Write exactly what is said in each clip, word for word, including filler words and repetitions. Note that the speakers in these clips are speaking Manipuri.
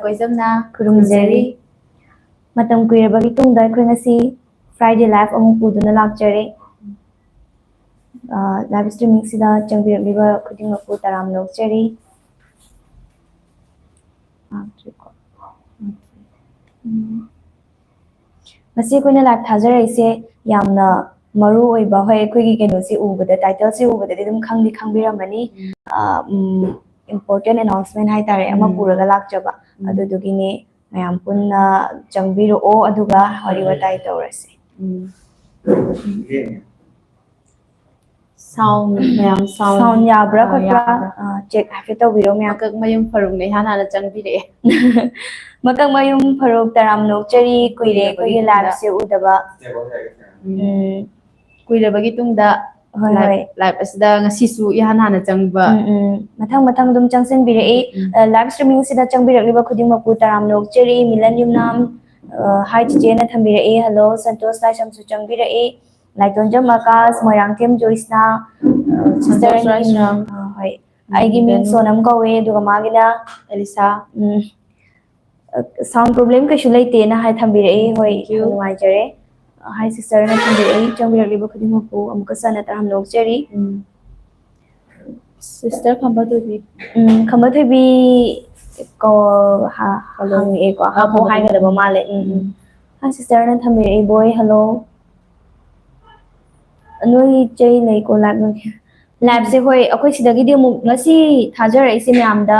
ꯈꯣꯏꯖꯝꯅ ꯈꯨꯔꯨꯝꯖꯔꯤ꯫ ꯃꯇꯝ ꯀꯨꯏꯔꯕꯒꯤ ꯇꯨꯡꯗ ꯑꯩꯈꯣꯏ ꯉꯁꯤ Friday Live ꯑꯃꯨꯛ ꯄꯨꯗꯨꯅ ꯂꯥꯛꯆꯔꯦ꯫ ꯑ, live streaming ꯁꯤꯗ ꯆꯪꯕꯤꯔꯛꯂꯤꯕ ꯈꯨꯗꯤꯡꯃꯛꯄꯨ ꯇꯔꯥꯝꯅ ꯑꯣꯛꯆꯔꯤ꯫ ꯎꯝ꯫ ꯉꯁꯤ ꯑꯩꯈꯣꯏꯅ live ꯊꯥꯖꯔꯛꯏꯁꯦ ꯌꯥꯝꯅ ꯃꯔꯨ ꯑꯣꯏꯕ, ꯍꯣꯏ, ꯑꯩꯈꯣꯏꯒꯤ ꯀꯩꯅꯣꯁꯦ ꯎꯕꯗ, title ꯁꯦ ꯎꯕꯗꯗꯤ ꯑꯗꯨꯝ ꯈꯪꯗꯤ ꯈꯪꯕꯤꯔꯝꯃꯅꯤ꯫ ꯎꯝ꯫ ꯑ, ꯎꯝ, important announcement ꯍꯥꯏꯇꯥꯔꯦ, ꯑꯃ ꯎꯝ꯫ ꯄꯨꯔꯒ ꯂꯥꯛꯆꯕ꯫ ꯎꯝ꯫ ꯑꯗꯨꯗꯨꯒꯤꯅꯦ꯫ ꯃꯌꯥꯝ ꯄꯨꯟꯅ ꯆꯪꯕꯤꯔꯛꯑꯣ, ꯑꯗꯨꯒ ꯋꯥꯔꯤ ꯋꯥꯇꯥꯏ ꯇꯧꯔꯁꯦ꯫ ꯎꯝ꯫ Sound, ꯃꯌꯥꯝ sound꯫ Sound ꯌꯥꯕ꯭ꯔꯥ ꯑꯥ, ꯈꯣꯠꯄ꯭ꯔꯥ? ꯌꯥꯕ꯭ꯔꯥ? ꯑꯥ, check ꯍꯥꯏꯐꯦꯠ ꯇꯧꯕꯤꯔꯣ ꯃꯌꯥꯝ꯫ ꯃꯀꯛ ꯃꯌꯨꯝ ꯐꯔꯨꯛꯅ ꯏꯍꯥꯟ ꯍꯥꯟꯅ ꯆꯪꯕꯤꯔꯛꯑꯦ꯫ ꯃꯀꯛ ꯃꯌꯨꯝ ꯐꯔꯨꯛ ꯇꯔꯥꯝꯅ ꯑꯣꯛꯆꯔꯤ, ꯀꯨꯏꯔꯦ ꯀꯨꯏꯔꯕꯒꯤ ꯑꯩꯈꯣꯏꯒꯤ ꯇꯨꯡꯗ꯫ Live ꯁꯦ ꯎꯗꯕ꯫ ꯎꯝ꯫ ꯎꯝ꯫ ꯀꯨꯏꯔꯕꯒꯤ ꯇꯨꯡꯗ ꯍꯣꯏ, live, ꯍꯣꯏ꯫ Live ꯑꯁꯤꯗ ꯉꯁꯤꯁꯨ ꯏꯍꯥꯟ ꯍꯥꯟꯅ ꯆꯪꯕ꯫ ꯎꯝ, ꯎꯝ꯫ ꯃꯊꯪ ꯃꯊꯪ ꯑꯗꯨꯝ ꯆꯪꯁꯤꯟꯕꯤꯔꯛꯏ꯫ ꯎꯝ꯫ ꯑ, live streaming ꯁꯤꯗ ꯆꯪꯕꯤꯔꯛꯂꯤꯕ ꯈꯨꯗꯤꯡꯃꯛꯄꯨ ꯇꯔꯥꯝꯅ ꯑꯣꯛꯆꯔꯤ꯫ ꯃꯤꯂꯟ ꯌꯨꯝꯅꯥꯝ, ꯑ, hi ꯆꯤꯆꯦꯅ ꯊꯝꯕꯤꯔꯛꯏ꯫ Hello, ꯁꯟꯇꯣꯁ ꯂꯥꯏꯁ꯭ꯔꯝꯁꯨ ꯆꯪꯕꯤꯔꯛꯏ꯫ ꯂꯥꯏꯇꯣꯟꯖꯝ ꯑꯀꯥꯁ, ꯃꯣꯏꯔꯥꯡꯊꯦꯝ ꯖꯣꯏꯁꯅꯥ, ꯑ, sister ꯁꯟꯇꯣꯁ ꯑꯅꯤ꯫ ꯂꯥꯏꯁ꯭ꯔꯝ꯫ ꯑ, ꯍꯣꯏ꯫ ꯎꯝ, ꯑꯩꯒꯤ ꯃꯤꯡ ꯕꯦꯅꯨ꯫ ꯁꯣꯅꯝ ꯀꯧꯋꯦ, ꯑꯗꯨꯒ ꯃꯥꯒꯤꯅ ꯑꯦꯂꯤꯁꯥ꯫ ꯎꯝ꯫ ꯑ, sound problem ꯀꯩꯁꯨ ꯂꯩꯇꯦꯅ ꯍꯥꯏ ꯊꯝꯕꯤꯔꯛꯏ꯫ ꯍꯣꯏ, thank you꯫ ꯌꯥꯝ ꯅꯨꯡꯉꯥꯏꯖꯔꯦ꯫ ꯑ, hi sister ꯅ ꯊꯝꯕꯤꯔꯛꯏ꯫ ꯆꯪꯕꯤꯔꯛꯂꯤꯕ ꯈꯨꯗꯤꯡꯃꯛꯄꯨ ꯑꯃꯨꯛꯀ ꯍꯟꯅ ꯇꯔꯥꯝꯅ ꯑꯣꯛꯆꯔꯤ꯫ ꯎꯝ꯫ Sister ꯈꯝꯕ ꯊꯣꯏꯕꯤ꯫ ꯎꯝ, ꯈꯝꯕ ꯊꯣꯏꯕꯤ ꯀꯣ-, ꯍ-, hello꯫ ꯍꯪꯉꯛꯑꯦꯀꯣ꯫ ꯑ, ꯍꯥꯞꯄꯣ ꯈꯝꯕ ꯊꯣꯏꯕꯤ꯫ ꯍꯥꯏꯒꯗꯕ ꯃꯥꯜꯂꯦ꯫ ꯎꯝ, ꯎꯝ꯫ ꯎꯝ꯫ Hi sister ꯅ ꯊꯝꯕꯤꯔꯛꯏ, ꯕꯣꯏ, hello꯫ ꯅꯣꯏ ꯆꯩ ꯂꯩꯀꯣ, live ꯅꯣꯏ꯫ Live ꯁꯦ, ꯍꯣꯏ, ꯑꯩꯈꯣꯏ ꯁꯤꯗꯒꯤꯗꯤ ꯑꯃꯨꯛ ꯉꯁꯤ ꯊꯥꯖꯔꯛꯏꯁꯦ ꯃꯌꯥꯝꯗ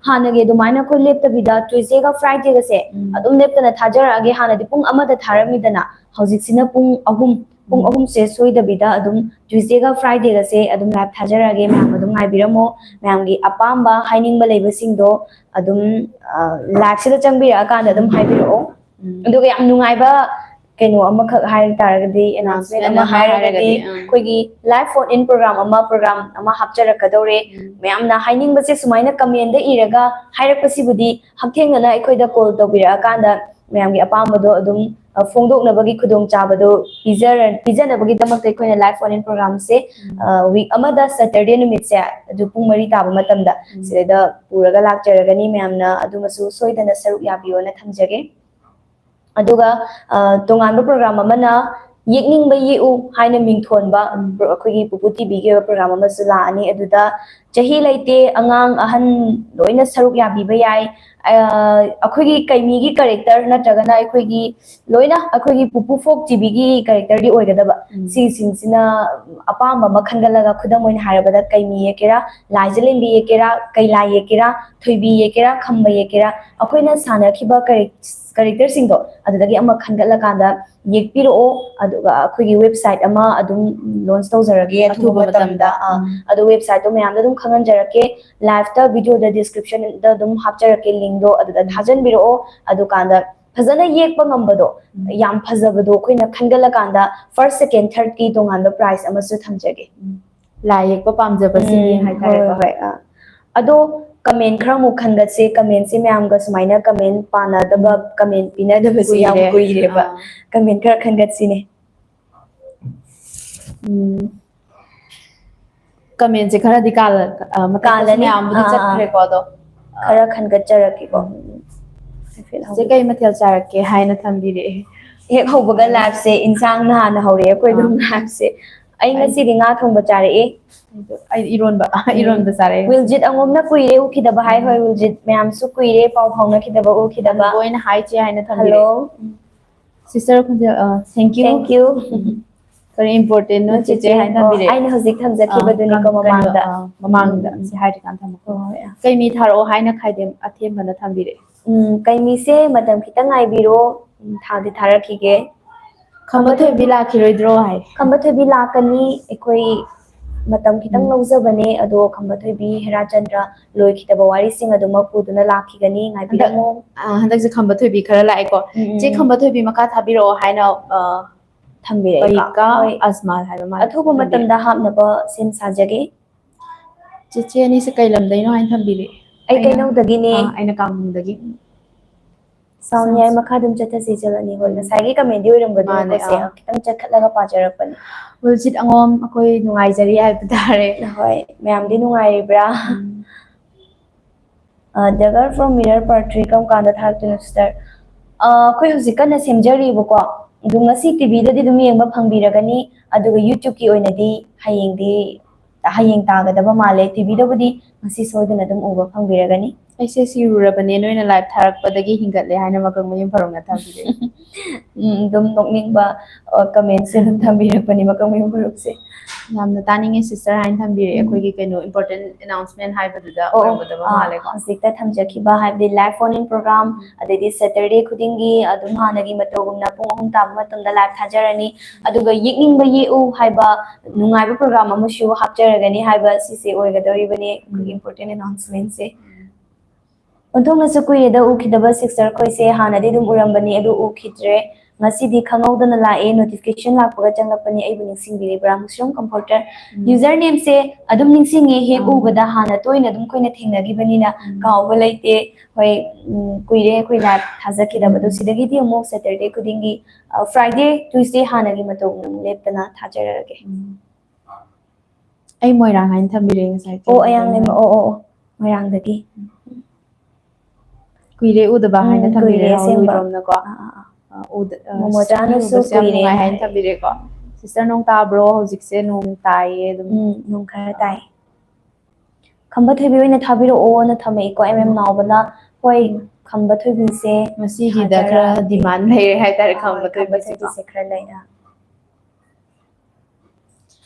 ꯍꯥꯟꯅꯒꯤ ꯑꯗꯨꯃꯥꯏꯅ ꯑꯩꯈꯣꯏ ꯂꯦꯞꯇꯕꯤꯗ Tuesday ꯒ Friday ꯒꯁꯦ ꯎꯝ꯫ ꯑꯗꯨꯝ ꯂꯦꯞꯇꯅ ꯊꯥꯖꯔꯛꯑꯒꯦ꯫ ꯍꯥꯟꯅꯗꯤ ꯄꯨꯡ ꯑꯃꯗ ꯊꯥꯔꯝꯃꯤꯗꯅ, ꯍꯧꯖꯤꯛꯁꯤꯅ ꯄꯨꯡ ꯑꯍꯨꯝ, ꯄꯨꯡ ꯎꯝ꯫ ꯑꯍꯨꯝꯁꯦ ꯁꯣꯏꯗꯕꯤꯗ ꯑꯗꯨꯝ Tuesday ꯒ Friday ꯒꯁꯦ ꯑꯗꯨꯝ live ꯊꯥꯖꯔꯛꯑꯒꯦ꯫ ꯃꯌꯥꯝ ꯑꯗꯨꯝ ꯉꯥꯏꯕꯤꯔꯝꯃꯣ꯫ ꯃꯌꯥꯝꯒꯤ ꯑꯄꯥꯝꯕ ꯍꯥꯏꯅꯤꯡꯕ ꯂꯩꯕꯁꯤꯡꯗꯣ ꯑꯗꯨꯝ, ꯑ, live ꯁꯤꯗ ꯆꯪꯕꯤꯔꯛꯑꯀꯥꯟꯗ ꯑꯗꯨꯝ ꯍꯥꯏꯕꯤꯔꯛꯑꯣ꯫ ꯎꯝ꯫ ꯑꯗꯨꯒ ꯌꯥꯝ ꯅꯨꯡꯉꯥꯏꯕ ꯀꯩꯅꯣ ꯑꯃꯈꯛ ꯍꯥꯏ ꯇꯥꯔꯒꯗꯤ, announcement announcement ꯑꯃ ꯑꯃ ꯍꯥꯏꯔꯒꯗꯤ, ꯍꯥꯏꯔꯒꯗꯤ, ꯑꯥ꯫ ꯑꯩꯈꯣꯏꯒꯤ live phone in program ꯑꯃ, program ꯑꯃ ꯍꯥꯞꯆꯔꯛꯀꯗꯧꯔꯦ꯫ ꯎꯝ꯫ ꯃꯌꯥꯝꯅ ꯍꯥꯏꯅꯤꯡꯕꯁꯦ ꯁꯨꯃꯥꯏꯅ comment ꯗ ꯏꯔꯒ ꯍꯥꯏꯔꯛꯄꯁꯤꯕꯨꯗꯤ ꯍꯛꯊꯦꯡꯅꯅ ꯑꯩꯈꯣꯏꯗ call ꯇꯧꯕꯤꯔꯛꯑꯀꯥꯟꯗ ꯃꯌꯥꯝꯒꯤ ꯑꯄꯥꯝꯕꯗꯣ ꯑꯗꯨꯝ, ꯑ, ꯐꯣꯡꯗꯣꯛꯅꯕꯒꯤ ꯈꯨꯗꯣꯡꯆꯥꯕꯗꯣ ꯄꯤꯖꯔ-, ꯄꯤꯖꯅꯕꯒꯤꯗꯃꯛꯇ ꯑꯩꯈꯣꯏꯅ live phone-in program-ꯁꯦ, ꯎꯝ꯫ ꯑ, week ꯑꯃꯗ Saturday ꯅꯨꯃꯤꯠꯁꯦ, ꯑꯗꯨ ꯄꯨꯡ ꯃꯔꯤ ꯇꯥꯕ ꯃꯇꯝꯗ ꯎꯝ꯫ ꯁꯤꯗꯩꯗ ꯄꯨꯔꯒ ꯂꯥꯛꯆꯔꯒꯅꯤ꯫ ꯃꯌꯥꯝꯅ ꯑꯗꯨꯃꯁꯨ ꯁꯣꯏꯗꯅ ꯁꯔꯨꯛ ꯌꯥꯕꯤꯌꯣꯅ ꯊꯝꯖꯒꯦ꯫ ꯑꯗꯨꯒ, ꯑ, ꯇꯣꯉꯥꯟꯕ program ꯑꯃꯅ "ꯌꯦꯛꯅꯤꯡꯕ ꯌꯦꯛꯎ" ꯍꯥꯏꯅ ꯃꯤꯡꯊꯣꯟꯕ ꯎꯝ꯫ ꯑꯩꯈꯣꯏꯒꯤ ꯄꯨꯄꯨ ꯇꯤꯚꯤꯒꯤ ꯑꯣꯏꯕ program ꯑꯃꯁꯨ ꯂꯥꯛꯑꯅꯤ꯫ ꯑꯗꯨꯗ ꯆꯍꯤ ꯂꯩꯇꯦ, ꯑꯉꯥꯡ ꯑꯍꯟ ꯂꯣꯏꯅ ꯁꯔꯨꯛ ꯌꯥꯕꯤꯕ ꯌꯥꯏ꯫ ꯑ, ꯑꯩꯈꯣꯏꯒꯤ ꯀꯩꯃꯤꯒꯤ character ꯅꯠꯇ꯭ꯔꯒꯅ ꯑꯩꯈꯣꯏꯒꯤ ꯂꯣꯏꯅ ꯑꯩꯈꯣꯏꯒꯤ ꯄꯨꯄꯨ folk ꯇꯤꯚꯤꯒꯤ character-ꯗꯤ ꯑꯣꯏꯒꯗꯕ꯫ ꯎꯝ꯫ ꯁꯤꯁꯤꯡꯁꯤꯅ ꯑꯄꯥꯝꯕ ꯑꯃ ꯈꯟꯒꯠꯂꯒ, ꯈꯨꯗꯝ ꯑꯣꯏꯅ ꯍꯥꯏꯔꯕꯗ ꯀꯩꯃꯤ ꯌꯦꯛꯀꯦꯔꯥ, ꯂꯥꯏꯖꯂꯦꯝꯕꯤ ꯌꯦꯛꯀꯦꯔꯥ, ꯀꯩꯂꯥꯏ ꯌꯦꯛꯀꯦꯔꯥ, ꯊꯣꯏꯕꯤ ꯌꯦꯛꯀꯦꯔꯥ, ꯈꯝꯕ ꯌꯦꯛꯀꯦꯔꯥ, ꯑꯩꯈꯣꯏꯅ ꯁꯥꯟꯅꯈꯤꯕ character-ꯁꯤꯡꯗꯣ ꯑꯗꯨꯗꯒꯤ ꯑꯃ ꯈꯟꯒꯠꯂꯀꯥꯟꯗ ꯌꯦꯛꯄꯤꯔꯛꯑꯣ꯫ ꯑꯗꯨꯒ ꯑꯩꯈꯣꯏꯒꯤ website ꯑꯃ ꯑꯗꯨꯝ launch ꯇꯧꯖꯔꯒꯦ ꯑꯊꯨꯕ ꯑꯊꯨꯕ ꯃꯇꯝꯗ꯫ ꯃꯇꯝꯗ꯫ ꯑꯥ, ꯎꯝ꯫ ꯑꯗꯣ website-ꯇꯣ ꯃꯌꯥꯝꯗ ꯑꯗꯨꯝ ꯈꯪꯍꯟꯖꯔꯛꯀꯦ꯫ Live-ꯇ video-ꯗ description-ꯗ ꯑꯗꯨꯝ ꯍꯥꯞꯆꯔꯛꯀꯦ link-ꯗꯣ, ꯑꯗꯨꯗ ꯎꯝ꯫ ꯊꯥꯖꯟꯕꯤꯔꯛꯑꯣ꯫ ꯑꯗꯨꯀꯥꯟꯗ ꯐꯖꯅ ꯌꯦꯛꯄ ꯉꯝꯕꯗꯣ, ꯎꯝ꯫ ꯌꯥꯝ ꯐꯖꯕꯗꯣ ꯑꯩꯈꯣꯏꯅ ꯈꯟꯒꯠꯂꯀꯥꯟꯗ first, second, third-ꯀꯤ ꯇꯣꯉꯥꯟꯕ prize ꯑꯃꯁꯨ ꯊꯝꯖꯒꯦ꯫ ꯎꯝ꯫ ꯂꯥꯏ ꯌꯦꯛꯄ ꯄꯥꯝꯖꯕꯁꯤꯡꯒꯤ ꯎꯝ, ꯍꯥꯏꯇꯥꯔꯦꯀꯣ꯫ ꯍꯣꯏ, ꯍꯣꯏ, ꯑꯥ꯫ ꯑꯗꯣ comment ꯈꯔ ꯑꯃꯨꯛ ꯈꯟꯒꯠꯁꯦ꯫ Comment-ꯁꯦ ꯃꯌꯥꯝꯒ ꯁꯨꯃꯥꯏꯅ comment ꯄꯥꯅꯗꯕ, ꯎꯝ꯫ Comment ꯄꯤꯅꯗꯕꯁꯦ ꯌꯥꯝ ꯀꯨꯏꯔꯦ꯫ ꯀꯨꯏꯔꯦꯕ꯫ ꯑꯥ꯫ Comment ꯈꯔ ꯈꯟꯒꯠꯁꯤꯅꯦ꯫ ꯎꯝ꯫ Comment-ꯁꯦ ꯈꯔꯗꯤ ꯀꯥꯜꯂ-, ꯑ, ꯃꯊꯛꯇꯁꯨ ꯀꯥꯜꯂꯅꯤ꯫ ꯃꯌꯥꯝꯕꯨꯗꯤ ꯑꯥ, ꯑꯥ, ꯑꯥ꯫ ꯆꯠꯈ꯭ꯔꯦꯀꯣ, ꯑꯗꯣ, ꯑ, ꯈꯔ ꯈꯟꯒꯠꯆꯔꯛꯀꯦꯀꯣ꯫ ꯎꯝ꯫ ꯍꯥꯏꯐꯦꯠ ꯆꯦ, ꯍꯧꯒꯦ꯫ ꯀꯩ ꯃꯊꯦꯜ ꯆꯥꯔꯛꯀꯦ ꯍꯥꯏꯅ ꯊꯝꯕꯤꯔꯛꯑꯦ꯫ ꯍꯦꯛ ꯍꯧꯕꯒ live-ꯁꯦ ꯏꯟꯁꯥꯡꯅ ꯍꯥꯟꯅ ꯍꯧꯔꯛꯑꯦ ꯑꯩꯈꯣꯏ ꯑꯗꯨꯝ ꯑꯥ꯫ Live-ꯁꯦ꯫ ꯑꯩ ꯑꯩ ꯉꯁꯤꯗꯤ ꯉꯥ ꯊꯣꯡꯕ ꯆꯥꯔꯛꯑꯦ꯫ ꯑꯩ ꯏꯔꯣꯟꯕ, ꯎꯝ꯫ ꯏꯔꯣꯟꯕ ꯆꯥꯔꯛꯑꯦ꯫ ꯋꯤꯜꯖꯤꯠ ꯑꯉꯣꯝꯅ ꯀꯨꯏꯔꯦ ꯎꯈꯤꯗꯕ ꯍꯥꯏ꯫ ꯎꯝ꯫ ꯍꯣꯏ, ꯋꯤꯜꯖꯤꯠ ꯃꯌꯥꯝꯁꯨ ꯀꯨꯏꯔꯦ ꯄꯥꯎ ꯐꯥꯎꯅꯈꯤꯗꯕ, ꯎꯈꯤꯗꯕ꯫ ꯑꯗꯨꯕꯨ ꯑꯩꯅ hi ꯆꯦ ꯍꯥꯏꯅ ꯊꯝꯕꯤꯔꯛꯑꯦ꯫ Hello꯫ ꯎꯝ꯫ Sister ꯈꯣꯟꯖꯦꯜ, ꯑ, thank you꯫ Thank you꯫ ꯎꯝ꯫ ꯀꯔꯤ important-ꯅꯣ ꯅꯣ ꯆꯦꯆꯦ ꯆꯦꯆꯦ, ꯍꯥꯏꯅ ꯑꯣ, ꯊꯝꯕꯤꯔꯛꯑꯦ꯫ ꯑꯩꯅ ꯍꯧꯖꯤꯛ ꯊꯝꯖꯈꯤꯕꯗꯨꯅꯤꯀꯣ, ꯑ, ꯀꯝ-, ꯀꯩꯅꯣꯗꯣ, ꯃꯃꯥꯡꯗ꯫ ꯑ, ꯃꯃꯥꯡꯗ ꯎꯝ꯫ ꯁꯤ ꯍꯥꯏꯗ꯭ꯔꯤꯀꯥꯟꯗ ꯊꯝꯃꯣ꯫ ꯍꯣꯏ, ꯍꯣꯏ, ꯑ꯫ ꯀꯩ ꯃꯤ ꯊꯥꯔꯛꯑꯣ ꯍꯥꯏꯅ ꯈꯥꯏꯗꯦꯝ ꯑꯊꯦꯝꯕꯅ ꯊꯝꯕꯤꯔꯛꯑꯦ꯫ ꯎꯝ, ꯀꯩ ꯃꯤꯁꯦ ꯃꯇꯝ ꯈꯤꯇꯪ ꯉꯥꯏꯕꯤꯔꯣ꯫ ꯎꯝ, ꯊꯥꯗꯤ ꯊꯥꯔꯛꯈꯤꯒꯦ꯫ ꯈꯝꯕ ꯊꯣꯏꯕꯤ ꯂꯥꯛꯈꯤꯔꯣꯏꯗ꯭ꯔꯣ ꯍꯥꯏ꯫ ꯈꯝꯕ ꯊꯣꯏꯕꯤ ꯂꯥꯛꯀꯅꯤ꯫ ꯑꯩꯈꯣꯏ ꯃꯇꯝ ꯈꯤꯇꯪ ꯎꯝ꯫ ꯂꯧꯖꯕꯅꯦ, ꯑꯗꯣ ꯈꯝꯕ ꯊꯣꯏꯕꯤ ꯍꯦꯔꯥꯆꯟꯗ꯭ꯔ ꯂꯣꯏꯈꯤꯗꯕ ꯋꯥꯔꯤꯁꯤꯡ ꯑꯗꯨꯃꯛ ꯄꯨꯗꯨꯅ ꯂꯥꯛꯈꯤꯒꯅꯤ, ꯍꯟꯗꯛ, ꯉꯥꯏꯕꯤꯔꯝꯃꯣ꯫ ꯑ, ꯍꯟꯗꯛꯁꯦ ꯈꯝꯕ ꯊꯣꯏꯕꯤ ꯈꯔ ꯂꯥꯛꯑꯦꯀꯣ꯫ ꯎꯝ, ꯎꯝ, ꯆꯦ, ꯎꯝ꯫ ꯈꯝꯕ ꯊꯣꯏꯕꯤ ꯃꯈꯥ ꯊꯥꯕꯤꯔꯛꯑꯣ ꯍꯥꯏꯅ, ꯑ, ꯊꯝꯕꯤꯔꯛꯑꯦꯀꯣ꯫ ꯄꯔꯤꯀꯥ ꯍꯣꯏ꯫ ꯑꯁꯃꯥꯜ ꯍꯥꯏꯕ ꯃꯥꯜꯂꯦ꯫ ꯑꯊꯨꯕ ꯊꯝꯕꯤꯔꯛꯑꯦ꯫ ꯃꯇꯝꯗ ꯍꯥꯞꯅꯕ ꯁꯦꯝ ꯁꯥꯖꯒꯦ꯫ ꯆꯦꯆꯦ ꯑꯅꯤꯁꯦ ꯀꯩ ꯂꯝꯗꯩꯅꯣ ꯍꯥꯏꯅ ꯊꯝꯕꯤꯔꯛꯑꯦ꯫ ꯑꯩ ꯑꯩꯅ, ꯀꯩꯅꯧꯗꯒꯤꯅꯦ꯫ ꯑꯥ, ꯑꯩꯅ ꯀꯥꯡꯕꯨꯗꯒꯤ꯫ ꯁꯥꯎꯟ ꯌꯥꯏ, ꯃꯈꯥ ꯑꯗꯨꯝ ꯆꯠꯊꯁꯤ ꯆꯠꯂꯅꯤ꯫ ꯍꯣꯏ, ꯉꯁꯥꯏꯒꯤ ꯀꯃꯦꯟꯗꯤ ꯑꯣꯏꯔꯝꯒꯗꯣꯏꯅꯤꯀꯣ꯫ ꯃꯥꯅꯦ, ꯁꯦ, ꯑꯥ꯫ ꯈꯤꯇꯪ ꯆꯠꯈꯠꯂꯒ ꯄꯥꯖꯔꯛꯄꯅꯤ꯫ ꯍꯧꯖꯤꯛ ꯑꯉꯣꯝ ꯑꯩꯈꯣꯏ ꯅꯨꯡꯉꯥꯏꯖꯔꯤ ꯍꯥꯏꯕ ꯇꯥꯔꯦ꯫ ꯍꯣꯏ, ꯃꯌꯥꯝꯗꯤ ꯅꯨꯡꯉꯥꯏꯔꯤꯕ꯭ꯔꯥ? ꯎꯝ꯫ ꯑ, The Girl from Mirror Part Three ꯀꯔꯝ ꯀꯥꯟꯗ ꯊꯥꯔꯛꯇꯣꯏꯅꯣ, ꯁꯤꯁꯇꯔ? ꯑ, ꯑꯩꯈꯣꯏ ꯍꯧꯖꯤꯛ ꯀꯟꯅ ꯁꯦꯝꯖꯔꯤꯕꯀꯣ꯫ ꯑꯗꯨ ꯉꯁꯤ ꯇꯤꯚꯤꯗꯗꯤ ꯑꯗꯨꯝ ꯌꯦꯡꯕ ꯐꯪꯕꯤꯔꯒꯅꯤ꯫ ꯑꯗꯨꯒ YouTube-ꯀꯤ ꯑꯣꯏꯅꯗꯤ ꯍꯌꯦꯡꯗꯤ, ꯍꯌꯦꯡ ꯇꯥꯒꯗꯕ ꯃꯥꯜꯂꯦ꯫ ꯇꯤꯚꯤꯗꯕꯨꯗꯤ ꯉꯁꯤ ꯁꯣꯏꯗꯅ ꯑꯗꯨꯝ ꯎꯕ ꯐꯪꯕꯤꯔꯒꯅꯤ꯫ ꯑꯩꯁꯦ ꯁꯤꯔꯨꯔꯕꯅꯦ, ꯅꯣꯏꯅ ꯂꯥꯏꯚ ꯊꯥꯔꯛꯄꯗꯒꯤ ꯍꯤꯡꯒꯠꯂꯦ ꯍꯥꯏꯅ ꯃꯀꯛ ꯃꯌꯨꯝ ꯐꯔꯧꯅ ꯊꯝꯕꯤꯔꯦ꯫ ꯎꯝ, ꯑꯗꯨꯝ ꯅꯣꯛꯅꯤꯡꯕ, ꯑ, ꯀꯃꯦꯟꯁꯦ ꯑꯗꯨꯝ ꯊꯝꯕꯤꯔꯛꯄꯅꯤ ꯃꯀꯛ ꯃꯌꯨꯝ ꯐꯔꯧꯁꯦ꯫ ꯌꯥꯝꯅ ꯇꯥꯅꯤꯡꯉꯦ ꯁꯤꯁꯇꯔ ꯍꯥꯏꯅ ꯊꯝꯕꯤꯔꯛꯑꯦ꯫ ꯎꯝ꯫ ꯑꯩꯈꯣꯏꯒꯤ ꯀꯩꯅꯣ, important announcement ꯍꯥꯏꯕꯗꯨꯗ ꯑꯣ, ꯑꯣꯏꯔꯝꯒꯗꯕ ꯑꯥ, ꯃꯥꯜꯂꯦꯀꯣ꯫ ꯍꯧꯖꯤꯛꯇ ꯊꯝꯖꯈꯤꯕ, ꯍꯥꯏꯕꯗꯤ live phone in program, ꯎꯝ꯫ ꯑꯗꯩꯗꯤ Saturday ꯈꯨꯗꯤꯡꯒꯤ ꯑꯗꯨꯝ ꯍꯥꯟꯅꯒꯤ ꯃꯇꯧꯒꯨꯝꯅ ꯄꯨꯡ ꯑꯍꯨꯝ ꯇꯥꯕ ꯃꯇꯝꯗ live ꯊꯥꯖꯔꯅꯤ꯫ ꯑꯗꯨꯒ ꯌꯦꯛꯅꯤꯡꯕ ꯌꯦꯛꯎ ꯍꯥꯏꯕ ꯅꯨꯡꯉꯥꯏꯕ program ꯑꯃꯁꯨ ꯍꯥꯞꯆꯔꯒꯅꯤ ꯍꯥꯏꯕ ꯁꯤꯁꯦ ꯑꯣꯏꯒꯗꯧꯔꯤꯕꯅꯤ ꯑꯩꯈꯣꯏꯒꯤ, ꯎꯝ꯫ Important announcement-ꯁꯦ꯫ ꯎꯝ꯫ ꯑꯣꯟꯊꯣꯛꯅꯁꯨ ꯀꯨꯏꯔꯦꯗ ꯎꯈꯤꯗꯕ ꯁꯤꯁꯇꯔ ꯈꯣꯏꯁꯦ꯫ ꯍꯥꯟꯅꯗꯤ ꯑꯗꯨꯝ ꯎꯔꯝꯕꯅꯤ, ꯑꯗꯨ ꯎꯈꯤꯗ꯭ꯔꯦ꯫ ꯉꯁꯤꯗꯤ ꯈꯪꯍꯧꯗꯅ ꯂꯥꯛꯑꯦ, notification ꯂꯥꯛꯄꯒ ꯆꯪꯂꯛꯄꯅꯤ꯫ ꯑꯩꯕꯨ ꯅꯤꯡꯁꯤꯡꯕꯤꯔꯤꯕ꯭ꯔꯥ? Mushroom comforter. ꯎꯝ꯫ Username-ꯁꯦ ꯑꯗꯨꯝ ꯅꯤꯡꯁꯤꯡꯉꯦ, ꯍꯦꯛ ꯑꯥ꯫ ꯎꯕꯗ ꯍꯥꯟꯅ ꯇꯣꯏꯅ ꯑꯗꯨꯝ ꯑꯩꯈꯣꯏꯅ ꯊꯦꯡꯅꯈꯤꯕꯅꯤꯅ ꯎꯝ꯫ ꯀꯥꯎꯕ ꯂꯩꯇꯦ꯫ ꯍꯣꯏ, ꯎꯝ, ꯀꯨꯏꯔꯦ ꯑꯩꯈꯣꯏ live ꯊꯥꯖꯈꯤꯗꯕꯗꯣ꯫ ꯎꯝ꯫ ꯁꯤꯗꯒꯤꯗꯤ ꯑꯃꯨꯛ Saturday ꯈꯨꯗꯤꯡꯒꯤ, ꯑ, Friday, Tuesday ꯍꯥꯟꯅꯒꯤ ꯃꯇꯧ ꯑꯗꯨꯝ ꯂꯦꯞꯇꯅ ꯊꯥꯖꯔꯛꯑꯒꯦ꯫ ꯎꯝ꯫ ꯑꯩ ꯃꯣꯏꯔꯥꯡ ꯍꯥꯏꯅ ꯊꯝꯕꯤꯔꯦ ꯉꯁꯥꯏ꯫ ꯑꯣ, ꯑꯌꯥꯡꯂꯩꯃ꯫ ꯑꯣ, ꯑꯣ, ꯑꯣ, ꯃꯣꯏꯔꯥꯡꯗꯒꯤ꯫ ꯀꯨꯏꯔꯦ ꯎꯗꯕ ꯍꯥꯏꯅ ꯎꯝ, ꯊꯝꯕꯤꯔꯦ ꯀꯨꯏꯔꯦ ꯔꯥꯍꯨꯜ ꯑꯁꯦꯡꯕ꯫ ꯔꯣꯏꯕꯝꯅꯀꯣ꯫ ꯑꯥ, ꯑꯥ, ꯑꯥ꯫ ꯑ, ꯎꯗ-, ꯑ, ꯃꯣꯃꯣꯆꯥꯅꯁꯨ ꯁꯤꯁꯇꯔ ꯌꯥꯝ ꯀꯨꯏꯔꯦ ꯅꯨꯡꯉꯥꯏ ꯍꯥꯏꯅ ꯍꯥꯏ꯫ ꯊꯝꯕꯤꯔꯦꯀꯣ꯫ ꯁꯤꯁꯇꯔ ꯅꯣꯡ ꯇꯥꯕ꯭ꯔꯣ? ꯍꯧꯖꯤꯛꯁꯦ ꯅꯣꯡ ꯇꯥꯏꯌꯦ ꯑꯗꯨꯝ꯫ ꯎꯝ, ꯅꯣꯡ ꯈꯔ ꯑꯥ꯫ ꯇꯥꯏ꯫ ꯈꯝꯕ ꯊꯣꯏꯕꯤ ꯑꯣꯏꯅ ꯊꯥꯕꯤꯔꯛꯑꯣꯅ ꯊꯝꯃꯛꯏꯀꯣ, ꯑꯦꯝ ꯑꯦꯝ ꯎꯝ꯫ ꯅꯥꯎꯕꯅ꯫ ꯍꯣꯏ, ꯎꯝ꯫ ꯈꯝꯕ ꯊꯣꯏꯕꯤꯁꯦ ꯉꯁꯤꯒꯤꯗ ꯈꯔ ꯊꯥꯖꯔꯛꯑꯒꯦ꯫ Demand ꯂꯩꯔꯦ ꯍꯥꯏꯇꯥꯔꯦ, ꯑꯥ, ꯈꯝꯕ ꯈꯝꯕ ꯊꯣꯏꯕꯤꯁꯦꯀꯣ꯫ ꯊꯣꯏꯕꯤꯁꯦ ꯈꯔ ꯂꯩ, ꯑꯥ꯫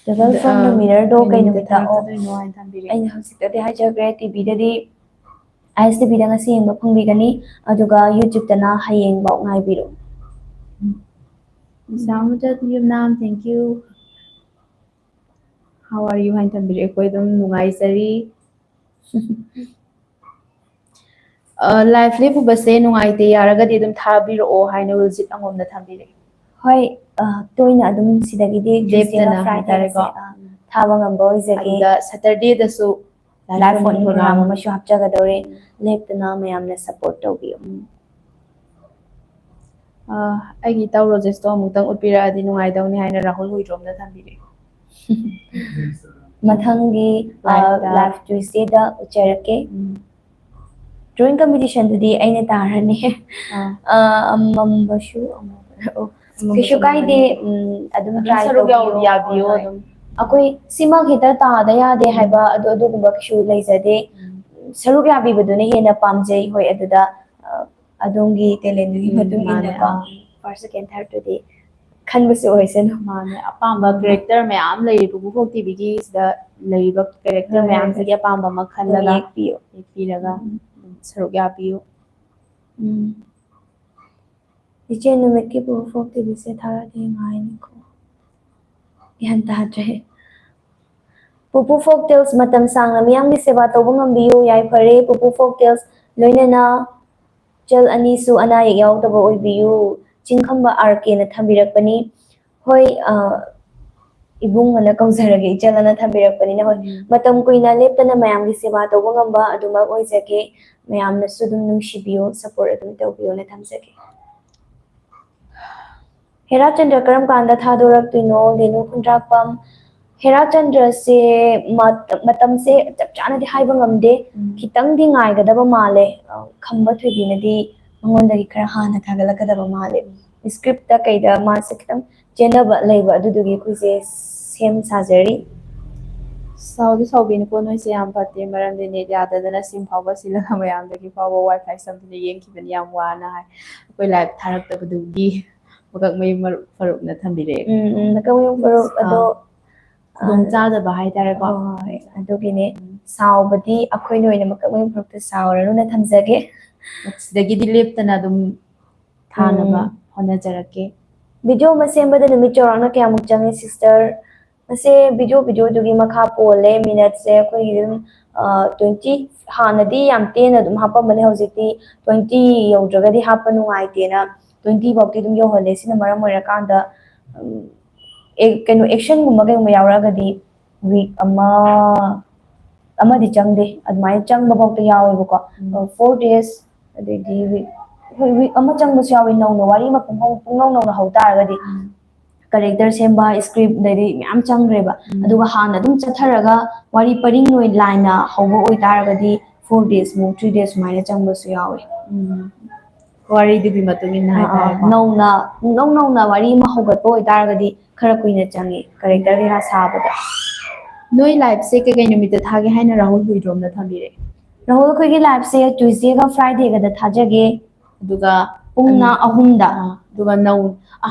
The Girl from the ꯑ, Mirror-ꯗꯣ ꯀꯩ ꯀꯩ ꯅꯨꯃꯤꯠꯇ ꯅꯨꯃꯤꯠꯇ? ꯑꯣ, ꯊꯥꯔꯛꯀꯗꯣꯏꯅꯣ ꯍꯥꯏꯅ ꯊꯝꯕꯤꯔꯦ꯫ ꯑꯩꯅ ꯍꯧꯖꯤꯛꯇꯗꯤ ꯍꯥꯏꯖꯈ꯭ꯔꯦ, ꯇꯤꯚꯤꯗꯗꯤ, ꯑꯥꯏ ꯑꯦꯁ ꯇꯤꯚꯤꯗ ꯉꯁꯤ ꯌꯦꯡꯕ ꯐꯪꯕꯤꯒꯅꯤ, ꯑꯗꯨꯒ YouTube-ꯇꯅ ꯍꯌꯦꯡꯐꯥꯎ ꯉꯥꯏꯕꯤꯔꯣ꯫ ꯎꯝ꯫ ꯁꯥꯃꯨꯗ ꯌꯨꯝꯅꯥꯝ, thank you꯫ How are you ꯍꯥꯏꯅ ꯊꯝꯕꯤꯔꯦ꯫ ꯑꯩꯈꯣꯏ ꯑꯗꯨꯝ ꯅꯨꯡꯉꯥꯏꯖꯔꯤ꯫ ꯑ, live ꯂꯦꯞꯄꯨꯕꯁꯦ ꯅꯨꯡꯉꯥꯏꯇꯦ, ꯌꯥꯔꯒꯗꯤ ꯑꯗꯨꯝ ꯊꯥꯕꯤꯔꯛꯑꯣ ꯍꯥꯏꯅ ꯋꯤꯜꯖꯤꯠ ꯑꯉꯣꯝꯅ ꯊꯝꯕꯤꯔꯛꯑꯦ꯫ ꯍꯣꯏ, ꯑ, ꯇꯣꯏꯅ ꯑꯗꯨꯝ ꯁꯤꯗꯒꯤꯗꯤ ꯂꯦꯞꯇꯅ Tuesday-ꯒ Friday-ꯒꯁꯦ, ꯍꯥꯏꯇꯥꯔꯦꯀꯣ꯫ ꯑ, ꯊꯥꯕ ꯉꯝꯕ ꯑꯣꯏꯖꯒꯦ꯫ ꯑꯗꯨꯗ Saturday-ꯗꯁꯨ live live phone-in phone-in program program ꯑꯃꯁꯨ ꯍꯥꯞꯆꯒꯗꯧꯔꯦ꯫ ꯎꯝ꯫ ꯂꯦꯞꯇꯅ ꯃꯌꯥꯝꯅ support ꯇꯧꯕꯤꯌꯨ꯫ ꯎꯝ꯫ ꯑ, ꯑꯩꯒꯤ ꯏꯇꯥꯎ ꯔꯣꯖꯦꯁꯇꯣ ꯑꯃꯨꯛꯇꯪ ꯎꯠꯄꯤꯔꯛꯑꯗꯤ ꯅꯨꯡꯉꯥꯏꯗꯧꯅꯤ ꯍꯥꯏꯅ ꯔꯥꯍꯨꯜ ꯍꯨꯏꯗ꯭ꯔꯣꯝꯅ ꯊꯝꯕꯤꯔꯛꯑꯦ꯫ ꯃꯊꯪꯒꯤ Live-ꯇ. ꯂꯥꯏꯐ ꯇ꯭ꯌꯨꯁꯗꯦꯗ ꯎꯠꯆꯔꯛꯀꯦ꯫ ꯎꯝ. ꯗ꯭ꯔꯣꯌꯤꯡ ꯀꯝꯄꯤꯇꯤꯁꯟꯗꯨꯗꯤ ꯑꯩꯅ ꯇꯥꯔꯅꯤ꯫ ꯑꯥ. ꯑ, ꯑꯃꯝꯕꯁꯨ ꯑꯃꯝꯕ, ꯑꯣ, ꯑꯃꯝꯕꯁꯨ ꯀꯩꯁꯨ ꯀꯥꯏꯗꯦ꯫ ꯑꯃꯝꯕ. ꯎꯝ, ꯑꯗꯨꯝ ꯑꯗꯨꯝ ꯇ꯭ꯔꯥꯏ ꯁꯔꯨꯛ ꯌꯥꯎ-, ꯇꯧꯕꯤꯌꯣ꯫ ꯌꯥꯕꯤꯌꯣ ꯍꯣꯏ, ꯍꯣꯏ꯫ ꯍꯣꯏ. ꯑꯩꯈꯣꯏ ꯁꯤꯃꯛ ꯍꯦꯛꯇ ꯇꯥꯗ ꯌꯥꯗꯦ ꯍꯥꯏꯕ ꯑꯗꯨ, ꯑꯗꯨꯒꯨꯝꯕ ꯀꯩꯁꯨ ꯂꯩꯖꯗꯦ꯫ ꯎꯝ. ꯁꯔꯨꯛ ꯌꯥꯕꯤꯕꯗꯨꯅ ꯍꯦꯟꯅ ꯄꯥꯝꯖꯩ꯫ ꯍꯣꯏ, ꯑꯗꯨꯗ, ꯑ, ꯑꯗꯣꯝꯒꯤ ꯇꯦꯂꯦꯟꯗꯨꯒꯤ ꯎꯝ, ꯃꯇꯨꯡ ꯃꯥꯅꯦ, ꯏꯟꯅꯀꯣ, ꯑꯥ. ꯐꯥꯔꯁ, ꯁꯦꯀꯦꯟ, ꯊꯥꯔꯠꯇꯨꯗꯤ ꯈꯟꯕꯁꯨ ꯑꯣꯏꯁꯅꯨ꯫ ꯃꯥꯅꯦ, ꯑꯄꯥꯝꯕ ꯀꯦꯔꯦꯛꯇꯔ ꯃꯌꯥꯝ ꯂꯩꯔꯤꯕ ꯄꯨꯄꯨ ꯐꯣꯛ ꯇꯤꯚꯤꯒꯤ ꯁꯤꯗ ꯂꯩꯔꯤꯕ ꯀꯦꯔꯦꯛꯇꯔ ꯍꯣꯏ, ꯍꯣꯏ, ꯃꯌꯥꯝꯁꯤꯒꯤ ꯑꯄꯥꯝꯕ ꯑꯃ ꯑꯗꯨꯝ ꯈꯜꯂꯒ ꯌꯦꯛꯄꯤꯌꯨ꯫ ꯌꯦꯛꯄꯤꯔꯒ ꯎꯝ. ꯁꯔꯨꯛ ꯌꯥꯕꯤꯌꯨ꯫ ꯎꯝ꯫ ꯏꯆꯦ, ꯅꯨꯃꯤꯠꯀꯤ ꯄꯨꯄꯨ ꯐꯣꯛ ꯇꯤꯚꯤꯁꯦ ꯊꯥꯔꯛꯑꯗꯤ ꯉꯥꯏꯅꯤꯀꯣ꯫ ꯒ꯭ꯌꯥꯟ ꯇꯥꯗ꯭ꯔꯦ꯫ ꯄꯨꯄꯨ ꯐꯣꯛ ꯇꯦꯜꯁ ꯃꯇꯝ ꯁꯥꯡꯅ ꯃꯤꯌꯥꯝꯒꯤ ꯁꯦꯕꯥ ꯇꯧꯕ ꯉꯝꯕꯤꯌꯨ꯫ ꯌꯥꯏꯐꯔꯦ, ꯄꯨꯄꯨ ꯐꯣꯛ ꯇꯦꯜꯁ ꯂꯣꯏꯅꯅ ꯏꯆꯜ ꯑꯅꯤꯁꯨ ꯑꯅꯥ ꯑꯌꯦꯛ ꯌꯥꯎꯗꯕ ꯑꯣꯏꯕꯤꯌꯨ꯫ ꯆꯤꯡꯈꯝꯕ ꯑꯥꯔ ꯀꯦꯅ ꯊꯝꯕꯤꯔꯛꯄꯅꯤ꯫ ꯍꯣꯏ, ꯑ, ꯏꯕꯨꯡ ꯑꯅ ꯀꯧꯖꯔꯒꯦ, ꯏꯆꯜ ꯑꯅ ꯊꯝꯕꯤꯔꯛꯄꯅꯤꯅ꯫ ꯍꯣꯏ, ꯎꯝ. ꯃꯇꯝ ꯀꯨꯏꯅ ꯂꯦꯞꯇꯅ ꯃꯌꯥꯝꯒꯤ ꯁꯦꯕꯥ ꯇꯧꯕ ꯉꯝꯕ ꯑꯗꯨꯃꯛ ꯑꯣꯏꯖꯒꯦ꯫ ꯃꯌꯥꯝꯅꯁꯨ ꯑꯗꯨꯝ ꯅꯨꯡꯁꯤꯕꯤꯌꯨ, ꯁꯞꯄꯣꯔꯠ ꯑꯗꯨꯝ ꯇꯧꯕꯤꯌꯨꯅ ꯊꯝꯖꯒꯦ꯫ ꯍꯦꯔꯥꯆꯟꯗ꯭ꯔ ꯀꯔꯝ ꯀꯥꯟꯗ ꯊꯥꯗꯣꯔꯛꯇꯣꯏꯅꯣ, ꯂꯦꯅꯨ ꯈꯨꯟꯗ꯭ꯔꯥꯛꯄꯝ? ꯍꯦꯔꯥꯆꯟꯗ꯭ꯔꯁꯦ ꯃ-, ꯃꯇꯝꯁꯦ ꯆꯞ ꯆꯥꯅꯗꯤ ꯍꯥꯏꯕ ꯉꯝꯗꯦ꯫ ꯎꯝ. ꯈꯤꯇꯪꯗꯤ ꯉꯥꯏꯒꯗꯕ ꯃꯥꯜꯂꯦ꯫ ꯑ, ꯈꯝꯕ ꯊꯣꯏꯕꯤꯅꯗꯤ ꯃꯉꯣꯟꯗꯒꯤ ꯈꯔ ꯍꯥꯟꯅ ꯊꯥꯒꯠꯂꯛꯀꯗꯕ ꯃꯥꯜꯂꯦ꯫ ꯁ꯭ꯀ꯭ꯔꯤꯞꯇ ꯀꯩꯗ ꯃꯥꯁꯦ ꯈꯤꯇꯪ ꯆꯦꯟꯅꯕ ꯂꯩꯕ, ꯑꯗꯨꯗꯨꯒꯤ ꯑꯩꯈꯣꯏꯁꯦ ꯁꯦꯝ ꯁꯥꯖꯔꯤ꯫ ꯁꯥꯎꯗꯤ ꯁꯥꯎꯕꯤꯅꯨꯀꯣ, ꯅꯣꯏꯁꯦ ꯌꯥꯝ ꯐꯠꯇꯦ, ꯃꯔꯝꯗꯤ ꯅꯦꯠ ꯌꯥꯗꯗꯅ ꯁꯤꯝ ꯐꯥꯎꯕ ꯁꯤꯜꯂꯒ ꯃꯌꯥꯝꯗꯒꯤ ꯐꯥꯎꯕ ꯋꯥꯏ ꯐꯥꯏ ꯁꯝꯗꯅ ꯌꯦꯡꯈꯤꯕꯅꯤ, ꯌꯥꯝ ꯋꯥꯅ ꯍꯥꯏ꯫ ꯑꯩꯈꯣꯏ ꯂꯥꯏꯚ ꯊꯥꯔꯛꯇꯕꯗꯨꯒꯤ ꯃꯀꯛ ꯃꯌꯨꯝ ꯃꯔꯨꯞ ꯐꯔꯨꯞꯅ ꯊꯝꯕꯤꯔꯛꯑꯦ꯫ ꯎꯝ, ꯎꯝ, ꯃꯀꯛ ꯃꯌꯨꯝ ꯐꯔꯨꯞ ꯑꯗꯣ, ꯑꯥ. ꯈꯨꯗꯣꯡ ꯆꯥꯗꯕ ꯍꯥꯏꯇꯥꯔꯦꯀꯣ꯫ ꯍꯣꯏ, ꯍꯣꯏ, ꯑꯗꯨꯒꯤꯅꯦ꯫ ꯁꯥꯎꯕꯗꯤ ꯑꯩꯈꯣꯏꯅ ꯑꯣꯏꯅ ꯃꯀꯛ ꯃꯌꯨꯝ ꯐꯔꯨꯞꯇ ꯁꯥꯎꯔꯅꯨꯅ ꯊꯝꯖꯒꯦ꯫ ꯁꯤꯗꯒꯤꯗꯤ ꯂꯦꯞꯇꯅ ꯑꯗꯨꯝ ꯊꯥꯅꯕ ꯎꯝ. ꯍꯣꯠꯅꯖꯔꯛꯀꯦ꯫ ꯚꯤꯗꯤꯑꯣ ꯑꯃ ꯁꯦꯝꯕꯗ ꯅꯨꯃꯤꯠ ꯆꯥꯎꯔꯥꯛꯅ ꯀꯌꯥꯃꯨꯛ ꯆꯪꯉꯤ, ꯁꯤꯁꯇꯔ? ꯃꯁꯦ ꯚꯤꯗꯤꯑꯣ, ꯚꯤꯗꯤꯑꯣꯗꯨꯒꯤ ꯃꯈꯥ ꯄꯣꯜꯂꯦ꯫ ꯃꯤꯅꯠꯁꯦ ꯑꯩꯈꯣꯏꯒꯤ ꯑꯗꯨꯝ, ꯑ, ꯇ꯭ꯋꯦꯟꯇꯤ, ꯍꯥꯟꯅꯗꯤ ꯌꯥꯝ ꯇꯦꯟꯅ ꯑꯗꯨꯝ ꯍꯥꯞꯄꯝꯕꯅꯦ, ꯍꯧꯖꯤꯛꯇꯤ ꯇ꯭ꯋꯦꯟꯇꯤ ꯌꯧꯗ꯭ꯔꯒꯗꯤ ꯍꯥꯞꯄ ꯅꯨꯡꯉꯥꯏꯇꯦꯅ ꯇ꯭ꯋꯦꯟꯇꯤ ꯐꯥꯎꯗꯤ ꯑꯗꯨꯝ ꯌꯧꯍꯜꯂꯦ꯫ ꯁꯤꯅ ꯃꯔꯝ ꯑꯣꯏꯔꯀꯥꯟꯗ, ꯎꯝ, ꯑꯦ-, ꯀꯩꯅꯣ, ꯑꯦꯛꯁꯟꯒꯨꯝꯕ ꯀꯩꯒꯨꯝꯕ ꯌꯥꯎꯔꯛꯑꯒꯗꯤ ꯋꯤꯛ ꯑꯃ, ꯑꯃꯗꯤ ꯆꯪꯗꯦ, ꯑꯗꯨꯃꯥꯏꯅ ꯆꯪꯕ ꯐꯥꯎꯗ ꯌꯥꯎꯋꯦꯕꯀꯣ꯫ ꯎꯝ. ꯐꯣꯔ ꯗꯦꯖ, ꯑꯗꯩꯗꯤ ꯋꯤꯛ ꯑꯩꯈꯣꯏ ꯋꯤꯛ ꯑꯃ ꯆꯪꯕꯁꯨ ꯌꯥꯎꯋꯤ꯫ ꯅꯧꯅ ꯋꯥꯔꯤ ꯑꯃ ꯄꯨꯡꯍꯧ ꯄꯨꯡꯅꯧ ꯅꯧꯅ ꯍꯧ ꯇꯥꯔꯒꯗꯤ ꯀꯦꯔꯦꯛꯇꯔ ꯁꯦꯝꯕ, ꯁꯀ꯭ꯔꯤꯞ, ꯑꯗꯩꯗꯤ ꯃꯌꯥꯝ ꯆꯪꯈ꯭ꯔꯦꯕ꯫ ꯑꯗꯨꯒ ꯍꯥꯟꯅ ꯑꯗꯨꯝ ꯆꯠꯊꯔꯒ ꯋꯥꯔꯤ ꯄꯔꯤꯡ ꯑꯣꯏ ꯂꯥꯏꯅ ꯍꯧꯕ ꯑꯣꯏꯇꯥꯔꯒꯗꯤ ꯐꯣꯔ ꯗꯦꯖꯃꯨꯛ, ꯊ꯭ꯔꯤ ꯗꯦꯖ ꯁꯨꯃꯥꯏꯅ ꯆꯪꯕꯁꯨ ꯌꯥꯎꯋꯤ꯫ ꯎꯝ꯫ ꯋꯥꯔꯤꯗꯨꯒꯤ ꯃꯇꯨꯡ ꯏꯟꯅ ꯑꯥ, ꯑꯥ, ꯍꯥꯏꯇꯥꯔꯦꯀꯣ꯫ ꯅꯧꯅ ꯄꯨꯡꯅꯧ ꯅꯧꯅ ꯋꯥꯔꯤ ꯑꯃ ꯍꯧꯒꯠꯄ ꯑꯣꯏꯇꯥꯔꯒꯗꯤ ꯈꯔ ꯀꯨꯏꯅ ꯆꯪꯉꯤ ꯀꯦꯔꯦꯛꯇꯔ ꯀꯩꯀꯥ ꯁꯥꯕꯗ꯫ ꯅꯣꯏ ꯂꯥꯏꯐꯁꯦ ꯀꯩꯀꯩ ꯅꯨꯃꯤꯠꯇ ꯊꯥꯒꯦ ꯍꯥꯏꯅ ꯔꯥꯍꯨꯜ ꯍꯨꯏꯗ꯭ꯔꯣꯝꯗ ꯊꯝꯕꯤꯔꯦ? ꯔꯥꯍꯨꯜ, ꯑꯩꯈꯣꯏꯒꯤ ꯂꯥꯏꯐꯁꯦ ꯇ꯭ꯌꯨꯁꯗꯦꯒ ꯐ꯭ꯔꯥꯏꯗꯦꯒꯗ ꯊꯥꯖꯒꯦ꯫ ꯑꯗꯨꯒ ꯄꯨꯡꯅ ꯑꯍꯨꯝꯗ꯫ ꯑꯥ, ꯑꯗꯨꯒ ꯅꯧ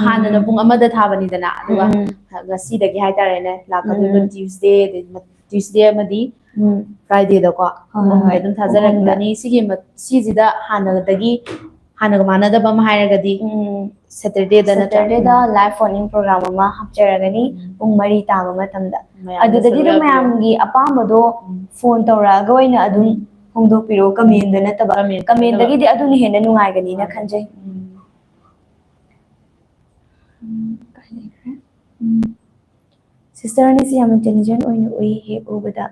ꯍꯥꯟꯅꯅ ꯎꯝ꯫ ꯄꯨꯡ ꯑꯃꯗ ꯊꯥꯕꯅꯤꯗꯅ, ꯑꯗꯨꯒ ꯎꯝ, ꯎꯝ꯫ ꯉꯁꯤꯗꯒꯤ ꯍꯥꯏꯇꯥꯔꯦꯅꯦ, ꯂꯥꯛꯀꯗꯣꯏꯕ ꯎꯝ, ꯎꯝ꯫ ꯇ꯭ꯌꯨꯁꯗꯦ, ꯑꯗꯩ ꯃ-, ꯇ꯭ꯌꯨꯁꯗꯦ ꯑꯃꯗꯤ ꯎꯝ꯫ ꯐ꯭ꯔꯥꯏꯗꯦꯗꯀꯣ ꯍꯣꯏ, ꯄꯨꯡ ꯑꯍꯨꯝꯗ ꯍꯣꯏ, ꯑꯗꯨꯝ ꯄꯨꯡ ꯑꯍꯨꯝꯗ꯫ ꯊꯥꯖꯔꯛꯀꯅꯤ꯫ ꯁꯤꯒꯤ ꯃ-, ꯁꯤꯁꯤꯗ ꯍꯥꯟꯅꯗꯒꯤ, ꯍꯥꯟꯅꯒ ꯃꯥꯟꯅꯗꯕ ꯑꯃ ꯍꯥꯏꯔꯒꯗꯤ ꯎꯝ꯫ ꯁꯦꯇꯔꯗꯦꯗ ꯅꯠꯇ꯭ꯔꯥ? ꯁꯦꯇꯔꯗꯦꯗ ꯂꯥꯏꯚ ꯐꯣꯟ ꯏꯟ ꯄ꯭ꯔꯣꯒ꯭ꯔꯥꯝ ꯑꯃ ꯍꯥꯞꯆꯔꯒꯅꯤ ꯎꯝ꯫ ꯄꯨꯡ ꯃꯔꯤ ꯇꯥꯕ ꯃꯇꯝꯗ꯫ ꯃꯌꯥꯝꯅ ꯑꯗꯨꯗꯒꯤ ꯁꯔꯨꯛ ꯑꯗꯨꯝ ꯌꯥꯕꯤꯌꯨ꯫ ꯃꯌꯥꯝꯒꯤ ꯑꯄꯥꯝꯕꯗꯣ ꯎꯝ꯫ ꯐꯣꯟ ꯇꯧꯔꯛꯑꯒ ꯑꯣꯏꯅ ꯑꯗꯨꯝ ꯐꯣꯡꯗꯣꯛꯄꯤꯔꯛꯑꯣ, ꯀꯃꯦꯟꯗ ꯅꯠꯇꯕ꯫ ꯀꯃꯦꯟ ꯀꯃꯦꯟꯗꯒꯤꯗꯤ ꯑꯗꯨꯅ ꯍꯦꯟꯅ ꯅꯨꯡꯉꯥꯏꯒꯅꯤꯅ ꯈꯟꯖꯩ꯫ ꯎꯝ꯫ ꯎꯝ, ꯀꯥꯏ ꯂꯩꯈ꯭ꯔꯦ? ꯎꯝ꯫ ꯁꯤꯁꯇꯔ ꯑꯅꯤꯁꯤ ꯌꯥꯝ ꯏꯟꯇꯦꯂꯤꯖꯦꯟ ꯑꯣꯏꯅ ꯎꯏ ꯍꯦꯛ ꯎꯕꯗ꯫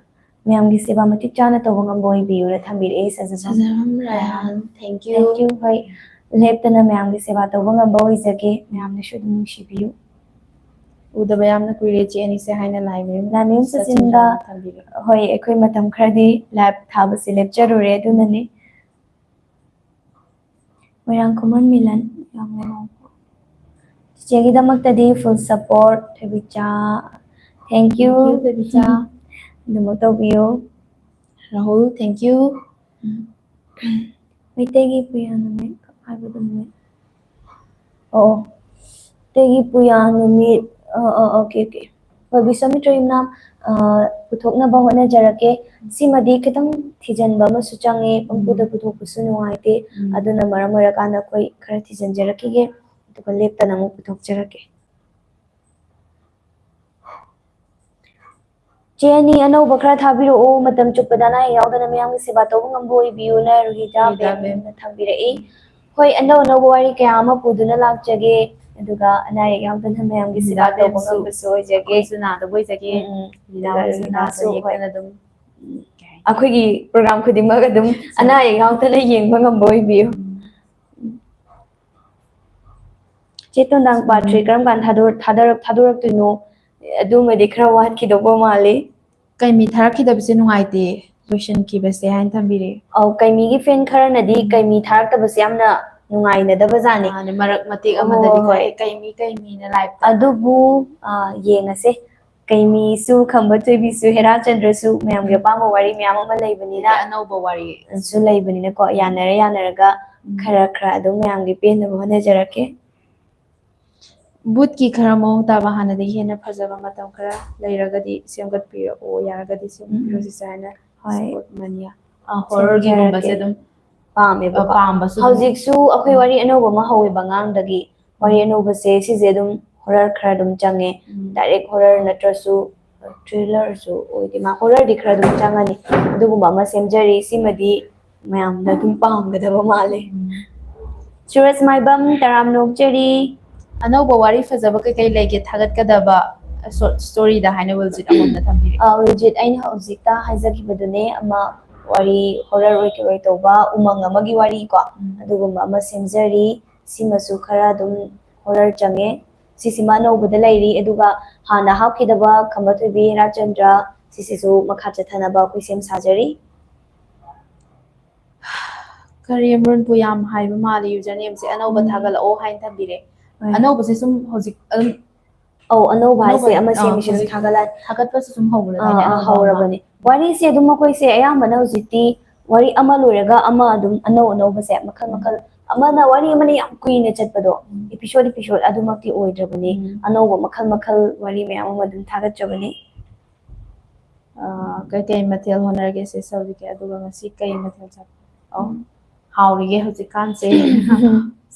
ꯃꯌꯥꯝꯒꯤ ꯁꯦꯕꯥ ꯃꯇꯤꯛ ꯆꯥꯅ ꯇꯧꯕ ꯉꯝꯕ ꯑꯣꯏꯕꯤꯌꯨꯅ ꯊꯝꯕꯤꯔꯛꯑꯦ ꯁꯖꯐꯝ꯫ ꯁꯖꯐꯝ ꯔꯥꯏꯍꯥꯟ, thank you꯫ Thank you꯫ ꯍꯣꯏ, ꯂꯦꯞꯇꯅ ꯃꯌꯥꯝꯒꯤ ꯁꯦꯕꯥ ꯇꯧꯕ ꯉꯝꯕ ꯑꯣꯏꯖꯒꯦ꯫ ꯃꯌꯥꯝꯅꯁꯨ ꯑꯗꯨꯝ ꯅꯨꯡꯁꯤꯕꯤꯌꯨ꯫ ꯎꯗꯕ ꯌꯥꯝꯅ ꯀꯨꯏꯔꯦ ꯏꯆꯦ ꯑꯅꯤꯁꯦ ꯍꯥꯏꯅ ꯂꯥꯏꯃꯌꯨꯝ ꯂꯥꯏꯃꯌꯨꯝ ꯁꯆꯤꯟꯗ꯫ ꯊꯝꯕꯤꯔꯦ꯫ ꯍꯣꯏ, ꯑꯩꯈꯣꯏ ꯃꯇꯝ ꯈꯔꯗꯤ ꯂꯥꯏꯚ ꯊꯥꯕꯁꯦ ꯂꯦꯞꯆꯔꯨꯔꯦ, ꯑꯗꯨꯅꯅꯤ꯫ ꯃꯣꯏꯔꯥꯡ ꯈꯨꯃꯟ ꯃꯤꯂꯟ ꯌꯥꯝꯅ ꯅꯨꯡꯉꯥꯏ꯫ ꯆꯤꯆꯦꯒꯤꯗꯃꯛꯇꯗꯤ full support, ꯊꯣꯏꯕꯤꯆꯥ꯫ Thank you꯫ Thank you, ꯊꯣꯏꯕꯤꯆꯥ꯫ ꯑꯗꯨꯃꯛ ꯇꯧꯕꯤꯌꯨ꯫ Rahul, thank you꯫ ꯃꯩꯇꯩꯒꯤ ꯄꯨꯌꯥ ꯅꯨꯃꯤꯠ ꯍꯥꯏꯕꯗꯨ ꯅꯨꯃꯤꯠ꯫ ꯑꯣ, ꯃꯩꯇꯩꯒꯤ ꯄꯨꯌꯥ ꯅꯨꯃꯤꯠ꯫ ꯑ, ꯑ, okay, okay꯫ ꯍꯣꯏ, ꯕꯤꯁ꯭ꯋꯥꯃꯤꯇ꯭ꯔ ꯏꯃꯥ, ꯑ, ꯄꯨꯊꯣꯛꯅꯕ ꯍꯣꯠꯅꯖꯔꯛꯀꯦ꯫ ꯁꯤꯃꯗꯤ ꯈꯤꯇꯪ ꯊꯤꯖꯤꯟꯕ ꯑꯃꯁꯨ ꯆꯪꯉꯦ, ꯄꯪꯄꯨꯗ ꯄꯨꯊꯣꯛꯄꯁꯨ ꯅꯨꯡꯉꯥꯏꯇꯦ꯫ ꯎꯝ꯫ ꯑꯗꯨꯅ ꯃꯔꯝ ꯑꯣꯏꯔꯀꯥꯟꯗ ꯑꯩꯈꯣꯏ ꯈꯔ ꯊꯤꯖꯤꯟꯖꯔꯛꯈꯤꯒꯦ, ꯑꯗꯨꯒ ꯂꯦꯞꯇꯅ ꯑꯃꯨꯛ ꯄꯨꯊꯣꯛꯆꯔꯛꯀꯦ꯫ ꯆꯦ ꯑꯅꯤ, ꯑꯅꯧꯕ ꯈꯔ ꯊꯥꯕꯤꯔꯛꯑꯣ꯫ ꯃꯇꯝ ꯆꯨꯞꯄꯗ ꯑꯅꯥ ꯑꯌꯦꯛ ꯌꯥꯎꯗꯅ ꯃꯌꯥꯝꯒꯤ ꯁꯦꯕꯥ ꯇꯧꯕ ꯉꯝꯕ ꯑꯣꯏꯕꯤꯌꯨꯅ ꯔꯨꯍꯤꯗꯥ ꯔꯨꯍꯤꯗꯥ ꯕꯦꯝꯅ ꯕꯦꯝ꯫ ꯊꯝꯕꯤꯔꯛꯏ꯫ ꯍꯣꯏ, ꯑꯅꯧ ꯑꯅꯧꯕ ꯋꯥꯔꯤ ꯀꯌꯥ ꯑꯃ ꯄꯨꯗꯨꯅ ꯂꯥꯛꯆꯒꯦ, ꯑꯗꯨꯒ ꯑꯅꯥ ꯑꯌꯦꯛ ꯌꯥꯎꯗꯅ ꯃꯌꯥꯝꯒꯤ ꯁꯦꯕꯥ ꯔꯨꯍꯤꯗꯥ ꯇꯧꯕ ꯕꯦꯝꯁꯨ ꯉꯝꯕꯁꯨ ꯑꯣꯏꯖꯒꯦ꯫ ꯑꯩꯈꯣꯏꯁꯨ ꯅꯥꯗꯕ ꯑꯣꯏꯖꯒꯦ꯫ ꯎꯝ, ꯎꯝ꯫ ꯔꯨꯍꯤꯗꯥ ꯑꯗꯨꯒ ꯕꯦꯝꯁꯨ ꯔꯨꯍꯤꯗꯥꯁꯨ, ꯅꯥꯗ ꯍꯣꯏ꯫ ꯌꯦꯛꯇꯅ ꯑꯗꯨꯝ ꯑꯩꯈꯣꯏꯒꯤ ꯄ꯭ꯔꯣꯒ꯭ꯔꯥꯝ ꯈꯨꯗꯤꯡꯃꯛ ꯑꯗꯨꯝ ꯑꯅꯥ ꯑꯌꯦꯛ ꯌꯥꯎꯗꯅ ꯌꯦꯡꯕ ꯉꯝꯕ ꯑꯣꯏꯕꯤꯌꯨ꯫ ꯆꯦ ꯇꯣꯟꯗꯥꯡ part three ꯀꯔꯝ ꯀꯥꯟꯗ ꯊꯥꯗꯣꯔꯛ- ꯊꯥꯗꯣꯔꯛ- ꯊꯥꯗꯣꯔꯛꯇꯣꯏꯅꯣ? ꯑꯗꯨꯃꯗꯤ ꯈꯔ ꯋꯥꯠꯈꯤꯗꯧꯕ ꯃꯥꯜꯂꯤ꯫ ꯀꯩꯃꯤ ꯊꯥꯔꯛꯈꯤꯗꯕꯁꯦ ꯅꯨꯡꯉꯥꯏꯇꯦ, ꯂꯣꯏꯁꯤꯟꯈꯤꯕꯁꯦ ꯍꯥꯏꯅ ꯊꯝꯕꯤꯔꯦ꯫ ꯑꯧ, ꯀꯩꯃꯤꯒꯤ fan ꯈꯔꯅꯗꯤ ꯀꯩꯃꯤ ꯊꯥꯔꯛꯇꯕꯁꯦ ꯌꯥꯝꯅ ꯅꯨꯡꯉꯥꯏꯅꯗꯕꯖꯥꯠꯅꯤ꯫ ꯃꯥꯅꯦ, ꯃꯔꯛ ꯃꯇꯦꯛ ꯑꯃꯗꯗꯤꯀꯣ, ꯍꯣꯏ, ꯍꯣꯏ꯫ "ꯑꯦ, ꯀꯩꯃꯤ, ꯀꯩꯃꯤꯅ live ꯇ꯫ ꯑꯗꯨꯕꯨ, ꯑ, ꯌꯦꯡꯉꯁꯦ꯫ ꯀꯩꯃꯤꯁꯨ, ꯈꯝꯕ ꯊꯣꯏꯕꯤꯁꯨ, ꯍꯦꯔꯥꯆꯟꯗ꯭ꯔꯁꯨ ꯃꯌꯥꯝꯒꯤ ꯑꯄꯥꯝꯕ ꯋꯥꯔꯤ ꯃꯌꯥꯝ ꯑꯃ ꯂꯩꯕꯅꯤꯅ, ꯑꯅꯧꯕ ꯋꯥꯔꯤ꯫ ꯁꯨ ꯂꯩꯕꯅꯤꯅꯀꯣ, ꯌꯥꯅꯔ ꯌꯥꯅꯔꯒ ꯈꯔ ꯈꯔ ꯑꯗꯨꯝ ꯃꯌꯥꯝꯒꯤ ꯄꯦꯟꯅꯕ ꯍꯣꯠꯅꯖꯔꯛꯀꯦ꯫ ꯕꯨꯠꯀꯤ ꯈꯔ ꯃꯑꯣꯡ ꯇꯥꯕ, ꯍꯥꯟꯅꯗꯒꯤ ꯍꯦꯟꯅ ꯐꯖꯕ ꯃꯇꯝ ꯈꯔ ꯂꯩꯔꯒꯗꯤ ꯁꯦꯝꯒꯠꯄꯤꯔꯛꯑꯣ, ꯌꯥꯔꯒꯗꯤ ꯁꯦꯝꯒꯠꯄꯤꯔꯛꯑꯣ, sister ꯍꯥꯏꯅ ꯍꯣꯏ꯫ Spot Mania꯫ ꯑ, horrorꯒꯤꯒꯨꯝꯕꯁꯦ ꯑꯗꯨꯝ ꯄꯥꯝꯃꯦꯕꯀꯣ꯫ ꯄꯥꯝꯕꯁꯨ ꯑꯗꯨꯝ ꯍꯧꯖꯤꯛꯁꯨ ꯑꯩꯈꯣꯏ ꯋꯥꯔꯤ ꯑꯅꯧꯕ ꯑꯃ ꯍꯧꯋꯦꯕ ꯑꯉꯥꯡꯗꯒꯤ꯫ ꯋꯥꯔꯤ ꯑꯅꯧꯕꯁꯦ ꯁꯤꯁꯦ ꯑꯗꯨꯝ horror ꯈꯔ ꯑꯗꯨꯝ ꯆꯪꯉꯦ꯫ ꯎꯝ꯫ Direct horror ꯅꯠꯇ꯭ꯔꯁꯨ thrillerꯁꯨ ꯑꯣꯏꯗꯦ, ꯃꯥ horrorꯗꯤ ꯈꯔ ꯑꯗꯨꯝ ꯆꯪꯉꯅꯤ꯫ ꯑꯗꯨꯒꯨꯝꯕ ꯑꯃ ꯁꯦꯝꯖꯔꯤ꯫ ꯁꯤꯃꯗꯤ ꯃꯌꯥꯝꯅ ꯑꯗꯨꯝ ꯄꯥꯝꯒꯗꯕ ꯃꯥꯜꯂꯦ꯫ ꯁꯨꯔꯖ ꯃꯥꯏꯕꯝ, ꯇꯔꯥꯝꯅ ꯑꯣꯛꯆꯔꯤ꯫ ꯑꯅꯧꯕ ꯋꯥꯔꯤ ꯐꯖꯕ ꯀꯩꯀꯩ ꯂꯩꯒꯦ ꯊꯥꯒꯠꯀꯗꯕ short storyꯗ ꯍꯥꯏꯅ ꯋꯤꯜꯖꯤꯠ ꯑꯃꯃꯝꯅ ꯊꯝꯕꯤꯔꯦ꯫ ꯑ, ꯋꯤꯜꯖꯤꯠ, ꯑꯩꯅ ꯍꯧꯖꯤꯛꯇ ꯍꯥꯏꯖꯈꯤꯕꯗꯨꯅꯦ, ꯑꯃ ꯋꯥꯔꯤ horror ꯑꯣꯏ ꯀꯩ ꯑꯣꯏ ꯇꯧꯕ ꯎꯃꯪ ꯑꯃꯒꯤ ꯋꯥꯔꯤ ꯀꯣ, ꯎꯝ꯫ ꯑꯗꯨꯒꯨꯝꯕ ꯑꯃ ꯁꯦꯝꯖꯔꯤ꯫ ꯁꯤꯃꯁꯨ ꯈꯔ ꯑꯗꯨꯝ horror ꯆꯪꯉꯦ꯫ ꯁꯤꯁꯤꯃ ꯑꯅꯧꯕꯗ ꯂꯩꯔꯤ꯫ ꯑꯗꯨꯒ ꯍꯥꯟꯅ ꯍꯥꯞꯈꯤꯗꯕ ꯈꯝꯕ ꯊꯣꯏꯕꯤ, ꯍꯦꯔꯥꯆꯟꯗ꯭ꯔ, ꯁꯤꯁꯤꯁꯨ ꯃꯈꯥ ꯆꯠꯊꯅꯕ ꯑꯩꯈꯣꯏ ꯁꯦꯝ ꯁꯥꯖꯔꯤ꯫ ꯀꯔꯤ ꯃꯔꯨꯟꯄꯨ ꯌꯥꯝ ꯍꯥꯏꯕ ꯃꯥꯜꯂꯤ, usernameꯁꯦ ꯑꯅꯧꯕ ꯎꯝ꯫ ꯊꯥꯒꯠꯂꯛꯑꯣ ꯍꯥꯏꯅ ꯊꯝꯕꯤꯔꯦ꯫ ꯍꯣꯏ꯫ ꯑꯅꯧꯕꯁꯦ ꯁꯨꯝ ꯍꯧꯖꯤꯛ ꯑꯗꯨꯝ ꯑꯧ, ꯑꯅꯧꯕ ꯍꯥꯏꯁꯦ ꯑꯅꯧꯕ, ꯑꯃ ꯑꯥ, ꯁꯦꯝꯃꯤꯁꯦ ꯑꯗꯨꯝ ꯍꯧꯖꯤꯛ ꯊꯥꯒꯠꯂꯛꯑꯅꯤ꯫ ꯊꯥꯒꯠꯄꯁꯨ ꯁꯨꯝ ꯍꯧꯕꯗ ꯑꯥ, ꯉꯥꯏꯔꯤ, ꯑꯥ, ꯑꯅꯧꯕ ꯑꯃ꯫ ꯍꯧꯔꯕꯅꯤ꯫ ꯋꯥꯔꯤꯁꯦ ꯑꯗꯨꯝ ꯑꯩꯈꯣꯏꯁꯦ ꯑꯌꯥꯝꯕꯅ ꯍꯧꯖꯤꯛꯇꯤ ꯋꯥꯔꯤ ꯑꯃ ꯂꯣꯏꯔꯒ ꯑꯃ ꯑꯗꯨꯝ ꯑꯅꯧ ꯑꯅꯧꯕꯁꯦ ꯃꯈꯜ ꯎꯝ꯫ ꯃꯈꯜ, ꯑꯃꯅ ꯋꯥꯔꯤ ꯑꯃꯅ ꯌꯥꯝ ꯀꯨꯏꯅ ꯆꯠꯄꯗꯣ, ꯎꯝ꯫ episode episode ꯑꯗꯨꯃꯛꯇꯤ ꯑꯣꯏꯗ꯭ꯔꯕꯅꯤ꯫ ꯎꯝ꯫ ꯑꯅꯧꯕ ꯃꯈꯜ ꯃꯈꯜ ꯋꯥꯔꯤ ꯃꯌꯥꯝ ꯑꯃ ꯑꯗꯨꯝ ꯊꯥꯒꯠꯆꯕꯅꯤ꯫ ꯑꯥ, ꯀꯩꯀꯩ ꯃꯊꯦꯜ ꯍꯣꯠꯅꯔꯒꯦ ꯁꯤꯁꯇꯔ ꯍꯧꯖꯤꯛꯀꯤ? ꯑꯗꯨꯒ ꯉꯁꯤ ꯀꯩ ꯃꯊꯦꯜ ꯆꯥ-, ꯑꯧ, ꯎꯝ꯫ ꯍꯥꯎꯔꯤꯒꯦ ꯍꯧꯖꯤꯛꯀꯥꯟꯁꯦ꯫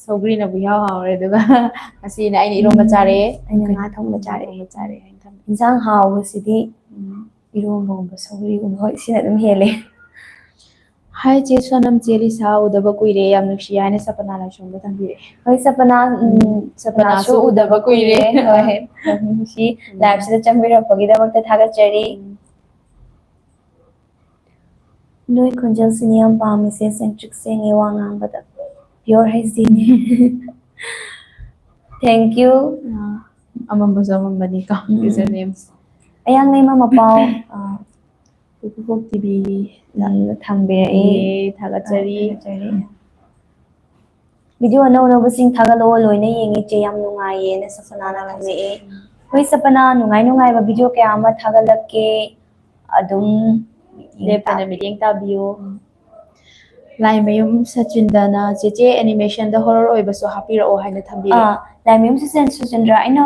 ꯁꯧꯒ꯭ꯔꯤꯅꯕꯨ ꯏꯍꯥꯎ ꯍꯥꯎꯔꯦ꯫ ꯑꯗꯨꯒ ꯉꯁꯤꯅ ꯑꯩꯅ ꯏꯔꯣꯝꯕ ꯆꯥꯔꯦ꯫ ꯑꯩꯅ ꯉꯥ ꯊꯣꯡꯕ ꯆꯥꯔꯦ꯫ ꯊꯣꯡꯕ ꯆꯥꯔꯦ ꯍꯥꯏꯅ ꯊꯝꯃꯦ꯫ ꯏꯟꯁꯥꯡ ꯍꯥꯎꯕꯁꯤꯗꯤ ꯎꯝ꯫ ꯏꯔꯣꯝꯕꯒꯨꯝꯕ, ꯁꯧꯒ꯭ꯔꯤꯒꯨꯝꯕ, ꯍꯣꯏ, ꯁꯤꯅ ꯑꯗꯨꯝ ꯍꯦꯜꯂꯦ꯫ ꯍꯥꯏ ꯆꯦ ꯁꯣꯅꯝ, ꯆꯦ ꯂꯤꯁꯥ ꯎꯗꯕ ꯀꯨꯏꯔꯦ, ꯌꯥꯝ ꯅꯨꯡꯁꯤ ꯍꯥꯏꯅ ꯁꯄꯅꯥ ꯂꯥꯏꯁ꯭ꯔꯝꯗ ꯊꯝꯕꯤꯔꯛꯑꯦ꯫ ꯍꯣꯏ, ꯁꯄꯅꯥ, ꯎꯝ, ꯁꯄꯅꯥꯁꯨ ꯎꯗꯕ ꯀꯨꯏꯔꯦ꯫ ꯍꯣꯏ, ꯌꯥꯝ ꯅꯨꯡꯁꯤ꯫ ꯎꯝ꯫ Liveꯁꯤꯗ ꯆꯪꯕꯤꯔꯛꯄꯒꯤꯗꯃꯛꯇ ꯊꯥꯒꯠꯆꯔꯤ꯫ ꯎꯝ꯫ ꯅꯣꯏ ꯈꯣꯟꯖꯦꯜꯁꯤꯅꯤ ꯌꯥꯝ ꯄꯥꯝꯃꯤꯁꯦ, ꯁꯦꯡꯇ꯭ꯔꯤꯛ ꯁꯦꯡꯉꯦ ꯋꯥ ꯉꯥꯡꯕꯗ꯫ Pure ꯍꯩꯖꯤꯅꯦ꯫ Thank you. ꯑꯃꯝꯕꯁꯨ ꯑꯃꯝꯕꯅꯤꯀꯣ, um. Usernames. ꯑꯌꯥꯡ ꯂꯩꯃ ꯃꯄꯥꯎ, ꯑ, ꯄꯨꯄꯨꯕꯣꯛ ꯇꯤꯚꯤ ꯌꯥꯝꯅ ꯊꯝꯕꯤꯔꯛꯑꯦ. ꯊꯥꯒꯠꯆꯔꯤ꯫ ꯊꯥꯒꯠꯆꯔꯤ. ꯚꯤꯗꯤꯑꯣ ꯑꯅꯧ ꯑꯅꯧꯕꯁꯤꯡ ꯊꯥꯒꯠꯂꯛꯑꯣ, ꯂꯣꯏꯅ ꯌꯦꯡꯉꯤ ꯆꯦ, ꯌꯥꯝ ꯅꯨꯡꯉꯥꯏꯌꯦꯅ ꯁꯄꯅꯥꯅ ꯊꯝꯃꯛꯑꯦ. ꯍꯣꯏ ꯁꯄꯅꯥ, ꯅꯨꯡꯉꯥꯏ ꯅꯨꯡꯉꯥꯏꯕ ꯚꯤꯗꯤꯑꯣ ꯀꯌꯥ ꯑꯃ ꯊꯥꯒꯠꯂꯛꯀꯦ, ꯑꯗꯨꯝ ꯂꯦꯞꯇꯅ ꯃꯤꯠꯌꯦꯡ ꯇꯥꯕꯤꯌꯨ. ꯂꯥꯏꯃꯌꯨꯝ ꯁꯆꯤꯟꯗꯅ ꯆꯦꯆꯦ animationꯗ horror ꯑꯣꯏꯕꯁꯨ ꯍꯥꯞꯄꯤꯔꯛꯑꯣ ꯍꯥꯏꯅ ꯊꯝꯕꯤꯔꯦ. ꯑꯥ, ꯂꯥꯏꯃꯌꯨꯝ ꯁꯆꯤꯟ-, ꯁꯆꯤꯟꯗ꯭ꯔ, ꯑꯩꯅ,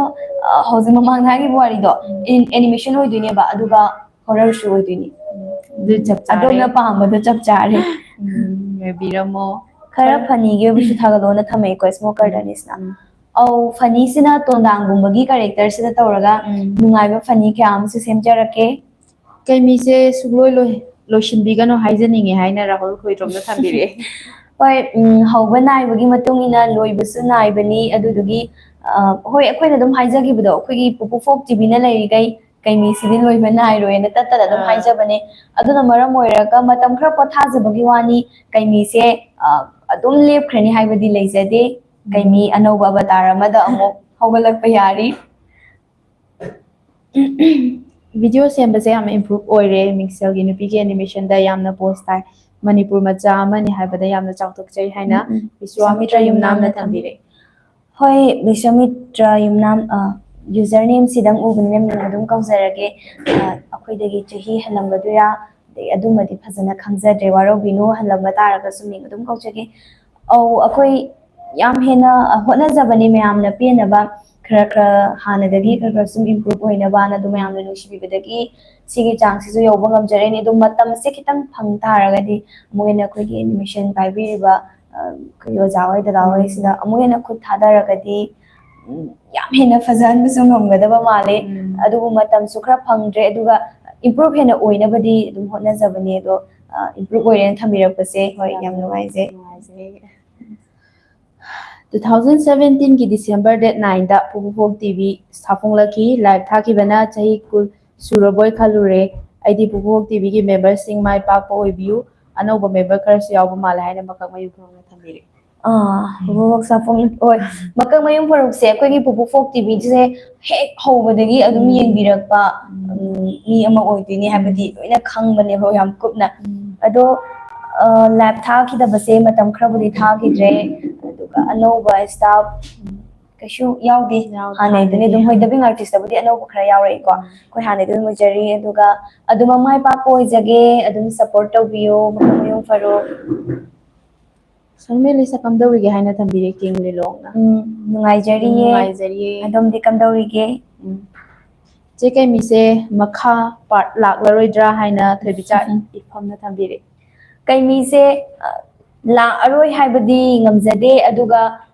ꯑ, ꯍꯧꯖꯤꯛ ꯃꯃꯥꯡꯗ ꯍꯥꯏꯈꯤꯕ ꯋꯥꯔꯤꯗꯣ, ꯎꯝ. ꯑꯦꯅꯤ-, animation ꯑꯣꯏꯗꯣꯏꯅꯦꯕ, ꯑꯗꯨꯒ horrorꯁꯨ ꯑꯣꯏꯗꯣꯏꯅꯤ. ꯑꯗꯨ ꯆꯞ ꯆꯥꯔꯦ. ꯑꯗꯣꯝꯅ ꯄꯥꯝꯕꯗꯣ ꯆꯞ ꯆꯥꯔꯦ. ꯎꯝ, ꯉꯥꯏꯕꯤꯔꯝꯃꯣ. ꯈꯔ funnyꯒꯤ ꯑꯣꯏꯕꯁꯨ ꯊꯥꯒꯠꯂꯣꯅ ꯊꯝꯃꯛꯏꯀꯣ, Smoker Dennisꯅ. ꯎꯝ. ꯑꯧ, funnyꯁꯤꯅ ꯇꯣꯟꯗꯥꯡꯒꯨꯝꯕꯒꯤ characterꯁꯤꯗ ꯇꯧꯔꯒ ꯎꯝ. ꯅꯨꯡꯉꯥꯏꯕ funny ꯀꯌꯥ ꯑꯃꯁꯨ ꯁꯦꯝꯖꯔꯛꯀꯦ. ꯀꯩꯃꯤꯁꯦ ꯁꯨꯡꯂꯣꯏ ꯂꯣꯏ-, ꯂꯣꯏꯁꯤꯟꯕꯤꯒꯅꯨ ꯍꯥꯏꯖꯅꯤꯡꯉꯦ ꯍꯥꯏꯅ ꯔꯥꯍꯨꯜ ꯈꯣꯏꯗ꯭ꯔꯣꯝꯅ ꯊꯝꯕꯤꯔꯛꯑꯦ꯫ ꯍꯣꯏ, ꯎꯝ, ꯍꯧꯕ ꯅꯥꯏꯕꯒꯤ ꯃꯇꯨꯡ ꯏꯟꯅ ꯂꯣꯏꯕꯁꯨ ꯅꯥꯏꯕꯅꯤ꯫ ꯑꯗꯨꯗꯨꯒꯤ, ꯑ, ꯍꯣꯏ, ꯑꯩꯈꯣꯏꯅ ꯑꯗꯨꯝ ꯍꯥꯏꯖꯈꯤꯕꯗꯣ, ꯑꯩꯈꯣꯏꯒꯤ ꯄꯨꯄꯨ ꯐꯣꯛ ꯇꯤꯚꯤꯅ ꯂꯩꯔꯤꯈꯩ ꯀꯩꯃꯤꯁꯤꯗꯤ ꯂꯣꯏꯕ ꯅꯥꯏꯔꯣꯏꯅ ꯇꯠꯇꯅ ꯑꯗꯨꯝ ꯑꯥ. ꯍꯥꯏꯖꯕꯅꯦ꯫ ꯑꯗꯨꯅ ꯃꯔꯝ ꯑꯣꯏꯔꯒ ꯃꯇꯝ ꯈꯔ ꯄꯣꯊꯥꯖꯕꯒꯤ ꯋꯥꯅꯤ, ꯀꯩꯃꯤꯁꯦ, ꯑ, ꯑꯗꯨꯝ ꯂꯦꯞꯈ꯭ꯔꯅꯤ ꯍꯥꯏꯕꯗꯤ ꯂꯩꯖꯗꯦ꯫ ꯀꯩꯃꯤ ꯑꯅꯧꯕ avatar ꯑꯃꯗ ꯑꯃꯨꯛ ꯍꯧꯒꯠꯂꯛꯄ ꯌꯥꯔꯤ꯫ Video ꯁꯦꯝꯕꯁꯦ ꯌꯥꯝꯅ improve ꯑꯣꯏꯔꯦ, ꯃꯤꯡꯁꯦꯜꯒꯤ ꯅꯨꯄꯤꯒꯤ animationꯗ ꯌꯥꯝꯅ pose ꯇꯥꯏ꯫ ꯃꯅꯤꯄꯨꯔ ꯃꯆꯥ ꯑꯃꯅꯤ ꯍꯥꯏꯕꯗ ꯌꯥꯝꯅ ꯆꯥꯎꯊꯣꯛꯆꯩ ꯍꯥꯏꯅ ꯎꯝ, ꯎꯝ. ꯕꯤꯁ꯭ꯋꯥꯃꯤꯇ꯭ꯔ ꯌꯨꯝꯅꯥꯝꯅ ꯊꯝꯕꯤꯔꯦ꯫ ꯍꯣꯏ, ꯕꯤꯁ꯭ꯋꯥꯃꯤꯇ꯭ꯔ ꯌꯨꯝꯅꯥꯝ, ꯑ, usernameꯁꯤꯗꯪ ꯎꯕꯅꯤꯅ ꯃꯤꯡ ꯑꯗꯨꯝ ꯀꯧꯖꯔꯒꯦ꯫ ꯑ, ꯑꯩꯈꯣꯏꯗꯒꯤ ꯆꯍꯤ ꯍꯜꯂꯝꯒꯗꯣꯏꯔꯥ, ꯑꯗꯩ ꯑꯗꯨꯃꯗꯤ ꯐꯖꯅ ꯈꯪꯖꯗ꯭ꯔꯦ, ꯋꯥꯔꯧꯕꯤꯅꯨ, ꯍꯜꯂꯝꯕ ꯇꯥꯔꯒꯁꯨ ꯃꯤꯡ ꯑꯗꯨꯝ ꯀꯧꯖꯒꯦ꯫ ꯑꯧ, ꯑꯩꯈꯣꯏ ꯌꯥꯝ ꯍꯦꯟꯅ ꯍꯣꯠꯅꯖꯕꯅꯤ ꯃꯌꯥꯝꯅ ꯄꯦꯟꯅꯕ, ꯈꯔ ꯈꯔ ꯍꯥꯟꯅꯗꯒꯤ ꯈꯔ ꯈꯔ ꯁꯨꯝ improve ꯑꯣꯏꯅꯕꯅ ꯑꯗꯨ ꯃꯌꯥꯝꯅ ꯅꯨꯡꯁꯤꯕꯤꯕꯗꯒꯤ ꯁꯤꯒꯤ ꯆꯥꯡꯁꯤꯁꯨ ꯌꯧꯕ ꯉꯝꯖꯔꯛꯏꯅꯦ꯫ ꯑꯗꯨꯝ ꯃꯇꯝꯁꯦ ꯈꯤꯇꯪ ꯐꯪ ꯇꯥꯔꯒꯗꯤ ꯑꯃꯨꯛ ꯍꯦꯟꯅ ꯑꯩꯈꯣꯏꯒꯤ animation ꯄꯥꯏꯕꯤꯔꯤꯕ, ꯑ, ꯑꯩꯈꯣꯏꯒꯤ ꯑꯣꯖꯥ ꯍꯣꯏ, ꯗꯗꯥ ꯍꯣꯏꯁꯤꯗ ꯑꯃꯨꯛ ꯍꯦꯟꯅ ꯈꯨꯠ ꯊꯥꯗꯔꯒꯗꯤ, ꯎꯝ, ꯌꯥꯝ ꯍꯦꯟꯅ ꯐꯖꯍꯟꯕꯁꯨ ꯉꯝꯒꯗꯕ ꯃꯥꯜꯂꯦ꯫ ꯎꯝ. ꯑꯗꯨꯕꯨ ꯃꯇꯝꯁꯨ ꯈꯔ ꯐꯪꯗ꯭ꯔꯦ, ꯑꯗꯨꯒ improve ꯍꯦꯟꯅ ꯑꯣꯏꯅꯕꯗꯤ ꯑꯗꯨꯝ ꯍꯣꯠꯅꯖꯕꯅꯦ꯫ ꯑꯗꯣ, ꯑ, improve ꯑꯣꯏꯔꯦꯅ ꯊꯝꯕꯤꯔꯛꯄꯁꯦ, ꯍꯣꯏ, ꯌꯥꯝ ꯅꯨꯡꯉꯥꯏꯖꯩ꯫ ꯅꯨꯡꯉꯥꯏꯖꯩ꯫ Two thousand seventeenꯒꯤ December date nineꯗ ꯄꯨꯄꯨꯕꯣꯛ ꯇꯤꯚꯤ ꯁꯥꯐꯣꯡꯂꯛꯈꯤ꯫ Live ꯊꯥꯈꯤꯕꯅ ꯆꯍꯤ ꯀꯨꯟ ꯁꯨꯔꯕꯣꯏ ꯈꯜꯂꯨꯔꯦ꯫ ꯑꯩꯗꯤ ꯄꯨꯄꯨꯕꯣꯛ ꯇꯤꯚꯤꯒꯤ memberꯁꯤꯡ ꯃꯥꯏ ꯄꯥꯛꯄ ꯑꯣꯏꯕꯤꯌꯨ꯫ ꯑꯅꯧꯕ member ꯈꯔꯁꯨ ꯌꯥꯎꯕ ꯃꯥꯜꯂꯦ ꯍꯥꯏꯅ ꯃꯀꯛ ꯃꯌꯨ ꯈꯪꯅ ꯊꯝꯕꯤꯔꯦ꯫ ꯑꯥ, ꯄꯨꯄꯨꯕꯣꯛ ꯁꯥꯐꯣꯡ, ꯍꯣꯏ꯫ ꯃꯀꯛ ꯃꯌꯨꯝ ꯐꯔꯨꯛꯁꯦ ꯑꯩꯈꯣꯏꯒꯤ ꯄꯨꯄꯨ ꯐꯣꯛ ꯇꯤꯚꯤꯁꯦ ꯍꯦꯛ ꯍꯧꯕꯗꯒꯤ ꯑꯗꯨꯝ ꯎꯝ꯫ ꯌꯦꯡꯕꯤꯔꯛꯄ, ꯎꯝ꯫ ꯎꯝ, ꯃꯤ ꯑꯃ ꯑꯣꯏꯗꯣꯏꯅꯦ ꯍꯥꯏꯕꯗꯤ ꯎꯝ꯫ ꯂꯣꯏꯅ ꯈꯪꯕꯅꯦꯕ ꯌꯥꯝ ꯀꯨꯞꯅ꯫ ꯎꯝ꯫ ꯑꯗꯣ, ꯑ, ꯂꯥꯏꯚ ꯊꯥꯈꯤꯗꯕꯁꯦ ꯃꯇꯝ ꯈꯔꯕꯨꯗꯤ ꯊꯥꯈꯤꯗ꯭ꯔꯦ, ꯑꯗꯨꯒ ꯑꯅꯧꯕ ꯁ꯭ꯇꯥꯐ ꯀꯩꯁꯨ ꯌꯥꯎꯗꯦ꯫ ꯌꯥꯎꯗꯦ, ꯍꯥꯟꯅꯩꯗꯨꯅꯦ ꯍꯥꯟꯅꯒꯤ꯫ ꯑꯗꯨꯝ, ꯍꯣꯏ, ꯗꯕꯤꯡ ꯑꯥꯔꯇꯤꯁꯇꯕꯨꯗꯤ ꯑꯅꯧꯕ ꯈꯔ ꯌꯥꯎꯔꯛꯏꯀꯣ꯫ ꯎꯝ꯫ ꯑꯩꯈꯣꯏ ꯍꯥꯟꯅꯩꯗꯨ ꯑꯗꯨꯝ ꯑꯣꯏꯖꯔꯤ, ꯑꯗꯨꯒ ꯑꯗꯨꯝ ꯃꯃꯥ ꯏꯄꯥ ꯑꯣꯏꯖꯒꯦ, ꯑꯗꯨꯝ ꯁꯞꯄꯣꯔꯠ ꯇꯧꯕꯤꯌꯣ, ꯃꯈꯣꯏ ꯃꯌꯨꯝ ꯐꯔꯣ꯫ ꯁꯣꯅꯦꯂꯤꯁꯦ ꯀꯝꯗꯧꯔꯤꯒꯦ ꯍꯥꯏꯅ ꯊꯝꯕꯤꯔꯦ, ꯀꯤꯡ ꯂꯤꯂꯣꯡꯅ꯫ ꯎꯝ, ꯅꯨꯡꯉꯥꯏꯖꯔꯤꯌꯦ꯫ ꯅꯨꯡꯉꯥꯏꯖꯔꯤꯌꯦ꯫ ꯑꯗꯣꯝꯗꯤ ꯀꯝꯗꯧꯔꯤꯒꯦ? ꯎꯝ꯫ ꯆꯦ ꯀꯩꯃꯤꯁꯦ ꯃꯈꯥ ꯄꯥꯔꯠ ꯂꯥꯛꯂꯔꯣꯏꯗ꯭ꯔꯥ ꯍꯥꯏꯅ ꯊꯣꯏꯕꯤꯆꯥ ꯏꯐꯝꯅ ꯊꯝꯕꯤꯔꯦ꯫ ꯀꯩꯃꯤꯁꯦ, ꯑ, ꯂꯥꯛꯑꯔꯣꯏ ꯍꯥꯏꯕꯗꯤ ꯉꯝꯖꯗꯦ, ꯑꯗꯨꯒ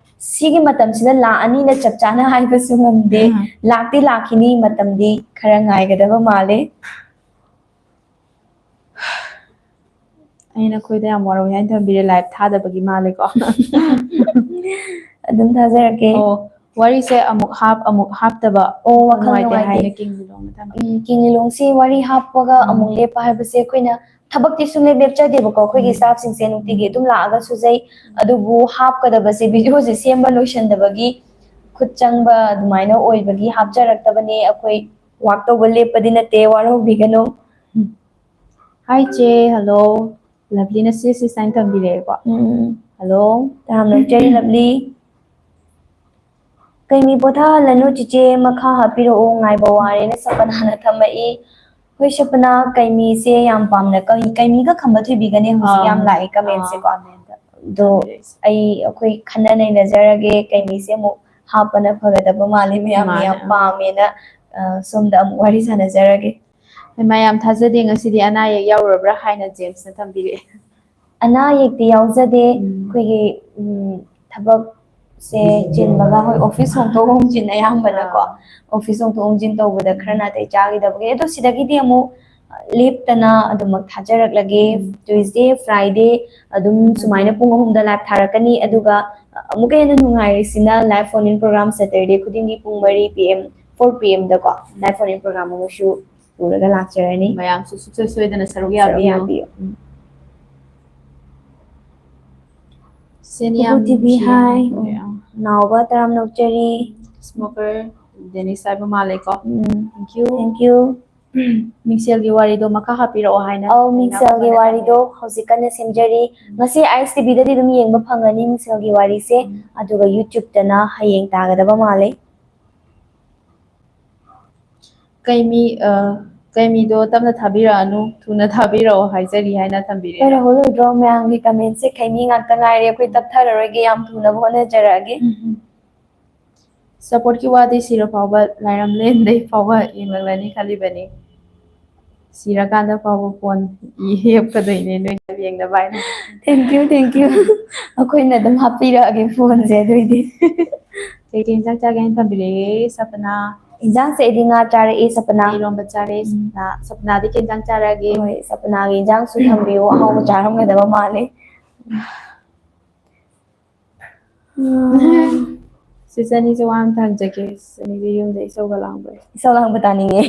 ꯁꯤꯒꯤ ꯃꯇꯝꯁꯤꯗ ꯂꯥꯛꯑꯅꯤꯅ ꯆꯞ ꯆꯥꯅ ꯍꯥꯏꯕꯁꯨ ꯉꯝꯗꯦ꯫ ꯎꯝ꯫ ꯂꯥꯛꯇꯤ ꯂꯥꯛꯈꯤꯅꯤ, ꯃꯇꯝꯗꯤ ꯈꯔ ꯉꯥꯏꯒꯗꯕ ꯃꯥꯜꯂꯦ꯫ ꯑꯩ ꯅꯈꯣꯏꯗ ꯌꯥꯝ ꯋꯥꯔꯧꯏ ꯍꯥꯏꯅ ꯊꯝꯕꯤꯔꯦ, ꯂꯥꯏꯚ ꯊꯥꯗꯕꯒꯤ ꯃꯥꯜꯂꯦꯀꯣ꯫ ꯑꯗꯨꯝ ꯊꯥꯖꯔꯛꯀꯦ꯫ ꯑꯣ, ꯋꯥꯔꯤꯁꯦ ꯑꯃꯨꯛ ꯍꯥꯞ, ꯑꯃꯨꯛ ꯍꯥꯞꯇꯕ ꯑꯣ, ꯋꯥꯈꯜ ꯅꯨꯡꯉꯥꯏꯇꯦ ꯅꯨꯡꯉꯥꯏꯇꯦ꯫ ꯍꯥꯏꯅ ꯀꯤꯡ ꯂꯤꯂꯣꯡꯅ ꯊꯝꯕꯤ꯫ ꯎꯝ, ꯀꯤꯡ ꯂꯤꯂꯣꯡꯁꯤ ꯋꯥꯔꯤ ꯍꯥꯞꯄꯒ ꯎꯝ꯫ ꯑꯃꯨꯛ ꯂꯦꯞꯄ ꯍꯥꯏꯕꯁꯦ ꯑꯩꯈꯣꯏꯅ ꯊꯕꯛꯇꯤ ꯁꯨꯡꯂꯦꯞ ꯂꯦꯞꯆꯗꯦꯕꯀꯣ꯫ ꯑꯩꯈꯣꯏꯒꯤ ꯎꯝ꯫ ꯁ꯭ꯇꯥꯐꯁꯤꯡꯁꯦ ꯅꯨꯡꯇꯤꯒꯤ ꯎꯝ꯫ ꯑꯗꯨꯝ ꯂꯥꯛꯑꯒ ꯁꯨꯖꯩ꯫ ꯎꯝ꯫ ꯑꯗꯨꯕꯨ ꯍꯥꯞꯀꯗꯕꯁꯦ ꯚꯤꯗꯤꯑꯣꯁꯦ ꯁꯦꯝꯕ ꯂꯣꯏꯁꯟꯗꯕꯒꯤ ꯈꯨꯠ ꯆꯪꯕ ꯑꯗꯨꯃꯥꯏꯅ ꯑꯣꯏꯕꯒꯤ ꯍꯥꯞꯆꯔꯛꯇꯕꯅꯦ꯫ ꯑꯩꯈꯣꯏ ꯋꯥꯛ ꯇꯧꯕ ꯂꯦꯞꯄꯗꯤ ꯅꯠꯇꯦ, ꯋꯥꯔꯧꯕꯤꯒꯅꯨ꯫ ꯎꯝ꯫ Hi ꯆꯦ, hello꯫ ꯂꯚꯂꯤꯅ ꯁꯤ ꯁꯤ ꯁꯥꯏꯟ ꯊꯝꯕꯤꯔꯛꯑꯦꯀꯣ꯫ ꯎꯝ꯫ Hello꯫ ꯇꯔꯥꯝꯅ ꯑꯣꯛꯆꯔꯤ ꯂꯚꯂꯤ꯫ ꯀꯩꯃꯤ ꯄꯣꯊꯥꯍꯜꯂꯅꯨ ꯆꯤꯆꯦ, ꯃꯈꯥ ꯍꯥꯞꯄꯤꯔꯛꯑꯣ, ꯉꯥꯏꯕ ꯋꯥꯔꯦꯅ ꯁꯄꯅꯥꯅ ꯊꯝꯃꯛꯏ꯫ ꯍꯣꯏ ꯁꯄꯅꯥ, ꯀꯩꯃꯤꯁꯦ ꯌꯥꯝ ꯄꯥꯝꯅ, ꯀꯩ-, ꯀꯩꯃꯤꯒ ꯈꯝꯕ ꯊꯣꯏꯕꯤꯒꯅꯦ ꯍꯧꯖꯤꯛ ꯑꯥ, ꯌꯥꯝ ꯂꯥꯛꯑꯦ ꯀꯃꯦꯟꯁꯦꯀꯣ꯫ ꯑꯥ, comment꯫ ꯑꯗꯣ ꯊꯝꯕꯤꯔꯛꯏꯁꯦ꯫ ꯑꯩ, ꯑꯩꯈꯣꯏ ꯈꯟꯅ ꯅꯩꯅꯖꯔꯒꯦ, ꯀꯩꯃꯤꯁꯦ ꯑꯃꯨꯛ ꯍꯥꯞꯄꯅ ꯐꯒꯗꯕ ꯃꯥꯜꯂꯤ, ꯃꯌꯥꯝꯅ ꯃꯥꯅꯦ꯫ ꯌꯥꯝ ꯄꯥꯝꯃꯦꯅ, ꯑ, ꯁꯣꯝꯗ ꯑꯃꯨꯛ ꯋꯥꯔꯤ ꯁꯥꯟꯅꯖꯔꯒꯦ꯫ ꯍꯩꯃꯥ, ꯌꯥꯝ ꯊꯥꯖꯗꯦ, ꯉꯁꯤꯗꯤ ꯑꯅꯥ ꯑꯌꯦꯛ ꯌꯥꯎꯔꯨꯔꯕ꯭ꯔꯥ ꯍꯥꯏꯅ ꯖꯦꯝꯁꯅ ꯊꯝꯕꯤꯔꯛꯑꯦ꯫ ꯑꯅꯥ ꯑꯌꯦꯛꯇꯤ ꯌꯥꯎꯖꯗꯦ꯫ ꯎꯝ꯫ ꯑꯩꯈꯣꯏꯒꯤ, ꯎꯝ, ꯊꯕꯛꯁꯦ ꯆꯤꯟꯕꯒ, ꯍꯣꯏ, ꯑꯣꯐꯤꯁ ꯍꯣꯡꯗꯣꯛ ꯍꯣꯡꯖꯤꯟ ꯑꯌꯥꯝꯕꯅꯀꯣ, ꯑꯥ꯫ ꯑꯣꯐꯤꯁ ꯍꯣꯡꯗꯣꯛ ꯍꯣꯡꯖꯤꯟ ꯇꯧꯕꯗ ꯈꯔ ꯎꯝ꯫ ꯅꯥꯇꯩ ꯆꯥꯈꯤꯗꯕꯒꯤ, ꯑꯗꯣ ꯁꯤꯗꯒꯤꯗꯤ ꯑꯃꯨꯛ ꯂꯦꯞꯇꯅ ꯑꯗꯨꯃꯛ ꯊꯥꯖꯔꯛꯂꯒꯦ꯫ ꯎꯝ꯫ Tuesday, Friday ꯑꯗꯨꯝ ꯎꯝ꯫ ꯁꯨꯃꯥꯏꯅ ꯄꯨꯡ ꯑꯍꯨꯝꯗ live ꯊꯥꯔꯛꯀꯅꯤ꯫ ꯎꯝ꯫ ꯑꯗꯨꯒ ꯑꯃꯨꯛꯀ ꯍꯦꯟꯅ ꯅꯨꯡꯉꯥꯏꯔꯤꯁꯤꯅ live phone in program Saturday ꯈꯨꯗꯤꯡꯒꯤ ꯄꯨꯡ ꯃꯔꯤ P M, four P M ꯗꯀꯣ, live phone in program ꯑꯃꯁꯨ ꯄꯨꯔꯒ ꯂꯥꯛꯆꯔꯅꯤ꯫ ꯃꯌꯥꯝꯁꯨ ꯁꯨꯡꯁꯣꯏ ꯁꯣꯏꯗꯅ ꯁꯔꯨꯛ ꯁꯔꯨꯛ ꯌꯥꯕꯤꯌꯨ꯫ ꯌꯥꯕꯤꯌꯨ꯫ ꯎꯝ꯫ ꯁꯦꯅꯤꯌꯥ ꯄꯨꯄꯨ ꯇꯤ ꯚꯤ ꯍꯥꯏ꯫ ꯅꯥꯎꯕ ꯇꯔꯥꯝꯅ ꯑꯣꯛꯆꯔꯤ꯫ Smoker Dennis ꯍꯥꯏꯕ ꯃꯥꯜꯂꯦꯀꯣ꯫ ꯎꯝ꯫ Thank you꯫ Thank you꯫ ꯃꯤꯡꯁꯦꯜꯒꯤ ꯋꯥꯔꯤꯗꯣ ꯃꯈꯥ ꯍꯥꯞꯄꯤꯔꯛꯑꯣ ꯍꯥꯏꯅ ꯑꯧ, ꯑꯩꯅ ꯃꯤꯡꯁꯦꯜꯒꯤ ꯋꯥꯔꯤꯗꯣ ꯍꯧꯖꯤꯛ ꯀꯟꯅ ꯁꯦꯝꯖꯔꯤ꯫ ꯎꯝ꯫ ꯃꯁꯤ ꯑꯥꯏ ꯑꯦꯁ ꯇꯤ ꯚꯤꯗꯗꯤ ꯑꯗꯨꯝ ꯌꯦꯡꯕ ꯐꯪꯒꯅꯤ ꯃꯤꯡꯁꯦꯜꯒꯤ ꯋꯥꯔꯤꯁꯦ꯫ ꯎꯝ꯫ ꯑꯗꯨꯒ YouTube-ꯇꯅ ꯍꯌꯦꯡ ꯇꯥꯒꯗꯕ ꯃꯥꯜꯂꯦ꯫ ꯀꯩꯃꯤ ꯑ, ꯀꯩꯃꯤꯗꯣ ꯇꯞꯅ ꯊꯥꯕꯤꯔꯛꯑꯅꯨ, ꯊꯨꯅ ꯊꯥꯕꯤꯔꯛꯑꯣ ꯍꯥꯏꯖꯔꯤ ꯍꯥꯏꯅ ꯊꯝꯕꯤꯔꯦ꯫ ꯂꯣꯏꯔꯦ, ꯂꯣꯏꯗ꯭ꯔꯣ? ꯃꯌꯥꯝꯒꯤ comment-ꯁꯦ ꯈꯩꯅꯤ ꯉꯥꯛꯇ ꯉꯥꯏꯔꯦ꯫ ꯑꯩꯈꯣꯏ ꯇꯞꯊꯔꯔꯣꯏꯒꯦ, ꯌꯥꯝ ꯊꯨꯅꯕ ꯍꯣꯠꯅꯖꯔꯛꯑꯒꯦ꯫ ꯎꯝ, ꯎꯝ꯫ Support-ꯀꯤ ꯋꯥꯗꯤ ꯁꯤꯔ ꯐꯥꯎꯕ ꯂꯥꯏꯔꯝꯂꯦꯟꯗꯩ ꯐꯥꯎꯕ ꯌꯦꯡꯂꯛꯂꯅꯤ ꯈꯜꯂꯤꯕꯅꯤ꯫ ꯁꯤꯔꯀꯥꯟꯗ ꯐꯥꯎꯕ phone ꯌꯦꯞꯀꯗꯣꯏꯅꯦ ꯅꯣꯏ ꯌꯦꯡꯅꯕ ꯍꯥꯏꯅ꯫ Thank you, thank you꯫ ꯑꯩꯈꯣꯏꯅ ꯑꯗꯨꯝ ꯍꯥꯞꯄꯤꯔꯛꯑꯒꯦ phone-ꯁꯦ ꯑꯗꯨꯏꯗꯤ꯫ ꯀꯩ ꯀꯩ ꯏꯟꯁꯥꯡ ꯆꯥꯒꯦ ꯍꯥꯏꯅ ꯊꯝꯕꯤꯔꯛꯑꯦ ꯁꯄꯅꯥ? ꯏꯟꯁꯥꯡꯁꯦ ꯑꯩꯗꯤ ꯉꯥ ꯆꯥꯔꯛꯑꯦ ꯁꯄꯅꯥ꯫ ꯏꯔꯣꯝꯕ ꯆꯥꯔꯦ ꯎꯝ꯫ ꯁꯄꯅꯥ꯫ ꯁꯄꯅꯥꯗꯤ ꯀꯩ ꯏꯟꯁꯥꯡ ꯆꯥꯔꯛꯑꯒꯦ? ꯍꯣꯏ, ꯁꯄꯅꯥꯒꯤ ꯏꯟꯁꯥꯡꯁꯨ ꯊꯝꯕꯤꯌꯨ, ꯑꯍꯥꯎꯕ ꯆꯥꯔꯝꯒꯗꯕ ꯃꯥꯜꯂꯦ꯫ ꯎꯝ꯫ ꯁꯤꯁꯇꯔꯅꯤꯁꯦ ꯋꯥ ꯑꯝꯇ ꯍꯪꯖꯒꯦ꯫ ꯁꯤꯁꯇꯔꯅꯤꯁꯦ ꯌꯨꯝꯗ ꯏꯁꯧꯒ ꯂꯥꯡꯕ꯭ꯔꯥ? ꯏꯁꯧ ꯂꯥꯡꯕ ꯇꯥꯅꯤꯡꯉꯦ꯫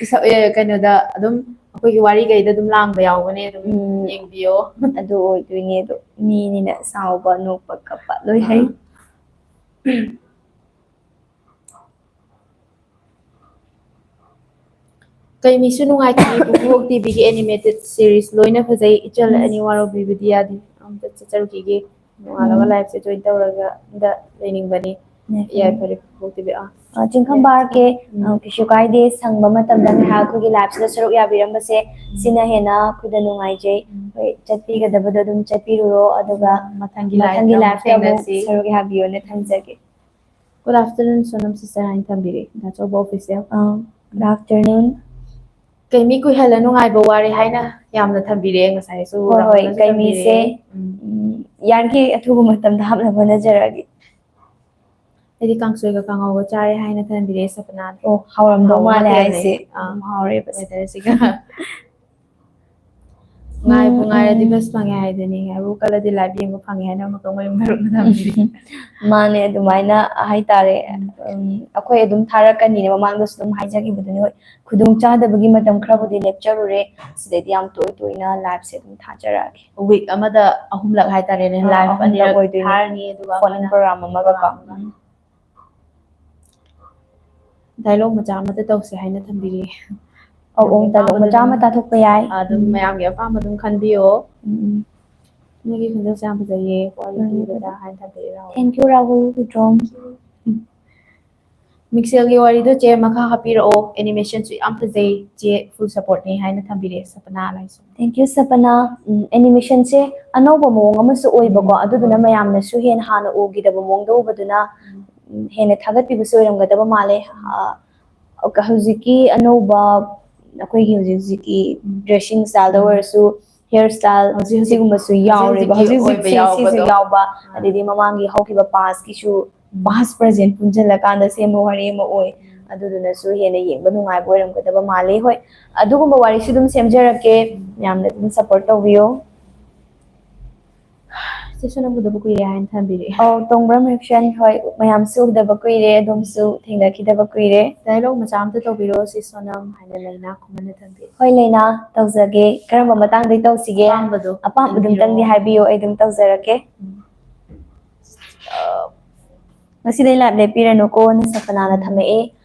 ꯏꯁꯧ, ꯑꯦ, ꯀꯩꯅꯣꯗ ꯑꯗꯨꯝ ꯑꯩꯈꯣꯏꯒꯤ ꯋꯥꯔꯤꯈꯩꯗ ꯑꯗꯨꯝ ꯂꯥꯡꯕ ꯌꯥꯎꯕꯅꯦ, ꯑꯗꯨꯝ ꯎꯝ꯫ ꯌꯦꯡꯕꯤꯌꯣ꯫ ꯑꯗꯨ ꯑꯣꯏꯗꯣꯏꯅꯦ ꯑꯗꯣ꯫ ꯃꯤꯅꯤꯅ ꯁꯥꯎꯕ, ꯅꯣꯛꯄ, ꯀꯞꯄ ꯂꯣꯏ ꯍꯩ꯫ ꯑꯥ꯫ ꯀꯩ ꯃꯤꯁꯨ ꯅꯨꯡꯉꯥꯏꯇꯦ, ꯄꯨꯄꯨꯕꯣꯛ ꯇꯤ ꯚꯤꯒꯤ animated series ꯂꯣꯏꯅ ꯐꯖꯩ, ꯏꯆꯜ ꯎꯝ꯫ ꯑꯅꯤ ꯋꯥꯔꯧꯕꯤꯕꯗꯤ ꯌꯥꯗꯦ, ꯑꯝꯇ ꯆꯠꯆꯔꯨꯈꯤꯒꯦ, ꯅꯣꯡꯉꯥꯜꯂꯒ ꯎꯝ꯫ Live-ꯁꯦ join ꯇꯧꯔꯒ ꯑꯝꯇ ꯂꯩꯅꯤꯡꯕꯅꯤ꯫ ꯌꯥꯏꯐꯔꯦ꯫ ꯌꯥꯏꯐꯔꯦ, ꯄꯨꯄꯨꯕꯣꯛ ꯇꯤ ꯚꯤ꯫ ꯑꯥ꯫ ꯑ, ꯆꯤꯡꯈꯝꯕ ꯑꯥꯔ ꯀꯦ, ꯎꯝ꯫ ꯑ, ꯀꯩꯁꯨ ꯀꯥꯏꯗꯦ, ꯁꯪꯕ ꯃꯇꯝꯗ ꯉꯥꯏꯍꯥꯛ ꯑꯩꯈꯣꯏꯒꯤ Live-ꯁꯤꯗ ꯁꯔꯨꯛ ꯌꯥꯕꯤꯔꯝꯕꯁꯦ, ꯎꯝ꯫ ꯁꯤꯅ ꯍꯦꯟꯅ ꯑꯩꯈꯣꯏꯗ ꯅꯨꯡꯉꯥꯏꯖꯩ꯫ ꯎꯝ꯫ ꯍꯣꯏ, ꯆꯠꯄꯤꯒꯗꯕꯗꯣ ꯑꯗꯨꯝ ꯆꯠꯄꯤꯔꯨꯔꯣ, ꯑꯗꯨꯒ ꯎꯝ, ꯃꯊꯪꯒꯤ ꯃꯊꯪꯒꯤ Live-ꯇ ꯑꯃꯨꯛ Live-ꯇ ꯑꯃꯨꯛ ꯊꯦꯡꯅꯁꯤ꯫ ꯁꯔꯨꯛ ꯌꯥꯕꯤꯌꯣꯅ ꯊꯝꯖꯒꯦ꯫ Good afternoon, ꯁꯣꯅꯝ sister ꯍꯥꯏꯅ ꯊꯝꯕꯤꯔꯦ, ꯗꯥꯆꯧꯕ official꯫ ꯑꯥ, good afternoon꯫ ꯀꯩꯃꯤ ꯀꯨꯏꯍꯜꯂ ꯅꯨꯡꯉꯥꯏꯕ ꯋꯥꯔꯦ ꯍꯥꯏꯅ ꯌꯥꯝꯅ ꯊꯝꯕꯤꯔꯦ, ꯉꯁꯥꯏꯁꯨ ꯍꯣꯏ, ꯍꯣꯏ, ꯔꯥꯍꯨꯜꯅꯁꯨ ꯀꯩꯃꯤꯁꯦ, ꯊꯝꯕꯤꯔꯦ꯫ ꯎꯝ꯫ ꯎꯝ, ꯌꯥꯔꯤꯈꯩ ꯑꯊꯨꯕ ꯃꯇꯝꯗ ꯍꯥꯞꯅꯕ ꯍꯣꯠꯅꯖꯔꯛꯑꯒꯦ꯫ ꯑꯩꯗꯤ ꯀꯥꯡꯁꯣꯏꯒ ꯀꯥꯡꯍꯧꯒ ꯆꯥꯔꯦ ꯍꯥꯏꯅ ꯊꯝꯕꯤꯔꯦ, ꯁꯄꯅꯥꯗꯤ꯫ ꯑꯣ, ꯍꯥꯎꯔꯝꯗꯧ ꯍꯥꯎꯕ ꯃꯥꯜꯂꯦ ꯃꯊꯦꯜꯅꯦ꯫ ꯍꯥꯏꯁꯦ꯫ ꯑꯥ, ꯑꯗꯨꯝ ꯍꯥꯎꯔꯦꯕ꯫ Weather-ꯁꯤꯒ꯫ ꯉꯥꯏꯕꯨ ꯎꯝ, ꯉꯥꯏꯔꯗꯤ ꯎꯝ꯫ ꯕꯁ ꯐꯪꯉꯦ ꯍꯥꯏꯗꯨꯅꯤ, ꯉꯥꯏꯕꯨ ꯀꯜꯂꯗꯤ live ꯌꯦꯡꯕ ꯐꯪꯉꯦ ꯍꯥꯏꯅ ꯑꯃꯈꯛ ꯃꯌꯨꯝ ꯃꯔꯨꯞꯅ ꯊꯝꯕꯤꯔꯤ꯫ ꯃꯥꯅꯦ, ꯑꯗꯨꯃꯥꯏꯅ ꯍꯥꯏꯇꯥꯔꯦ꯫ ꯎꯝ, ꯑꯩꯈꯣꯏ ꯑꯗꯨꯝ ꯊꯥꯔꯛꯀꯅꯤꯅꯦ, ꯃꯃꯥꯡꯗꯁꯨ ꯑꯗꯨꯝ ꯍꯥꯏꯖꯈꯤꯕꯗꯨꯅꯤ꯫ ꯍꯣꯏ, ꯈꯨꯗꯣꯡ ꯆꯥꯗꯕꯒꯤ ꯃꯇꯝ ꯈꯔꯕꯨꯗꯤ ꯂꯦꯞꯆꯔꯨꯔꯦ, ꯁꯤꯗꯩꯗꯤ ꯌꯥꯝ ꯇꯣꯏ ꯇꯣꯏꯅ liveꯁꯦ ꯑꯗꯨꯝ ꯊꯥꯖꯔꯛꯑꯒꯦ꯫ Week ꯑꯃꯗ ꯑꯍꯨꯝꯂꯛ ꯍꯥꯏꯇꯥꯔꯦꯅꯦ, ꯑꯥ, live ꯑꯍꯨꯝꯂꯛ ꯑꯅꯤꯔꯛ ꯑꯣꯏꯗꯣꯏꯅꯦ꯫ ꯊꯥꯔꯅꯤ, ꯑꯗꯨꯒ Phone in ꯑꯃꯅ program ꯑꯃꯒꯀꯣ꯫ program ꯑꯃꯒ꯫ Dialogue ꯃꯆꯥ ꯑꯃꯇ ꯇꯧꯁꯦ ꯍꯥꯏꯅ ꯊꯝꯕꯤꯔꯤ꯫ ꯑꯧ, ꯑꯧ, dialogue ꯃꯆꯥ ꯑꯃ ꯇꯥꯊꯣꯛꯄ ꯌꯥꯏ꯫ ꯑꯗꯨꯝ ꯎꯝ꯫ ꯃꯌꯥꯝꯒꯤ ꯑꯄꯥꯝꯕ ꯑꯗꯨꯝ ꯈꯟꯕꯤꯌꯣ꯫ ꯎꯝ, ꯎꯝ꯫ ꯅꯣꯏꯒꯤ ꯈꯣꯟꯖꯦꯜꯁꯦ ꯌꯥꯝ ꯐꯖꯩꯌꯦ, ꯋꯥꯔꯤ ꯎꯝ, ꯂꯤꯕꯗ ꯍꯥꯏꯅ ꯊꯝꯕꯤꯔꯤ ꯔꯥꯍꯨꯜ꯫ Thank you, Rahul Huidrom. ꯃꯤꯡꯁꯦꯜꯒꯤ ꯋꯥꯔꯤꯗꯣ ꯆꯦ ꯃꯈꯥ ꯍꯥꯞꯄꯤꯔꯛꯑꯣ, animationꯁꯨ ꯌꯥꯝ ꯐꯖꯩ, ꯆꯦ full supportꯅꯤ ꯍꯥꯏꯅ ꯊꯝꯕꯤꯔꯛꯑꯦ ꯁꯄꯅꯥ ꯂꯥꯏꯁ꯭ꯔꯝ꯫ Thank you, ꯁꯄꯅꯥ꯫ ꯎꯝ, animationꯁꯦ ꯑꯅꯧꯕ ꯃꯑꯣꯡ ꯑꯃꯁꯨ ꯑꯣꯏꯕꯀꯣ, ꯑꯗꯨꯗꯨꯅ ꯃꯌꯥꯝꯅꯁꯨ ꯍꯦꯟꯅ ꯍꯥꯟꯅ ꯎꯈꯤꯗꯕ ꯃꯑꯣꯡꯗ ꯎꯕꯗꯨꯅ, ꯎꯝ, ꯍꯦꯟꯅ ꯊꯥꯒꯠꯄꯤꯕꯁꯨ ꯑꯣꯏꯔꯝꯒꯗꯕ ꯃꯥꯜꯂꯦ꯫ ꯑ, ꯍꯧꯖꯤꯛꯀꯤ ꯑꯅꯧꯕ ꯑꯩꯈꯣꯏꯒꯤ ꯍꯧꯖꯤꯛ ꯍꯧꯖꯤꯛꯀꯤ dressing styleꯗ ꯎꯝ꯫ ꯑꯣꯏꯔꯁꯨ, hair style, ꯍꯧꯖꯤꯛ ꯍꯧꯖꯤꯛ ꯁꯤꯒꯨꯝꯕꯁꯨ ꯍꯧꯖꯤꯛ ꯌꯥꯎꯔꯦꯕ꯫ ꯍꯧꯖꯤꯛꯀꯤ ꯍꯧꯖꯤꯛ ꯍꯧꯖꯤꯛ ꯑꯣꯏꯕ ꯁꯤ-, ꯁꯤꯁꯨ ꯌꯥꯎꯕꯗꯣ꯫ ꯌꯥꯎꯕ, ꯑꯥ꯫ ꯑꯗꯩꯗꯤ ꯃꯃꯥꯡꯒꯤ ꯍꯧꯈꯤꯕ pastꯀꯤꯁꯨ, ꯎꯝ꯫ Past present ꯄꯨꯟꯁꯤꯜꯂꯀꯥꯟꯗ ꯁꯦꯝꯕ ꯋꯥꯔꯤ ꯑꯃ ꯑꯣꯏ꯫ ꯎꯝ꯫ ꯑꯗꯨꯗꯨꯅꯁꯨ ꯍꯦꯟꯅ ꯌꯦꯡꯕ ꯅꯨꯡꯉꯥꯏꯕ ꯑꯣꯏꯔꯝꯒꯗꯕ ꯃꯥꯜꯂꯤ꯫ ꯍꯣꯏ, ꯑꯗꯨꯒꯨꯝꯕ ꯋꯥꯔꯤꯁꯨ ꯑꯗꯨꯝ ꯁꯦꯝꯖꯔꯛꯀꯦ, ꯃꯌꯥꯝꯅ ꯑꯗꯨꯝ support ꯇꯧꯕꯤꯌꯣ꯫ ꯆꯦ ꯁꯣꯅꯝ ꯎꯗꯕ ꯀꯨꯏꯔꯦ ꯍꯥꯏꯅ ꯊꯝꯕꯤꯔꯛꯑꯦ꯫ ꯑꯧ, ꯇꯣꯡꯕ꯭ꯔꯝ ꯍꯦꯞꯁꯟ, ꯍꯣꯏ, ꯃꯌꯥꯝꯁꯨ ꯎꯗꯕ ꯀꯨꯏꯔꯦ, ꯑꯗꯣꯝꯁꯨ ꯊꯦꯡꯅꯈꯤꯗꯕ ꯀꯨꯏꯔꯦ꯫ Dialogue ꯃꯆꯥ ꯑꯝꯇ ꯇꯧꯕꯤꯔꯛꯑꯣ, ꯆꯦ ꯁꯣꯅꯝ ꯍꯥꯏꯅ ꯂꯩꯅꯥ ꯈꯨꯃꯟꯅ ꯊꯝꯕꯤꯔꯛꯑꯦ꯫ ꯍꯣꯏ, ꯂꯩꯅꯥ, ꯇꯧꯖꯒꯦ꯫ ꯀꯔꯝꯕ ꯃꯇꯥꯡꯗꯩ ꯇꯧꯁꯤꯒꯦ? ꯑꯄꯥꯝꯕꯗꯣ ꯑꯄꯥꯝꯕꯗꯨꯝꯇꯪꯗꯤ ꯈꯟꯕꯤꯔꯛꯑꯣ꯫ ꯍꯥꯏꯕꯤꯌꯨ, ꯑꯩ ꯑꯗꯨꯝ ꯇꯧꯖꯔꯛꯀꯦ꯫ ꯎꯝ꯫ ꯑ, ꯉꯁꯤꯗꯩ live ꯂꯦꯞꯄꯤꯔꯅꯨꯀꯣ, ꯅ ꯁꯄꯅꯥꯅ ꯊꯝꯃꯛꯑꯦ꯫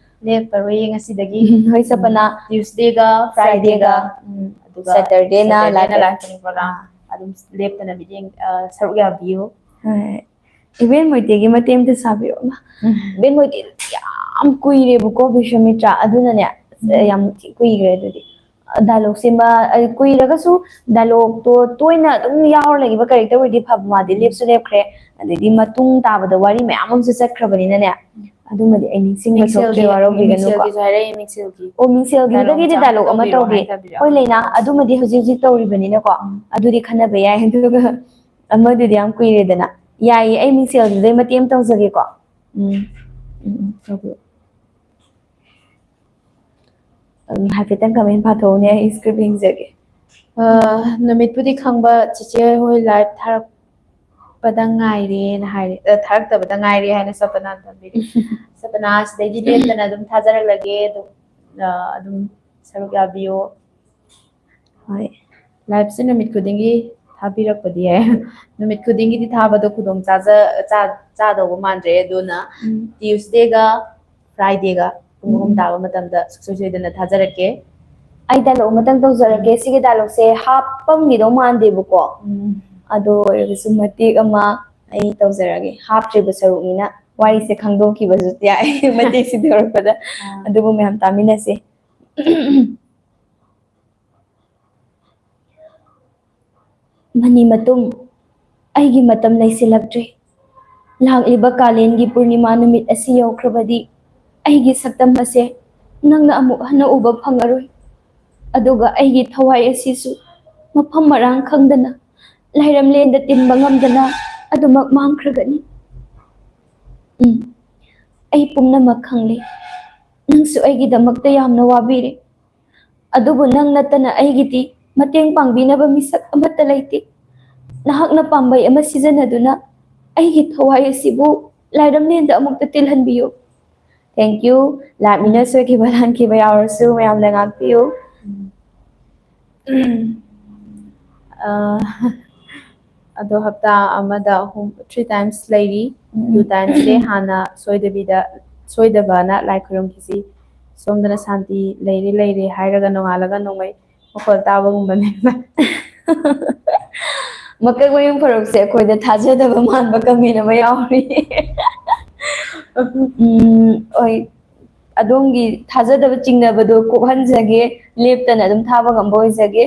ꯂꯦꯞꯄꯔꯣꯏꯌꯦ ꯉꯁꯤꯗꯒꯤ꯫ ꯍꯣꯏ, ꯁꯄꯅꯥ꯫ Tuesdayꯒ Fridayꯒ, Fridayꯒ, ꯎꯝ, ꯑꯗꯨꯒ Saturdayꯅ Saturdayꯅ live live program꯫ ꯑꯥ, ꯑꯗꯨꯝ ꯂꯦꯞꯇꯅ ꯃꯤꯠꯌꯦꯡ, ꯑ, ꯁꯔꯨꯛ ꯌꯥꯕꯤꯌꯨ꯫ ꯍꯣꯏ꯫ ꯏꯕꯦꯟ ꯃꯣꯏꯇꯦꯒꯤ ꯃꯇꯦꯛ ꯑꯝꯇ ꯁꯥꯕꯤꯔꯛꯑꯣ꯫ ꯎꯝ꯫ ꯏꯕꯦꯟ ꯃꯣꯏꯇꯦ ꯌꯥꯝ ꯀꯨꯏꯔꯦꯕꯀꯣ, ꯕꯤꯁ꯭ꯋꯥꯃꯤꯇ꯭ꯔ꯫ ꯑꯗꯨꯅꯅꯦ, ꯎꯝ꯫ ꯌꯥꯝ ꯊꯤ ꯀꯨꯏꯈ꯭ꯔꯦ ꯑꯗꯨꯗꯤ꯫ Dialogueꯁꯦ ꯃꯥ, ꯑ, ꯀꯨꯏꯔꯒꯁꯨ dialogueꯇꯣ ꯇꯣꯏꯅ ꯑꯗꯨꯝ ꯌꯥꯎꯔ ꯂꯩꯈꯤꯕ character ꯑꯣꯏꯗꯤ ꯐꯕ, ꯃꯥꯗꯤ ꯂꯦꯞꯁꯨ ꯂꯦꯞꯈ꯭ꯔꯦ, ꯑꯗꯩꯗꯤ ꯃꯇꯨꯡ ꯇꯥꯕꯗ ꯋꯥꯔꯤ ꯃꯌꯥꯝ ꯑꯃꯁꯨ ꯆꯠꯈ꯭ꯔꯕꯅꯤꯅꯅꯦ, ꯑꯗꯨꯃꯗꯤ ꯑꯩ ꯅꯤꯡꯁꯤꯡꯕ ꯊꯣꯛꯇ꯭ꯔꯦ, ꯃꯤꯡꯁꯦꯜꯒꯤ, ꯋꯥꯔꯧꯕꯤꯒꯅꯨꯀꯣ꯫ ꯃꯤꯡꯁꯦꯜꯒꯤꯁꯨ ꯍꯥꯏꯔꯛꯑꯦ, ꯃꯤꯡꯁꯦꯜꯒꯤ꯫ ꯑꯣ, ꯃꯤꯡꯁꯦꯜꯒꯤꯗꯨꯗꯒꯤꯗꯤ dialogue ꯑꯃ dialogue ꯑꯃ ꯇꯧꯕꯤꯔꯛꯑꯣ ꯇꯧꯒꯦ꯫ ꯍꯥꯏꯅ ꯊꯝꯕꯤꯔꯛꯑꯣ꯫ ꯍꯣꯏ, ꯂꯩꯅꯥ, ꯑꯗꯨꯃꯗꯤ ꯍꯧꯖꯤꯛ ꯍꯧꯖꯤꯛ ꯇꯧꯔꯤꯕꯅꯤꯅꯀꯣ, ꯎꯝ꯫ ꯑꯗꯨꯗꯤ ꯈꯟꯅꯕ ꯌꯥꯏ, ꯑꯗꯨꯒ ꯑꯃꯗꯨꯗꯤ ꯌꯥꯝ ꯀꯨꯏꯔꯦꯗꯅ꯫ ꯌꯥꯏꯌꯦ, ꯑꯩ ꯃꯤꯡꯁꯦꯜꯒꯤꯗꯨꯗꯩ ꯃꯇꯦꯛ ꯑꯃ ꯇꯧꯖꯒꯦꯀꯣ꯫ ꯎꯝ, ꯎꯝ, ꯎꯝ, ꯇꯧꯕꯤꯔꯛꯑꯣ꯫ ꯑꯗꯨꯝ ꯍꯥꯏꯐꯦꯠꯇꯪ comment ꯄꯥꯊꯣꯛꯎꯅꯦ, ꯑꯩ script ꯌꯦꯡꯖꯒꯦ꯫ ꯑ, ꯅꯨꯃꯤꯠꯄꯨꯗꯤ ꯈꯪꯕ, ꯆꯤꯆꯦ ꯍꯣꯏ ꯂꯥꯏꯚ ꯊꯥꯔꯛꯄꯗ ꯉꯥꯏꯔꯦꯅ ꯍꯥꯏꯔꯦ, ꯑ, ꯊꯥꯔꯛꯇꯕꯗ ꯉꯥꯏꯔꯦ ꯍꯥꯏꯅ ꯁꯄꯅꯥꯅ ꯊꯝꯕꯤꯔꯦ꯫ ꯁꯄꯅꯥ, ꯁꯤꯗꯩꯗꯤ ꯂꯦꯞꯇꯅ ꯑꯗꯨꯝ ꯊꯥꯖꯔꯛꯂꯒꯦ, ꯑꯗꯨꯝ, ꯑ, ꯑꯗꯨꯝ ꯁꯔꯨꯛ ꯌꯥꯕꯤꯌꯨ꯫ ꯍꯣꯏ꯫ ꯂꯥꯏꯚꯁꯦ ꯅꯨꯃꯤꯠ ꯈꯨꯗꯤꯡꯒꯤ ꯊꯥꯕꯤꯔꯛꯄꯗꯤ ꯌꯥꯏ꯫ ꯅꯨꯃꯤꯠ ꯈꯨꯗꯤꯡꯒꯤꯗꯤ ꯊꯥꯕꯗꯣ ꯈꯨꯗꯣꯡ ꯆꯥꯖ-, ꯆꯥ-, ꯆꯥꯗꯧꯕ ꯃꯥꯟꯗ꯭ꯔꯦ, ꯑꯗꯨꯅ ꯎꯝ꯫ Tuesdayꯒ Fridayꯒ ꯄꯨꯡ ꯑꯍꯨꯝ ꯎꯝ꯫ ꯇꯥꯕ ꯃꯇꯝꯗ ꯁꯨꯡꯁꯣꯏ ꯁꯣꯏꯗꯅ ꯊꯥꯖꯔꯛꯀꯦ꯫ ꯑꯩ dialogue ꯑꯃꯇꯪ ꯇꯧꯖꯔꯛꯀꯦ꯫ ꯎꯝ꯫ ꯁꯤꯒꯤ dialogueꯁꯦ ꯍꯥꯞꯄꯝꯈꯤꯗꯧ ꯃꯥꯟꯗꯦꯕꯀꯣ꯫ ꯎꯝ꯫ ꯑꯗꯨ ꯑꯣꯏꯔꯒꯁꯨ ꯃꯇꯦꯛ ꯑꯃ ꯑꯩ ꯇꯧꯖꯔꯒꯦ꯫ ꯍꯥꯞꯇ꯭ꯔꯤꯕ ꯁꯔꯨꯛꯅꯤꯅ ꯋꯥꯔꯤꯁꯦ ꯈꯪꯗꯣꯛꯈꯤꯕꯁꯨ ꯌꯥꯏ, ꯃꯇꯦꯛꯁꯤꯗ ꯌꯧꯔꯛꯄꯗ꯫ ꯑꯥ꯫ ꯑꯗꯨꯕꯨ ꯃꯌꯥꯝ ꯇꯥꯃꯤꯟꯅꯁꯦ꯫ ꯃꯅꯤ ꯃꯇꯨꯝ, ꯑꯩꯒꯤ ꯃꯇꯝ ꯂꯩꯁꯤꯜꯂꯛꯇ꯭ꯔꯦ꯫ ꯂꯥꯛꯂꯤꯕ ꯀꯥꯂꯦꯟꯒꯤ ꯄꯨꯔꯅꯤꯃꯥ ꯅꯨꯃꯤꯠ ꯑꯁꯤ ꯌꯧꯈ꯭ꯔꯕꯗꯤ ꯑꯩꯒꯤ ꯁꯛꯇꯝ ꯑꯁꯦ ꯅꯪꯅ ꯑꯃꯨꯛ ꯍꯟꯅ ꯎꯕ ꯐꯪꯉꯔꯣꯏ꯫ ꯑꯗꯨꯒ ꯑꯩꯒꯤ ꯊꯋꯥꯏ ꯑꯁꯤꯁꯨ ꯃꯐꯝ ꯃꯔꯥꯡ ꯈꯪꯗꯅ, ꯂꯥꯏꯔꯝꯂꯦꯟꯗ ꯇꯤꯟꯕ ꯉꯝꯗꯅ ꯑꯗꯨꯃꯛ ꯃꯥꯡꯈ꯭ꯔꯒꯅꯤ꯫ ꯎꯝ, ꯑꯩ ꯄꯨꯝꯅꯃꯛ ꯈꯪꯂꯦ꯫ ꯅꯪꯁꯨ ꯑꯩꯒꯤꯗꯃꯛꯇ ꯌꯥꯝꯅ ꯋꯥꯕꯤꯔꯦ꯫ ꯑꯗꯨꯕꯨ ꯅꯪ ꯅꯠꯇꯅ ꯑꯩꯒꯤꯗꯤ ꯃꯇꯦꯡ ꯄꯥꯡꯕꯤꯅꯕ ꯃꯤꯁꯛ ꯑꯃꯠꯇ ꯂꯩꯇꯦ꯫ ꯅꯍꯥꯛꯅ ꯄꯥꯝꯕꯩ ꯑꯃ ꯁꯤꯖꯤꯟꯅꯗꯨꯅ ꯑꯩꯒꯤ ꯊꯋꯥꯏ ꯑꯁꯤꯕꯨ ꯂꯥꯏꯔꯝꯂꯦꯟꯗ ꯑꯃꯨꯛꯇ ꯇꯤꯜꯍꯟꯕꯤꯌꯨ꯫ Thank you꯫ ꯂꯥꯏꯞꯅꯤꯅ ꯁꯣꯏꯈꯤꯕ ꯂꯥꯟꯈꯤꯕ ꯌꯥꯎꯔꯁꯨ ꯃꯌꯥꯝꯅ ꯉꯥꯛꯄꯤꯌꯨ꯫ ꯑ, ꯑꯗꯣ ꯍꯞꯇꯥ ꯑꯃꯗ ꯑꯍꯨꯝ, three times ꯂꯩꯔꯤ꯫ ꯎꯝ꯫ Two timesꯁꯦ ꯍꯥꯟꯅ ꯁꯣꯏꯗꯕꯤꯗ, ꯁꯣꯏꯗꯕꯅ ꯂꯥꯏ ꯈꯨꯔꯨꯝꯈꯤꯁꯤ꯫ ꯁꯣꯝꯗꯅ ꯁꯥꯟꯇꯤ ꯂꯩꯔꯦ, ꯂꯩꯔꯦ ꯍꯥꯏꯔꯒ ꯅꯣꯡꯉꯥꯜꯂꯒ ꯅꯣꯡꯃꯩ ꯃꯈꯣꯜ ꯇꯥꯕꯒꯨꯝꯕꯅꯦ꯫ ꯃꯀꯛ ꯃꯌꯨꯝ ꯐꯔꯨꯛꯁꯦ ꯑꯩꯈꯣꯏꯗ ꯊꯥꯖꯗꯕ ꯃꯥꯟꯕ comment ꯑꯃ ꯌꯥꯎꯔꯤ꯫ ꯎꯝ, ꯍꯣꯏ꯫ ꯑꯗꯣꯝꯒꯤ ꯊꯥꯖꯗꯕ ꯆꯤꯡꯅꯕꯗꯣ ꯀꯣꯛꯍꯟꯖꯒꯦ, ꯂꯦꯞꯇꯅ ꯑꯗꯨꯝ ꯊꯥꯕ ꯉꯝꯕ ꯑꯣꯏꯖꯒꯦ꯫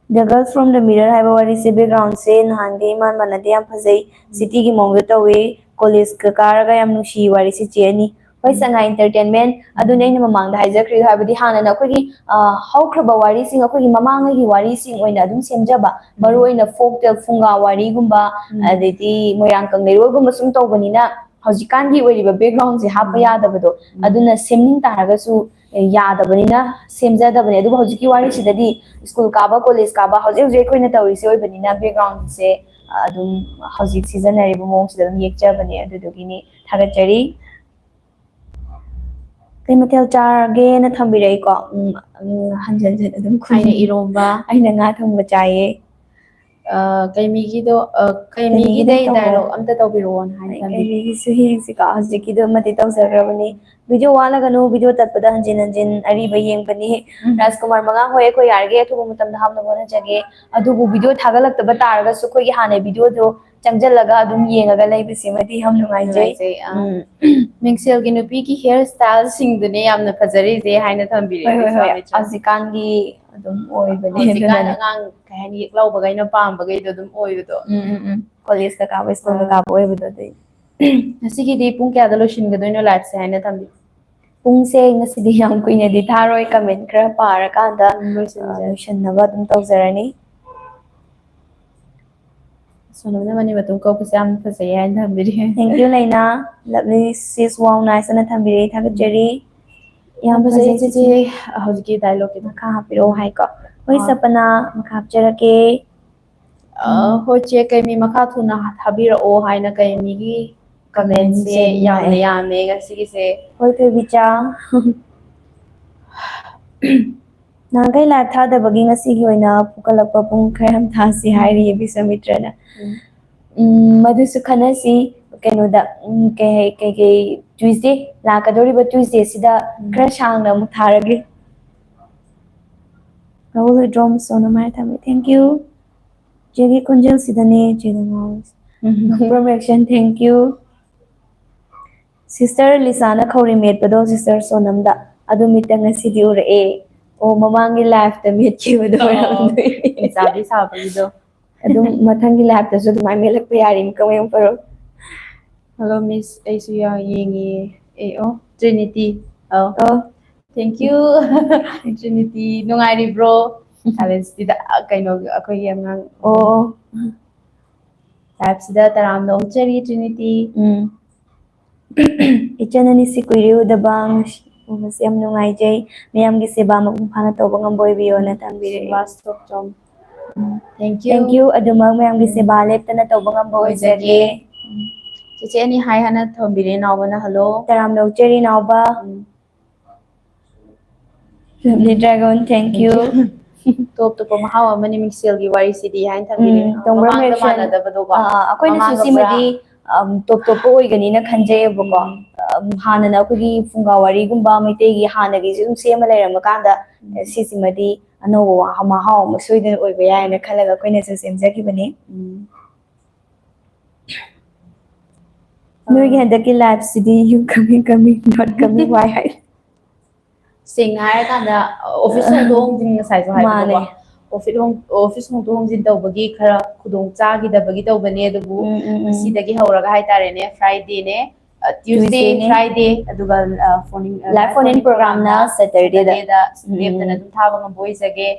The Girl from the Mirror ꯍꯥꯏꯕ ꯋꯥꯔꯤꯁꯦ, backgroundꯁꯦ ꯅꯍꯥꯟꯒ ꯏꯃꯥꯟ ꯃꯥꯟꯅꯗꯦ, ꯌꯥꯝ ꯐꯖꯩ꯫ Cityꯒꯤ ꯃꯑꯣꯡꯗ ꯇꯧꯏ, collegeꯀ ꯀꯥꯔꯒ ꯌꯥꯝ ꯅꯨꯡꯁꯤ ꯋꯥꯔꯤꯁꯦ ꯆꯦ ꯑꯅꯤ꯫ ꯍꯣꯏ, ꯎꯝ꯫ ꯁꯉꯥꯏ Entertainment, ꯑꯗꯨꯅꯤ ꯑꯩꯅ ꯃꯃꯥꯡꯗ ꯍꯥꯏꯖꯈ꯭ꯔꯤꯗꯣ, ꯍꯥꯏꯕꯗꯤ ꯍꯥꯟꯅꯅ ꯑꯩꯈꯣꯏꯒꯤ, ꯑ, ꯍꯧꯈ꯭ꯔꯕ ꯋꯥꯔꯤꯁꯤꯡ, ꯑꯩꯈꯣꯏꯒꯤ ꯃꯃꯥꯡꯉꯩꯒꯤ ꯋꯥꯔꯤꯁꯤꯡ ꯑꯣꯏꯅ ꯑꯗꯨꯝ ꯁꯦꯝꯖꯕ, ꯎꯝ꯫ ꯃꯔꯨ ꯑꯣꯏꯅ folk tale, ꯐꯨꯡꯒꯥ ꯋꯥꯔꯤꯒꯨꯝꯕ, ꯎꯝ꯫ ꯑꯗꯩꯗꯤ ꯃꯣꯏꯔꯥꯡ ꯀꯪꯂꯩꯔꯣꯜꯒꯨꯝꯕ ꯁꯨꯝ ꯇꯧꯕꯅꯤꯅ, ꯍꯧꯖꯤꯛꯀꯥꯟꯒꯤ ꯑꯣꯏꯔꯤꯕ backgroundꯁꯦ ꯍꯥꯞꯄ ꯎꯝ꯫ ꯌꯥꯗꯕꯗꯣ, ꯎꯝ꯫ ꯑꯗꯨꯅ ꯁꯦꯝꯅꯤꯡ ꯇꯥꯔꯒꯁꯨ ꯌꯥꯗꯕꯅꯤꯅ ꯁꯦꯝꯖꯗꯕꯅꯦ꯫ ꯑꯗꯨꯕꯨ ꯍꯧꯖꯤꯛꯀꯤ ꯋꯥꯔꯤꯁꯤꯗꯗꯤ ꯁ꯭ꯀꯨꯜ ꯀꯥꯕ, ꯀꯣꯂꯦꯖ ꯀꯥꯕ, ꯍꯧꯖꯤꯛ ꯍꯧꯖꯤꯛ ꯑꯩꯈꯣꯏꯅ ꯇꯧꯔꯤꯁꯦ ꯑꯣꯏꯕꯅꯤꯅ background ꯁꯦ ꯑꯗꯨꯝ ꯍꯧꯖꯤꯛ ꯁꯤꯖꯤꯟꯅꯔꯤꯕ ꯃꯑꯣꯡꯁꯤꯗ ꯑꯗꯨꯝ ꯌꯦꯛꯆꯕꯅꯦ꯫ ꯑꯗꯨꯗꯨꯒꯤꯅꯤ꯫ ꯊꯥꯒꯠꯆꯔꯤ꯫ "ꯀꯩ ꯃꯊꯦꯜ ꯆꯥꯔꯒꯦꯅ?" ꯊꯝꯕꯤꯔꯛꯏꯀꯣ꯫ ꯎꯝ, ꯎꯝ, ꯍꯟꯖꯟ ꯍꯟꯖꯟ ꯑꯗꯨꯝ ꯈꯨꯝ-, ꯑꯩꯅ ꯏꯔꯣꯝꯕ꯫ "ꯑꯩꯅ ꯉꯥ ꯊꯣꯡꯕ ꯆꯥꯏꯌꯦ"꯫ ꯑ, ꯀꯩꯃꯤꯒꯤꯗꯣ, ꯑ, ꯀꯩꯃꯤꯒꯤꯗꯩ ꯀꯩꯃꯤꯒꯤꯗꯩ ꯇꯧꯔꯣ꯫ Dialogue ꯑꯝꯇ ꯇꯧꯕꯤꯔꯛꯑꯣꯅ ꯍꯥꯏꯅ ꯑꯩ ꯊꯝꯕꯤꯔꯛꯑꯣ꯫ ꯀꯩꯃꯤꯒꯤꯁꯨ ꯌꯦꯡꯁꯤꯀꯣ꯫ ꯍꯧꯖꯤꯛꯀꯤꯗꯨꯃꯗꯤ ꯇꯧꯖꯈ꯭ꯔꯕꯅꯤ꯫ Video ꯋꯥꯠꯂꯒꯅꯨ, video ꯇꯠꯄꯗ ꯍꯟꯖꯤꯟ ꯍꯟꯖꯤꯟ ꯑꯔꯤꯕ ꯌꯦꯡꯕꯅꯤ꯫ ꯎꯝ꯫ ꯔꯥꯖꯀꯨꯃꯥꯔ ꯃꯉꯥꯡ ꯍꯣꯏ, ꯑꯩꯈꯣꯏ ꯌꯥꯔꯤꯈꯩ ꯑꯊꯨꯕ ꯃꯇꯝꯗ ꯍꯥꯞꯅꯕ ꯍꯣꯠꯅꯖꯒꯦ꯫ ꯑꯗꯨꯕꯨ video ꯊꯥꯒꯠꯂꯛꯇꯕ ꯇꯥꯔꯒꯁꯨ ꯑꯩꯈꯣꯏꯒꯤ ꯍꯥꯟꯅꯩ video ꯗꯣ ꯆꯪꯖꯜꯂꯒ ꯑꯗꯨꯝ ꯌꯦꯡꯉꯒ ꯂꯩꯕꯁꯤꯃꯗꯤ ꯌꯥꯝ ꯅꯨꯡꯉꯥꯏꯖꯩ꯫ ꯅꯨꯡꯉꯥꯏꯖꯩ, ꯑꯥ꯫ ꯎꯝ꯫ "ꯃꯤꯡꯁꯦꯜꯒꯤ ꯅꯨꯄꯤꯒꯤ hair style ꯁꯤꯡꯗꯨꯅꯦ ꯌꯥꯝꯅ ꯐꯖꯔꯤꯁꯦ" ꯍꯥꯏꯅ ꯊꯝꯕꯤꯔꯦ, ꯍꯣꯏ, ꯍꯣꯏ, ꯍꯣꯏ꯫ ꯁ꯭ꯋꯥꯃꯤꯇ꯭ꯔ꯫ ꯍꯧꯖꯤꯛꯀꯥꯟꯒꯤ ꯑꯗꯨꯝ ꯑꯣꯏꯕꯅꯦ, ꯍꯧꯖꯤꯛꯀꯥꯟ ꯑꯗꯨꯅꯅꯦ꯫ ꯑꯉꯥꯡ ꯀꯩ ꯍꯥꯏꯅꯤ, ꯌꯦꯛꯂꯧꯕꯈꯩꯅ ꯄꯥꯝꯕꯈꯩꯗꯣ ꯑꯗꯨꯝ ꯑꯣꯏꯕꯗꯣ꯫ ꯎꯝ, ꯎꯝ, ꯎꯝ꯫ College ꯀ ꯀꯥꯕ, school ꯀ ꯑꯥ꯫ ꯀꯥꯕ ꯑꯣꯏꯕꯗꯣ ꯑꯗꯨꯏ꯫ ꯉꯁꯤꯒꯤꯗꯤ ꯄꯨꯡ ꯀꯌꯥꯗ ꯂꯣꯏꯁꯤꯟꯒꯗꯣꯏꯅꯣ live ꯁꯦ ꯍꯥꯏꯅ ꯊꯝꯕꯤꯌꯨ꯫ ꯄꯨꯡꯁꯦ ꯉꯁꯤꯗꯤ ꯌꯥꯝ ꯀꯨꯏꯅꯗꯤ ꯊꯥꯔꯣꯏ, comment ꯈꯔ ꯄꯥꯔꯀꯥꯟꯗ, ꯎꯝ, ꯂꯣꯏꯁꯤꯟꯖꯔꯦ꯫ ꯑ, ꯂꯣꯏꯁꯤꯟꯅꯕ ꯑꯗꯨꯝ ꯇꯧꯖꯔꯅꯤ꯫ ꯁꯣꯅꯝꯅ ꯃꯅꯤꯡ ꯃꯇꯨꯡ ꯀꯧꯕꯁꯦ ꯌꯥꯝ ꯐꯖꯩ ꯍꯥꯏꯅ ꯊꯝꯕꯤꯔꯤ꯫ Thank you, ꯂꯩꯅꯥ꯫ Lovely sis, wow, nice ꯑꯅ ꯊꯝꯕꯤꯔꯤ, ꯊꯥꯒꯠꯆꯔꯤ꯫ ꯌꯥꯝ ꯌꯥꯝ ꯐꯖꯩ, ꯐꯖꯩ, ꯆꯤꯆꯦ꯫ ꯆꯤꯆꯦ꯫ ꯍꯧꯖꯤꯛꯀꯤ dialogue ꯀꯤꯗꯣ꯫ ꯃꯈꯥ ꯍꯥꯞꯄꯤꯔꯛꯑꯣ ꯍꯥꯏꯀꯣ꯫ ꯍꯣꯏ, ꯑꯥ꯫ ꯁꯄꯅꯥ, ꯃꯈꯥ ꯍꯥꯞꯆꯔꯛꯀꯦ꯫ ꯑ, ꯎꯝ꯫ ꯍꯣꯏ, ꯆꯦ, ꯀꯩꯃꯤ ꯃꯈꯥ ꯊꯨꯅ ꯊꯥꯕꯤꯔꯛꯑꯣ ꯍꯥꯏꯅ ꯀꯩꯃꯤꯒꯤ comment ꯁꯦ comment ꯁꯦ ꯌꯥꯝꯅ ꯂꯥꯛꯑꯦ꯫ ꯌꯥꯝꯃꯦ ꯉꯁꯤꯒꯤꯁꯦ꯫ ꯍꯣꯏ, ꯊꯣꯏꯕꯤꯆꯥ꯫ ꯅꯍꯥꯟꯈꯩ live ꯊꯥꯗꯕꯒꯤ ꯉꯁꯤꯒꯤ ꯑꯣꯏꯅ ꯐꯨꯒꯠꯂꯛꯄ ꯄꯨꯡ ꯈꯔ ꯌꯥꯝ ꯊꯥꯁꯤ ꯍꯥꯏꯔꯤꯌꯦ ꯕꯤꯁ꯭ꯋꯥꯃꯤꯇ꯭ꯔꯅ꯫ ꯎꯝ꯫ ꯎꯝ, ꯃꯗꯨꯁꯨ ꯈꯟꯅꯁꯤ꯫ ꯀꯩꯅꯣꯗ, ꯎꯝ, ꯀꯩ ꯍꯥꯏ-, ꯀꯩ ꯀꯩ Tuesday, ꯂꯥꯛꯀꯗꯧꯔꯤꯕ Tuesday ꯁꯤꯗ ꯎꯝ꯫ ꯈꯔ ꯁꯥꯡꯅ ꯑꯃꯨꯛ ꯊꯥꯔꯒꯦ꯫ ꯔꯥꯍꯨꯜ ꯍꯣꯏ ꯗ꯭ꯔꯣꯝ ꯁꯣꯅꯝ ꯍꯥꯏ ꯊꯝꯃꯦ꯫ Thank you꯫ ꯆꯦꯒꯤ ꯈꯣꯟꯖꯦꯜꯁꯤꯗꯅꯦ ꯆꯦꯅ ꯉꯥꯎꯔꯤꯁꯦ꯫ ꯎꯝ꯫ From action, thank you꯫ Sister ꯂꯤꯁꯥꯅ ꯈꯧꯔꯤ ꯃꯦꯠꯄꯗꯣ sister ꯁꯣꯅꯝꯗ ꯑꯗꯨ ꯃꯤꯠꯇ ꯉꯁꯤꯗꯤ ꯎꯔꯛꯑꯦ꯫ ꯑꯣ, ꯃꯃꯥꯡꯒꯤ live ꯇ ꯃꯦꯠꯈꯤꯕꯗꯣ ꯑꯣ, ꯑꯣꯏꯔꯝꯗꯣꯏꯅꯦ꯫ ꯂꯩꯁꯥꯕꯤ ꯁꯥꯕꯒꯤꯗꯣ꯫ ꯑꯗꯨꯝ ꯃꯊꯪꯒꯤ live ꯇꯁꯨ ꯑꯗꯨꯃꯥꯏꯅ ꯃꯦꯠꯂꯛꯄ ꯌꯥꯔꯤ, ꯃꯤꯀꯞ ꯃꯌꯨꯝ ꯄꯔꯣ꯫ Hello, Miss, ꯑꯩꯁꯨ ꯌꯥ-, ꯌꯦꯡꯉꯤꯌꯦ꯫ ꯑꯦ, ꯑꯣ, Trinity꯫ ꯑꯧ꯫ ꯑꯣ꯫ Thank you꯫ Trinity, ꯅꯨꯡꯉꯥꯏꯔꯤꯕ꯭ꯔꯣ? Silence ꯁꯤꯗ, ꯀꯩꯅꯣ, ꯑꯩꯈꯣꯏꯒꯤ ꯑꯉꯥꯡ꯫ ꯑꯣ, ꯑꯣ꯫ Live ꯁꯤꯗ ꯇꯔꯥꯝꯅ ꯑꯣꯛꯆꯔꯤ, Trinity꯫ ꯎꯝ꯫ ꯏꯆꯟ ꯑꯅꯤꯁꯤ ꯀꯨꯏꯔꯦ ꯎꯗꯕ, ꯉꯁꯤ-, ꯎꯕꯁꯦ ꯌꯥꯝ ꯅꯨꯡꯉꯥꯏꯖꯩ꯫ ꯃꯌꯥꯝꯒꯤ ꯁꯦꯕꯥ ꯃꯄꯨꯡ ꯐꯥꯅ ꯇꯧꯕ ꯉꯝꯕ ꯑꯣꯏꯕꯤꯌꯣꯅ ꯊꯝꯕꯤꯔꯛꯑꯦ꯫ ꯁꯦꯕꯥ ꯁꯇꯣꯛꯆꯣꯝ꯫ Thank you. ꯑꯗꯨꯃꯛ ꯃꯌꯥꯝꯒꯤ ꯁꯦꯕꯥ ꯂꯦꯞꯇꯅ ꯇꯧꯕ ꯉꯝꯕ ꯑꯣꯏꯖꯒꯦ꯫ ꯆꯤꯆꯦ ꯑꯅꯤ ꯍꯥꯏ ꯍꯥꯟꯅ ꯊꯝꯕꯤꯔꯦ, ꯅꯥꯎꯕꯅ ꯍꯜꯂꯣ꯫ ꯇꯔꯥꯝ ꯂꯧꯖꯔꯤ ꯅꯥꯎꯕ꯫ Lovely Dragon, thank you. ꯇꯣꯞ ꯇꯣꯞꯄ ꯃꯍꯥꯎ ꯑꯃꯅꯤ ꯃꯤꯡꯁꯦꯜꯒꯤ ꯋꯥꯔꯤꯁꯤꯗꯤ ꯍꯥꯏꯅ ꯊꯝꯕꯤꯔꯦ꯫ ꯎꯝ, ꯇꯣꯡꯕ꯭ꯔꯝ ꯃꯃꯥꯡꯒ ꯔꯦꯞꯁꯟ꯫ ꯃꯥꯟꯅꯗꯕꯗꯣꯀꯣ꯫ ꯑꯥ, ꯑꯩꯈꯣꯏꯅꯁꯨ ꯃꯃꯥꯡꯒ ꯁꯤꯃꯗꯤ, ꯄꯨꯔꯥ ꯑꯝ, ꯇꯣꯞ ꯇꯣꯞꯄ ꯑꯣꯏꯒꯅꯤꯅ ꯈꯟꯖꯩꯌꯦꯕꯀꯣ꯫ ꯎꯝ꯫ ꯑꯝ, ꯍꯥꯟꯅꯅ ꯑꯩꯈꯣꯏꯒꯤ ꯐꯨꯡꯒꯥ ꯋꯥꯔꯤꯒꯨꯝꯕ ꯃꯩꯇꯩꯒꯤ ꯍꯥꯟꯅꯒꯤꯁꯨ ꯑꯗꯨꯝ ꯁꯦꯝꯃ ꯂꯩꯔꯝꯕ ꯀꯥꯟꯗ, ꯎꯝ꯫ ꯁꯤꯁꯤꯃꯗꯤ ꯑꯅꯧꯕ ꯋꯥ-, ꯃꯍꯥꯎ ꯑꯃ ꯁꯣꯏꯗꯅ ꯑꯣꯏꯕ ꯌꯥꯏꯅ ꯈꯜꯂꯒ ꯑꯩꯈꯣꯏꯅꯁꯨ ꯁꯦꯝꯖꯈꯤꯕꯅꯤ꯫ ꯎꯝ꯫ ꯅꯣꯏꯒꯤ ꯍꯟꯗꯛꯀꯤ ꯂꯥꯏꯐꯁꯤꯗꯤ "You coming, coming, not coming, why?" ꯍꯥꯏ꯫ ꯁꯦꯡꯅ ꯍꯥꯏꯔꯀꯥꯟꯗ, ꯑꯣꯐꯤꯁ ꯍꯣꯡꯗꯣꯛ ꯍꯣꯡꯖꯤꯟ ꯉꯁꯥꯏꯁꯨ ꯍꯥꯏꯕꯗꯣꯀꯣ꯫ ꯃꯥꯅꯦ꯫ ꯑꯣꯐꯤꯁ ꯍꯣꯡ-, ꯑꯣꯐꯤꯁ ꯍꯣꯡꯗꯣꯛ ꯍꯣꯡꯖꯤꯟ ꯇꯧꯕꯒꯤ ꯈꯔ ꯈꯨꯗꯣꯡ ꯆꯥꯈꯤꯗꯕꯒꯤ ꯇꯧꯕꯅꯦ, ꯑꯗꯨꯕꯨ ꯎꯝ, ꯎꯝ, ꯎꯝ꯫ ꯉꯁꯤꯗꯒꯤ ꯍꯧꯔꯒ ꯍꯥꯏꯇꯥꯔꯦꯅꯦ, Fridayꯅꯦ, ꯑ, Tuesday, Tuesdayꯅꯦ꯫ Friday, ꯑꯗꯨꯒ, ꯑ, phone in, ꯑ, Live phone in programꯅ Saturdayꯗ꯫ Saturdayꯗ ꯎꯝ, ꯂꯦꯞꯇꯅ ꯎꯝ꯫ ꯑꯗꯨꯝ ꯊꯥꯕ ꯉꯝꯕ ꯑꯣꯏꯖꯒꯦ꯫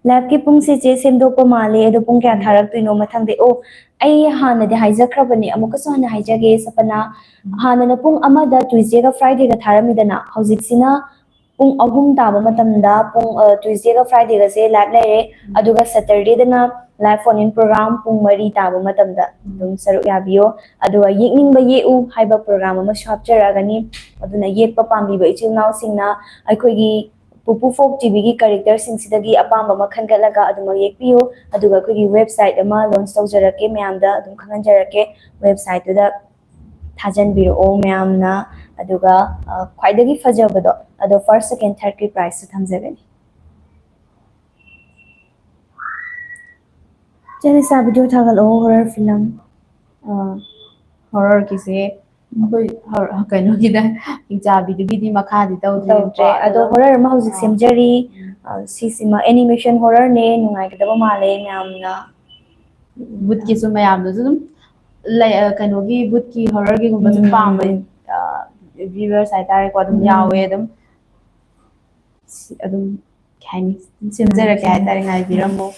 ꯂꯥꯏꯐꯀꯤ ꯄꯨꯡꯁꯦ ꯆꯦ ꯁꯦꯝꯗꯣꯛꯄ ꯃꯥꯜꯂꯦ, ꯑꯗꯣ ꯄꯨꯡ ꯀꯌꯥ ꯊꯥꯔꯛꯇꯣꯏꯅꯣ ꯃꯊꯪꯗꯤ? ꯑꯣ, ꯑꯩ ꯍꯥꯟꯅꯗꯤ ꯍꯥꯏꯖꯈ꯭ꯔꯕꯅꯦ, ꯑꯃꯨꯛꯀꯁꯨ ꯍꯟꯅ ꯍꯥꯏꯖꯒꯦ, ꯁꯄꯅꯥ꯫ ꯍꯥꯟꯅꯅ ꯄꯨꯡ ꯑꯃꯗ Tuesdayꯒ Fridayꯒ ꯊꯥꯔꯝꯃꯤꯗꯅ, ꯍꯧꯖꯤꯛꯁꯤꯅ ꯄꯨꯡ ꯑꯍꯨꯝ ꯇꯥꯕ ꯃꯇꯝꯗ, ꯄꯨꯡ, ꯑ, Tuesdayꯒ Fridayꯒꯁꯦ ꯂꯥꯏꯐ ꯂꯩꯔꯦ, ꯑꯗꯨꯒ Saturdayꯗꯅ ꯂꯥꯏꯐ phone in program ꯄꯨꯡ ꯃꯔꯤ ꯇꯥꯕ ꯃꯇꯝꯗ ꯑꯗꯨꯝ ꯁꯔꯨꯛ ꯌꯥꯕꯤꯌꯣ꯫ ꯑꯗꯨꯒ "ꯌꯦꯛꯅꯤꯡꯕ ꯌꯦꯛꯎ" ꯍꯥꯏꯕ program ꯑꯃꯁꯨ ꯍꯥꯞꯆꯔꯛꯑꯒꯅꯤ꯫ ꯑꯗꯨꯅ ꯌꯦꯛꯄ ꯄꯥꯝꯕꯤꯕ ꯏꯆꯤꯜ ꯏꯅꯥꯎꯁꯤꯡꯅ ꯑꯩꯈꯣꯏꯒꯤ ꯄꯨꯄꯨ ꯐꯣꯛ ꯇꯤꯚꯤꯒꯤ ꯀꯦꯔꯦꯛꯇꯔꯁꯤꯡꯁꯤꯗꯒꯤ ꯑꯄꯥꯝꯕ ꯑꯃ ꯈꯟꯒꯠꯂꯒ ꯑꯗꯨꯃꯛ ꯌꯦꯛꯄꯤꯌꯨ꯫ ꯑꯗꯨꯒ ꯑꯩꯈꯣꯏꯒꯤ ꯋꯦꯕꯁꯥꯏꯠ ꯑꯃ ꯂꯣꯟꯆ ꯇꯧꯖꯔꯛꯀꯦ, ꯃꯌꯥꯝꯗ ꯑꯗꯨꯝ ꯈꯪꯍꯟꯖꯔꯛꯀꯦ꯫ ꯋꯦꯕꯁꯥꯏꯠꯇꯨꯗ ꯊꯥꯖꯟꯕꯤꯔꯛꯑꯣ ꯃꯌꯥꯝꯅ꯫ ꯑꯗꯨꯒ, ꯑ, ꯈ꯭ꯋꯥꯏꯗꯒꯤ ꯐꯖꯕꯗꯣ ꯑꯗꯣ first, second, thirdꯀꯤ prizeꯁꯨ ꯊꯝꯖꯒꯅꯤ꯫ ꯆꯦ ꯂꯤꯁꯥ, video ꯊꯥꯒꯠꯂꯛꯑꯣ, horror film꯫ ꯑ, horrorꯒꯤꯁꯦ ꯑꯩꯈꯣꯏ horror, ꯀꯩꯅꯣꯒꯤꯗ, ꯍꯤꯡꯆꯥꯕꯤꯗꯨꯒꯤꯗꯤ ꯃꯈꯥꯗꯤ ꯇꯧꯗ꯭ꯔꯤꯕꯀꯣ, ꯇꯧꯗ꯭ꯔꯦ꯫ ꯑꯗꯣ ꯑꯗꯨꯒ, horror ꯑꯃ ꯍꯧꯖꯤꯛ ꯑ, ꯁꯦꯝꯖꯔꯤ꯫ ꯑ, ꯁꯤꯁꯤꯃ animation horrorꯅꯦ, ꯅꯨꯡꯉꯥꯏꯒꯗꯕ ꯃꯥꯜꯂꯦ ꯃꯌꯥꯝꯅ꯫ ꯚꯨꯠꯀꯤꯁꯨ ꯃꯌꯥꯝꯅꯁꯨ ꯑꯗꯨꯝ ꯂꯩ, ꯑ, ꯀꯩꯅꯣꯒꯤ ꯚꯨꯠꯀꯤ horrorꯒꯤꯒꯨꯝꯕꯁꯨ ꯎꯝ, ꯄꯥꯝꯕ, ꯎꯝ꯫ ꯑ, viewers ꯍꯥꯏꯇꯥꯔꯦꯀꯣ, ꯑꯗꯨꯝ ꯎꯝ꯫ ꯌꯥꯎꯋꯦ ꯑꯗꯨꯝ꯫ ꯁꯤ ꯑꯗꯨꯝ ꯀꯩ ꯍꯥꯏꯅꯤ, ꯑꯗꯨꯝ ꯁꯦꯝꯖꯔꯛꯀꯦ ꯍꯥꯏꯇꯥꯔꯦ, ꯉꯥꯏꯕꯤꯔꯝꯃꯣ꯫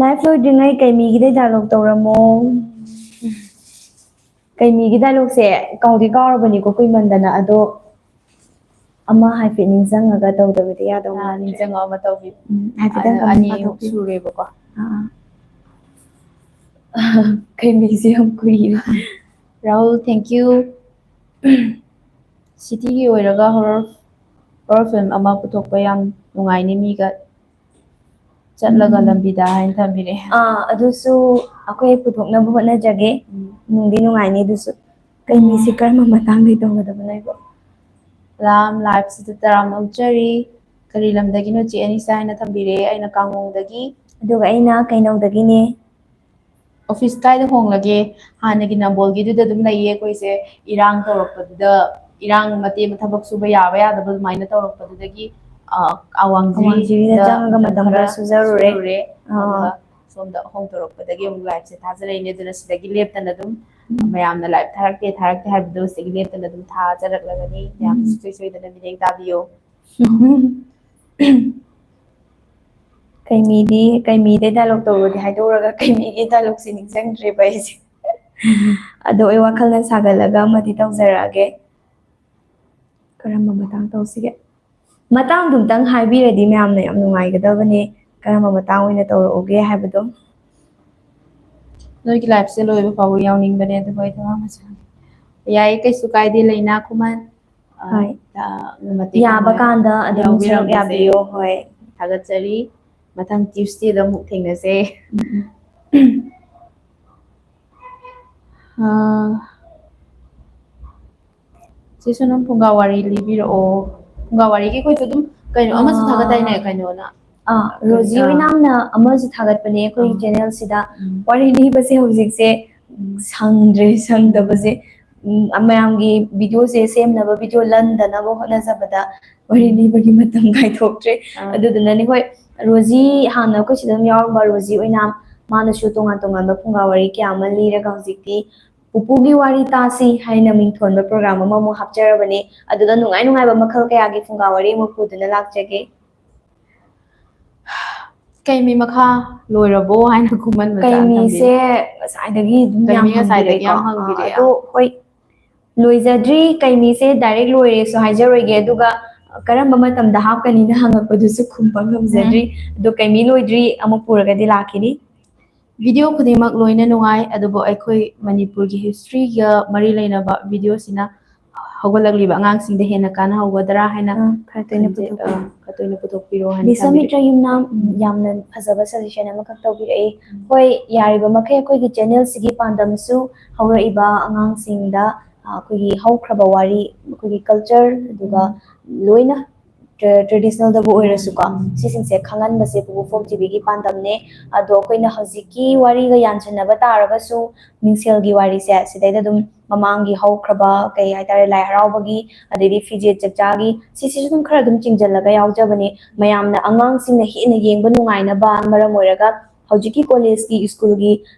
Live ꯂꯣꯏꯗ꯭ꯔꯤꯉꯩ ꯀꯩꯃꯤꯒꯤꯗꯩ download ꯇꯧꯔꯝꯃꯣ꯫ ꯀꯩꯃꯤꯒꯤ ꯗꯥꯏꯂꯣꯛꯁꯦ ꯀꯥꯎꯗꯤ ꯀꯥꯎꯔꯕꯅꯤꯀꯣ, ꯀꯨꯏꯃꯟꯗꯅ꯫ ꯑꯗꯣ ꯑꯃ ꯍꯥꯏꯐꯦꯠ ꯅꯤꯡꯁꯤꯡꯉꯒ ꯇꯧꯗꯕꯗꯤ ꯌꯥꯗꯧ ꯃꯥꯟꯗ꯭ꯔꯦ꯫ ꯅꯤꯡꯁꯤꯡꯉꯣ ꯑꯃ ꯇꯧꯕꯤꯌꯨ꯫ ꯎꯝ, ꯍꯥꯏꯐꯦꯠꯇꯪ ꯑꯗ ꯑꯃ ꯑꯅꯤꯃꯨꯛ ꯇꯧꯕꯤꯌꯨ꯫ ꯁꯨꯔꯦꯕꯀꯣ꯫ ꯑꯥ, ꯑꯥ꯫ ꯀꯩꯃꯤꯁꯦ ꯌꯥꯝ ꯀꯨꯏꯔꯦ꯫ Rahul, thank you꯫ ꯁꯤꯇꯤꯒꯤ ꯑꯣꯏꯔꯒ ꯍꯣꯔꯔ ꯍꯣꯔꯔ ꯐꯤꯂꯝ ꯑꯃ ꯄꯨꯊꯣꯛꯄ ꯌꯥꯝ ꯅꯨꯡꯉꯥꯏꯅꯤ, ꯃꯤꯒ ꯆꯠꯂꯒ ꯎꯝ꯫ ꯂꯝꯕꯤꯗ ꯍꯥꯏꯅ ꯊꯝꯕꯤꯔꯛꯑꯦ꯫ ꯑꯥ, ꯑꯗꯨꯁꯨ ꯑꯩꯈꯣꯏ ꯄꯨꯊꯣꯛꯅꯕ ꯍꯣꯠꯅꯖꯒꯦ꯫ ꯎꯝ꯫ ꯅꯨꯡꯗꯤ ꯅꯨꯡꯉꯥꯏꯅꯤ ꯑꯗꯨꯁꯨ꯫ ꯀꯩꯃꯤꯁꯤ ꯀꯔꯝꯕ ꯃꯇꯥꯡꯗꯒꯤ ꯇꯧꯒꯗꯕꯅꯣ ꯑꯩꯕꯣ? ꯂꯥꯝ ꯂꯥꯏꯐꯁꯤꯗ ꯇꯔꯥꯝꯅ ꯑꯣꯛꯆꯔꯤ꯫ ꯀꯔꯤ ꯂꯝꯗꯒꯤꯅꯣ ꯆꯦ ꯑꯅꯤꯁꯥ ꯍꯥꯏꯅ ꯊꯝꯕꯤꯔꯛꯑꯦ, ꯑꯩꯅ ꯀꯥꯡꯉꯣꯡꯗꯒꯤ꯫ ꯑꯗꯨꯒ ꯑꯩꯅ ꯀꯩꯅꯧꯗꯒꯤꯅꯦ꯫ ꯑꯣꯐꯤꯁ ꯀꯥꯏꯗ ꯍꯣꯡꯂꯒꯦ? ꯍꯥꯟꯅꯒꯤ ꯅꯝꯕꯣꯜꯒꯤꯗꯨꯗ ꯑꯗꯨꯝ ꯂꯩꯌꯦ ꯑꯩꯈꯣꯏꯁꯦ꯫ ꯏꯔꯥꯡ ꯇꯧꯔꯛꯄꯗꯨꯗ, ꯏꯔꯥꯡ ꯃꯇꯦꯛ ꯑꯃ ꯊꯕꯛ ꯁꯨꯕ ꯌꯥꯕ ꯌꯥꯗꯕ ꯑꯗꯨꯃꯥꯏꯅ ꯇꯧꯔꯛꯄꯗꯨꯗꯒꯤ, ꯑ, ꯑꯋꯥꯡꯖꯤꯔꯤꯗ ꯑꯋꯥꯡꯖꯤꯔꯤꯗ ꯆꯪꯉꯒ ꯃꯇꯝ ꯃꯇꯝ ꯈꯔ ꯈꯔ ꯁꯨꯖꯔꯨꯔꯦ꯫ ꯁꯨꯔꯨꯔꯦ꯫ ꯑꯥ꯫ ꯑꯗꯨꯒ ꯁꯣꯝꯗ ꯍꯣꯡꯗꯣꯔꯛꯄꯗꯒꯤ ꯑꯃꯨꯛ ꯂꯥꯏꯐꯁꯦ ꯊꯥꯖꯔꯛꯏꯅꯦ꯫ ꯑꯗꯨꯅ ꯁꯤꯗꯒꯤ ꯂꯦꯞꯇꯅ ꯑꯗꯨꯝ ꯎꯝ꯫ ꯃꯌꯥꯝꯅ ꯂꯥꯏꯐ ꯊꯥꯔꯛꯇꯦ ꯊꯥꯔꯛꯇꯦ ꯍꯥꯏꯕꯗꯣ ꯁꯤꯗꯒꯤ ꯂꯦꯞꯇꯅ ꯑꯗꯨꯝ ꯊꯥꯖꯔꯛꯂꯒꯅꯤ꯫ ꯃꯌꯥꯝ ꯎꯝ꯫ ꯁꯨꯡꯁꯣꯏ ꯁꯣꯏꯗꯅ ꯃꯤꯠꯌꯦꯡ ꯇꯥꯕꯤꯌꯣ꯫ ꯀꯩꯃꯤꯗꯤ, ꯀꯩꯃꯤꯗꯩ ꯗꯥꯏꯂꯣꯛ ꯇꯧꯔꯣꯗꯤ ꯍꯥꯏꯗꯣꯛꯎꯔꯒ ꯀꯩꯃꯤꯒꯤ ꯗꯥꯏꯂꯣꯛꯁꯦ ꯅꯤꯡꯁꯤꯡꯗ꯭ꯔꯦꯕ ꯑꯩꯁꯦ꯫ ꯑꯗꯣ ꯑꯩ ꯋꯥꯈꯜꯅ ꯁꯥꯒꯠꯂꯒ ꯑꯃꯗꯤ ꯇꯧꯖꯔꯛꯑꯒꯦ꯫ ꯀꯔꯝꯕ ꯃꯇꯥꯡ ꯇꯧꯁꯤꯒꯦ? ꯃꯇꯥꯡꯗꯨꯝꯇꯪ ꯍꯥꯏꯕꯤꯔꯗꯤ ꯃꯌꯥꯝꯅ ꯌꯥꯝ ꯅꯨꯡꯉꯥꯏꯒꯗꯕꯅꯦ, ꯀꯔꯝꯕ ꯃꯇꯥꯡ ꯑꯣꯏꯅ ꯇꯧꯔꯛꯎꯒꯦ ꯍꯥꯏꯕꯗꯣ꯫ ꯅꯣꯏꯒꯤ ꯂꯥꯏꯐꯁꯦ ꯂꯣꯏꯕ ꯐꯥꯎꯕ ꯌꯥꯎꯅꯤꯡꯕꯅꯦ, ꯑꯗꯨꯕꯨ ꯑꯩ ꯊꯕꯛ ꯑꯃ ꯆꯪꯉꯦ꯫ ꯌꯥꯏꯌꯦ, ꯀꯩꯁꯨ ꯀꯥꯏꯗꯦ, ꯂꯩꯅꯥ ꯈꯨꯃꯟ꯫ ꯑ, ꯍꯣꯏ꯫ ꯑ, ꯃꯇꯦꯛ ꯌꯥꯕ ꯑꯃ ꯀꯥꯟꯗ ꯑꯗꯨꯝ ꯁꯔꯨꯛ ꯌꯥꯎꯕꯤꯔꯝꯕꯁꯦ ꯌꯥꯕꯤꯌꯣ꯫ ꯍꯣꯏ꯫ ꯊꯥꯒꯠꯆꯔꯤ꯫ ꯃꯊꯪ ꯇ꯭ꯌꯨꯁꯗꯦꯗ ꯑꯃꯨꯛ ꯊꯦꯡꯅꯁꯦ꯫ ꯎꯝ, ꯎꯝ꯫ ꯑ, ꯆꯦ ꯁꯣꯅꯝ, ꯐꯨꯡꯒꯥ ꯋꯥꯔꯤ ꯂꯤꯕꯤꯔꯛꯑꯣ꯫ ꯐꯨꯡꯒꯥ ꯋꯥꯔꯤꯒꯤ ꯑꯩꯈꯣꯏꯁꯨ ꯑꯗꯨꯝ ꯀꯩꯅꯣ ꯑꯃꯁꯨ ꯑ, ꯊꯥꯒꯠꯇꯥꯏꯅꯦ, ꯀꯩꯅꯣꯅ꯫ ꯑꯥ, ꯔꯣꯖꯤ ꯑꯥ꯫ ꯑꯣꯏꯅꯥꯝꯅ ꯑꯃꯁꯨ ꯊꯥꯒꯠꯄꯅꯦ ꯑꯩꯈꯣꯏꯒꯤ ꯑꯥ꯫ ꯆꯦꯅꯦꯜꯁꯤꯗ꯫ ꯎꯝ꯫ ꯋꯥꯔꯤ ꯂꯤꯕꯁꯦ ꯍꯧꯖꯤꯛꯁꯦ ꯁꯪꯗ꯭ꯔꯦ, ꯁꯪꯗꯕꯁꯦ꯫ ꯎꯝ, ꯃꯌꯥꯝꯒꯤ ꯚꯤꯗꯤꯑꯣꯁꯦ ꯁꯦꯝꯅꯕ, ꯚꯤꯗꯤꯑꯣ ꯂꯟꯗꯅꯕ ꯍꯣꯠꯅꯖꯕꯗ ꯋꯥꯔꯤ ꯂꯤꯕꯒꯤ ꯃꯇꯝ ꯀꯥꯏꯊꯣꯛꯇ꯭ꯔꯦ꯫ ꯑꯥ꯫ ꯑꯗꯨꯗꯨꯅꯅꯦ, ꯍꯣꯏ, ꯔꯣꯖꯤ ꯍꯥꯟꯅ ꯑꯩꯈꯣꯏ ꯁꯤꯗ ꯑꯗꯨꯝ ꯌꯥꯎꯔꯝꯕ ꯔꯣꯖꯤ ꯑꯣꯏꯅꯥꯝ, ꯃꯥꯅꯁꯨ ꯇꯣꯉꯥꯟ ꯇꯣꯉꯥꯟꯕ ꯐꯨꯡꯒꯥ ꯋꯥꯔꯤ ꯀꯌꯥ ꯑꯃ ꯂꯤꯔꯒ ꯍꯧꯖꯤꯛꯇꯤ ꯄꯨꯄꯨꯒꯤ ꯋꯥꯔꯤ ꯇꯥꯁꯤ ꯍꯥꯏꯅ ꯃꯤꯡꯊꯣꯟꯕ ꯄ꯭ꯔꯣꯒ꯭ꯔꯥꯝ ꯑꯃꯃꯨꯛ ꯍꯥꯞꯆꯔꯕꯅꯦ꯫ ꯑꯗꯨꯗ ꯅꯨꯡꯉꯥꯏ ꯅꯨꯡꯉꯥꯏꯕ ꯃꯈꯜ ꯀꯌꯥꯒꯤ ꯐꯨꯡꯒꯥ ꯋꯥꯔꯤ ꯑꯃꯨꯛ ꯄꯨꯗꯨꯅ ꯂꯥꯛꯆꯒꯦ꯫ ꯀꯩꯃꯤ ꯃꯈꯥ ꯂꯣꯏꯔꯕꯣ ꯍꯥꯏꯅ ꯈꯨꯝꯍꯟꯕ ꯆꯥꯡ ꯀꯩꯃꯤꯁꯦ ꯊꯝꯕꯤꯔꯦ꯫ ꯉꯁꯥꯏꯗꯒꯤ ꯑꯗꯨꯝ ꯌꯥꯝ ꯀꯩꯃꯤ ꯉꯁꯥꯏꯗꯒꯤ ꯌꯥꯝ ꯍꯪꯕꯤꯔꯦꯀꯣ꯫ ꯍꯪꯕꯤꯔꯦ꯫ ꯑꯥ, ꯑꯗꯣ ꯍꯣꯏ, ꯂꯣꯏꯖꯗ꯭ꯔꯤ꯫ ꯀꯩꯃꯤꯁꯦ ꯗꯥꯏꯔꯦꯛ ꯂꯣꯏꯔꯦꯁꯨ ꯍꯥꯏꯖꯔꯣꯏꯒꯦ, ꯑꯗꯨꯒ ꯀꯔꯝꯕ ꯃꯇꯝꯗ ꯍꯥꯞꯀꯅꯤꯅ ꯍꯪꯉꯛꯄꯗꯨꯁꯨ ꯈꯨꯝꯕ ꯉꯝꯖꯗ꯭ꯔꯤ꯫ ꯑꯗꯣ ꯀꯩꯃꯤ ꯂꯣꯏꯗ꯭ꯔꯤ, ꯑꯃꯨꯛ ꯄꯨꯔꯒꯗꯤ ꯂꯥꯛꯈꯤꯅꯤ꯫ ꯚꯤꯗꯤꯑꯣ ꯈꯨꯗꯤꯡꯃꯛ ꯂꯣꯏꯅ ꯅꯨꯡꯉꯥꯏ, ꯑꯗꯨꯕꯨ ꯑꯩꯈꯣꯏ ꯃꯅꯤꯄꯨꯔꯒꯤ ꯍꯤꯁꯇ꯭ꯔꯤꯒ ꯃꯔꯤ ꯂꯩꯅꯕ ꯚꯤꯗꯤꯑꯣꯁꯤꯅ ꯍꯧꯒꯠꯂꯛꯂꯤꯕ ꯑꯉꯥꯡꯁꯤꯡꯗ ꯍꯦꯟꯅ ꯀꯥꯟꯅꯍꯧꯒꯗ꯭ꯔꯥ ꯍꯥꯏꯅ ꯑꯥ, ꯈꯔ ꯇꯣꯏꯅ ꯈꯟꯖꯩ꯫ ꯄꯨꯊꯣꯛꯄꯤꯌꯨ꯫ ꯑꯥ, ꯈꯔ ꯇꯣꯏꯅ ꯄꯨꯊꯣꯛꯄꯤꯔꯣ ꯍꯥꯏꯅ ꯕꯤꯁ꯭ꯋꯥ ꯊꯝꯕꯤꯔꯦ꯫ ꯃꯤꯇ꯭ꯔ ꯌꯨꯝꯅꯥꯝ, ꯎꯝ, ꯌꯥꯝꯅ ꯐꯖꯕ ꯁꯖꯦꯁꯟ ꯑꯃꯈꯛ ꯇꯧꯕꯤꯔꯛꯏ꯫ ꯍꯣꯏ, ꯌꯥꯔꯤꯕ ꯃꯈꯩ ꯑꯩꯈꯣꯏꯒꯤ ꯆꯦꯅꯦꯜꯁꯤꯒꯤ ꯄꯥꯟꯗꯝꯁꯨ ꯍꯧꯔꯛꯏꯕ ꯑꯉꯥꯡꯁꯤꯡꯗ, ꯑ, ꯑꯩꯈꯣꯏꯒꯤ ꯍꯧꯈ꯭ꯔꯕ ꯋꯥꯔꯤ, ꯑꯩꯈꯣꯏꯒꯤ ꯀꯜꯆꯔ, ꯑꯗꯨꯒ ꯂꯣꯏꯅ ꯇ꯭ꯔꯦꯗꯤꯁꯅꯦꯜꯗꯕꯨ ꯑꯣꯏꯔꯁꯨꯀꯣ, ꯁꯤꯁꯤꯡꯁꯦ ꯈꯪꯍꯟꯕꯁꯦ ꯄꯨꯄꯨ ꯐꯣꯛ ꯇꯤꯚꯤꯒꯤ ꯄꯥꯟꯗꯝꯅꯦ꯫ ꯑꯗꯣ ꯑꯩꯈꯣꯏꯅ ꯍꯧꯖꯤꯛꯀꯤ ꯋꯥꯔꯤꯒ ꯌꯥꯟꯁꯤꯟꯅꯕ ꯇꯥꯔꯒꯁꯨ, ꯃꯤꯡꯁꯦꯜꯒꯤ ꯋꯥꯔꯤꯁꯦ ꯁꯤꯗꯩꯗ ꯑꯗꯨꯝ ꯃꯃꯥꯡꯒꯤ ꯍꯧꯈ꯭ꯔꯕ, ꯀꯩ ꯍꯥꯏꯇꯥꯔꯦ, ꯂꯥꯏ ꯍꯔꯥꯎꯕꯒꯤ, ꯑꯗꯩꯗꯤ ꯐꯤꯖꯦꯠ ꯆꯛꯆꯥꯒꯤ, ꯁꯤꯁꯤꯁꯨ ꯑꯗꯨꯝ ꯈꯔ ꯑꯗꯨꯝ ꯆꯤꯡꯁꯤꯜꯂꯒ ꯌꯥꯎꯖꯕꯅꯦ꯫ ꯃꯌꯥꯝꯅ, ꯑꯉꯥꯡꯁꯤꯡꯅ ꯍꯦꯟꯅ ꯌꯦꯡꯕ ꯅꯨꯡꯉꯥꯏꯅꯕ ꯃꯔꯝ ꯑꯣꯏꯔꯒ ꯍꯧꯖꯤꯛꯀꯤ ꯀꯣꯂꯦꯖꯀꯤ, ꯁ꯭ꯀꯨꯜꯒꯤ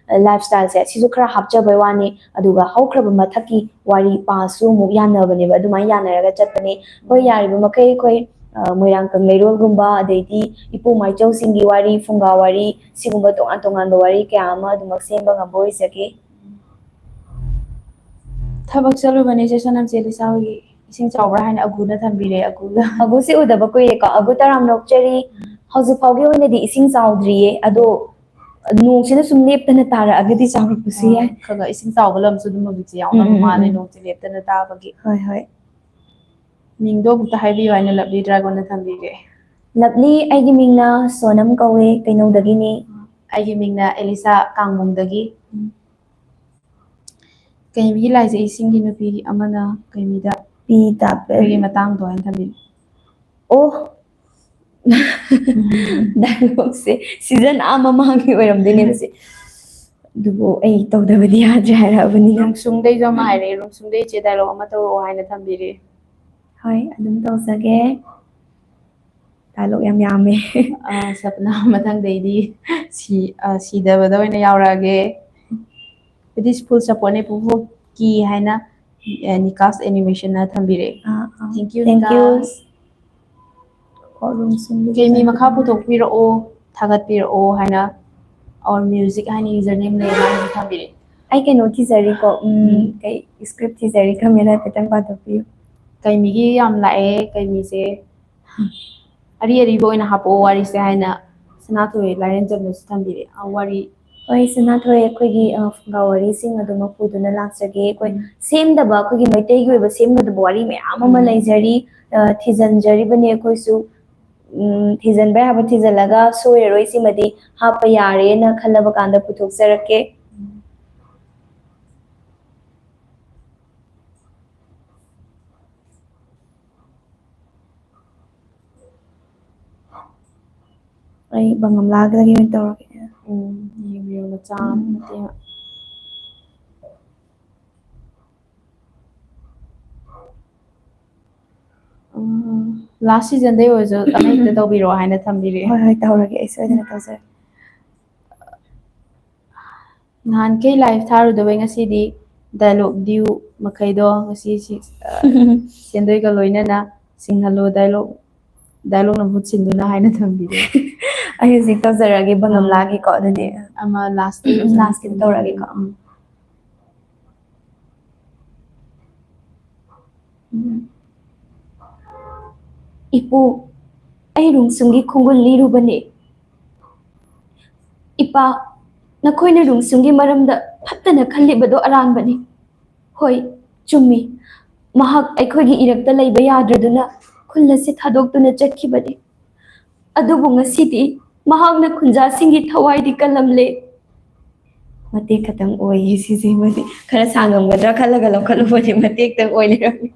ꯂꯥꯏꯐ ꯁ꯭ꯇꯥꯏꯜꯁꯦ ꯁꯤꯁꯨ ꯈꯔ ꯍꯥꯞꯆꯕꯩ ꯋꯥꯅꯤ꯫ ꯑꯗꯨꯒ ꯍꯧꯈ꯭ꯔꯕ ꯃꯊꯛꯀꯤ ꯋꯥꯔꯤ ꯄꯥꯁꯨ ꯑꯃꯨꯛ ꯌꯥꯟꯅꯕꯅꯦꯕ, ꯑꯗꯨꯃꯥꯏꯅ ꯌꯥꯅꯔꯒ ꯆꯠꯄꯅꯦ꯫ ꯍꯣꯏ, ꯌꯥꯔꯤꯕ ꯃꯈꯩ ꯑꯩꯈꯣꯏ, ꯑ, ꯃꯣꯏꯔꯥꯡ ꯀꯪꯂꯩꯔꯣꯜꯒꯨꯝꯕ, ꯑꯗꯩꯗꯤ ꯏꯄꯨ ꯃꯥꯏꯆꯧꯁꯤꯡꯒꯤ ꯋꯥꯔꯤ, ꯐꯨꯡꯒꯥ ꯋꯥꯔꯤ, ꯁꯤꯒꯨꯝꯕ ꯇꯣꯉꯥꯟ ꯇꯣꯉꯥꯟꯕ ꯋꯥꯔꯤ ꯀꯌꯥ ꯑꯃ ꯑꯗꯨꯃꯛ ꯁꯦꯝꯕ ꯉꯝꯕ ꯑꯣꯏꯖꯒꯦ꯫ ꯊꯕꯛ ꯆꯠꯂꯨꯕꯅꯦ ꯆꯦ ꯁꯅꯝ, ꯆꯦ ꯂꯤꯁꯥ ꯍꯣꯏꯒꯤ ꯏꯁꯤꯡ ꯆꯥꯎꯕ꯭ꯔꯥ ꯍꯥꯏꯅ ꯑꯒꯨꯅ ꯊꯝꯕꯤꯔꯦ, ꯑꯒꯨꯒ꯫ ꯑꯒꯨꯁꯦ ꯎꯗꯕ ꯀꯨꯏꯔꯦꯀꯣ꯫ ꯑꯒꯨ ꯇꯔꯥꯝꯅ ꯑꯣꯛꯆꯔꯤ꯫ ꯍꯧꯖꯤꯛ ꯐꯥꯎꯒꯤ ꯑꯣꯏꯅꯗꯤ ꯏꯁꯤꯡ ꯆꯥꯎꯗ꯭ꯔꯤꯌꯦ, ꯑꯗꯣ ꯅꯣꯡꯁꯤꯅ ꯁꯨꯝ ꯂꯦꯞꯇꯅ ꯇꯥꯔꯛꯑꯒꯗꯤ ꯆꯥꯎꯔꯛꯄꯁꯨ ꯌꯥꯏ꯫ ꯈꯔ ꯈꯔ ꯏꯁꯤꯡ ꯆꯥꯎꯕ ꯂꯝꯁꯨ ꯑꯗꯨꯝ ꯍꯧꯖꯤꯛꯁꯦ ꯌꯥꯎꯅꯕ ꯎꯝ, ꯎꯝ, ꯃꯥꯜꯂꯦ, ꯎꯝ꯫ ꯅꯣꯡꯁꯦ ꯂꯦꯞꯇꯅ ꯇꯥꯕꯒꯤ꯫ ꯍꯣꯏ, ꯍꯣꯏ꯫ ꯃꯤꯡꯗꯣ ꯑꯃꯨꯛꯇ ꯍꯥꯏꯕꯤꯌꯨ ꯍꯥꯏꯅ ꯂꯞꯂꯤ ꯗ꯭ꯔꯥꯒꯣꯟꯅ ꯊꯝꯕꯤꯔꯦ꯫ ꯂꯞꯂꯤ, ꯑꯩꯒꯤ ꯃꯤꯡꯅ ꯁꯣꯅꯝ ꯀꯧꯋꯦ, ꯀꯩꯅꯧꯗꯒꯤꯅꯤ꯫ ꯑꯩꯒꯤ ꯃꯤꯡꯅ ꯑꯦꯂꯤꯁꯥ, ꯀꯥꯡꯃꯣꯡꯗꯒꯤ꯫ ꯀꯩꯃꯤꯒꯤ ꯂꯥꯏꯁꯦ ꯏꯁꯤꯡꯒꯤ ꯅꯨꯄꯤ ꯑꯃꯅ ꯀꯩꯃꯤꯗ ꯄꯤ ꯇꯥꯞꯄꯦ꯫ ꯑꯩꯈꯣꯏꯒꯤ ꯃꯇꯥꯡꯗꯣ ꯍꯥꯏꯅ ꯊꯝꯕꯤꯌꯨ꯫ ꯑꯣ꯫ ꯗꯥꯏꯂꯣꯛꯁꯦ ꯁꯤꯖꯟ ꯑꯥ ꯃꯃꯥꯡꯒꯤ ꯑꯣꯏꯔꯝꯗꯣꯏꯅꯦꯕ ꯁꯦ꯫ ꯑꯗꯨꯕꯨ ꯑꯩ ꯇꯧꯗꯕꯗꯤ ꯌꯥꯗ꯭ꯔꯦ ꯍꯥꯏꯔꯛꯑꯕꯅꯤꯅ꯫ ꯔꯨꯝꯁꯨꯡꯗꯩꯁꯨ ꯑꯃ ꯍꯥꯏꯔꯛꯑꯦ, ꯔꯨꯝꯁꯨꯡꯗꯩ ꯏꯆꯦ ꯗꯥꯏꯂꯣꯛ ꯑꯃ ꯇꯧꯔꯛꯑꯣ ꯍꯥꯏꯅ ꯊꯝꯕꯤꯔꯦ꯫ ꯍꯣꯏ, ꯑꯗꯨꯝ ꯇꯧꯖꯒꯦ꯫ ꯗꯥꯏꯂꯣꯛ ꯌꯥꯝ ꯌꯥꯝꯃꯦ꯫ ꯑꯥ, ꯁꯄꯅꯥ, ꯃꯊꯪꯗꯩꯗꯤ ꯁꯤ-, ꯑꯥ, ꯁꯤꯗꯕꯗ ꯑꯣꯏꯅ ꯌꯥꯎꯔꯛꯑꯒꯦ꯫ ꯑꯗꯨꯗꯤ ꯐꯨꯜ ꯁꯞꯄꯣꯔꯠꯅꯦ ꯄꯨꯄꯨꯀꯤ ꯍꯥꯏꯅ, ꯑꯦ, ꯅꯤꯀꯥꯁ ꯑꯦꯅꯤꯃꯦꯁꯟꯅ ꯊꯝꯕꯤꯔꯛꯑꯦ꯫ ꯑꯥ, ꯑꯥ꯫ Thank you, thank you. ꯅꯤꯀꯥꯁ꯫ ꯀꯩꯃꯤ ꯃꯈꯥ ꯄꯨꯊꯣꯛꯄꯤꯔꯛꯑꯣ꯫ ꯊꯥꯒꯠꯄꯤꯔꯛꯑꯣ ꯍꯥꯏꯅ, or music ꯍꯥꯏꯅ username ꯂꯩ ꯃꯥꯅꯁꯨ ꯊꯝꯕꯤꯔꯛꯑꯦ꯫ ꯑꯩ ꯀꯩꯅꯣ ꯊꯤꯖꯔꯤꯀꯣ, ꯎꯝ, ꯀꯩ script ꯊꯤꯖꯔꯤ, comment ꯍꯥꯏꯐꯦꯠꯇꯪ ꯄꯥꯊꯣꯛꯄꯤꯌꯨ꯫ ꯀꯩ ꯃꯤꯒꯤ ꯌꯥꯝ ꯂꯥꯛꯑꯦ, ꯀꯩ ꯃꯤꯁꯦ ꯑꯔꯤ ꯑꯔꯤꯕ ꯑꯣꯏꯅ ꯍꯥꯞꯄꯛꯑꯣ ꯋꯥꯔꯤꯁꯦ ꯍꯥꯏꯅ ꯁꯅꯥꯊꯣꯏ ꯂꯥꯏꯔꯦꯟꯖꯝꯅꯁꯨ ꯊꯝꯕꯤꯔꯛꯑꯦ꯫ ꯑ, ꯋꯥꯔꯤ ꯍꯣꯏ, ꯁꯅꯥꯊꯣꯏ, ꯑꯩꯈꯣꯏꯒꯤ, ꯑ, ꯐꯨꯡꯒꯥ ꯋꯥꯔꯤꯁꯤꯡ ꯑꯗꯨꯃꯛ ꯄꯨꯗꯨꯅ ꯂꯥꯛꯆꯒꯦ꯫ ꯑꯩꯈꯣꯏ ꯁꯦꯝꯗꯕ, ꯑꯩꯈꯣꯏꯒꯤ ꯃꯩꯇꯩꯒꯤ ꯑꯣꯏꯕ ꯁꯦꯝꯒꯗꯕ ꯋꯥꯔꯤ ꯃꯌꯥꯝ ꯑꯃ ꯂꯩꯖꯔꯤ, ꯑ, ꯊꯤꯖꯤꯟꯖꯔꯤꯕꯅꯤ ꯑꯩꯈꯣꯏꯁꯨ꯫ ꯎꯝ, ꯊꯤꯖꯤꯟꯕ ꯌꯥꯕ ꯊꯤꯖꯤꯜꯂꯒ ꯁꯣꯏꯔꯔꯣꯏ, ꯁꯤꯃꯗꯤ ꯍꯥꯞꯄ ꯌꯥꯔꯦꯅ ꯈꯜꯂꯕ ꯀꯥꯟꯗ ꯄꯨꯊꯣꯛꯆꯔꯛꯀꯦ꯫ ꯑꯩ ꯕꯪꯒꯝꯂꯥꯗꯒꯤ ꯑꯣꯏꯅ ꯇꯧꯔꯒꯦ꯫ ꯎꯝ, ꯌꯦꯡꯕꯤꯌꯨ ꯃꯆꯥ ꯑꯃ ꯃꯇꯦꯛ ꯑꯃ꯫ ꯎꯝ, last seasonꯗꯩ ꯑꯣꯏꯔꯁꯨ ꯑꯃ ꯍꯦꯛꯇ ꯇꯧꯕꯤꯔꯛꯑꯣ ꯍꯥꯏꯅ ꯊꯝꯕꯤꯔꯛꯑꯦ꯫ ꯍꯣꯏ, ꯍꯣꯏ, ꯇꯧꯔꯒꯦ, ꯑꯩ ꯁꯣꯏꯗꯅ ꯇꯧꯖꯔꯒꯦ꯫ ꯅꯍꯥꯟꯈꯩ live ꯊꯥꯔꯨꯗꯕꯩ ꯉꯁꯤꯗꯤ dialogue due ꯃꯈꯩꯗꯣ ꯉꯁꯤ ꯁꯤ, ꯑ, ꯁꯦꯟꯗꯣꯏꯒ ꯂꯣꯏꯅꯅ ꯁꯤꯡꯍꯜꯂꯣ, dialogue, dialogueꯅ ꯃꯍꯨꯠ ꯁꯤꯟꯗꯨꯅ ꯍꯥꯏꯅ ꯊꯝꯕꯤꯔꯦ꯫ ꯑꯩ ꯍꯧꯖꯤꯛ ꯇꯧꯖꯔꯛꯑꯒꯦ ꯕꯪꯒꯝꯂꯥꯒꯤꯀꯣ, ꯑꯗꯨꯗꯤ꯫ ꯑꯃ last, ꯎꯝ, lastꯀꯤꯗ ꯇꯧꯔꯛꯑꯒꯦꯀꯣ꯫ ꯎꯝ꯫ ꯎꯝ꯫ ꯏꯄꯨ, ꯑꯩ ꯔꯨꯡꯁꯨꯡꯒꯤ ꯈꯣꯡꯒꯨꯜ ꯂꯤꯔꯨꯕꯅꯦ꯫ ꯏꯄꯥ, ꯅꯈꯣꯏꯅ ꯔꯨꯡꯁꯨꯡꯒꯤ ꯃꯔꯝꯗ ꯐꯠꯇꯅ ꯈꯜꯂꯤꯕꯗꯣ ꯑꯔꯥꯟꯕꯅꯤ꯫ ꯍꯣꯏ, ꯆꯨꯝꯃꯤ꯫ ꯃꯍꯥꯛ ꯑꯩꯈꯣꯏꯒꯤ ꯏꯔꯛꯇ ꯂꯩꯕ ꯌꯥꯗ꯭ꯔꯗꯨꯅ ꯈꯨꯜ ꯑꯁꯤ ꯊꯥꯗꯣꯛꯇꯨꯅ ꯆꯠꯈꯤꯕꯅꯤ꯫ ꯑꯗꯨꯕꯨ ꯉꯁꯤꯗꯤ ꯃꯍꯥꯛꯅ ꯈꯨꯟꯖꯥꯁꯤꯡꯒꯤ ꯊꯋꯥꯏꯗꯤ ꯀꯜꯂꯝꯂꯦ꯫ ꯃꯇꯦꯛ ꯈꯛꯇꯪ ꯑꯣꯏꯌꯦ ꯁꯤꯁꯦ, ꯃꯁꯤ ꯈꯔ ꯁꯥꯡꯉꯝꯒꯗ꯭ꯔꯥ ꯈꯜꯂꯒ ꯂꯧꯈꯠꯂꯨꯕꯅꯦ, ꯃꯇꯦꯛꯇꯪ ꯑꯣꯏ ꯂꯩꯔꯝꯃꯦ꯫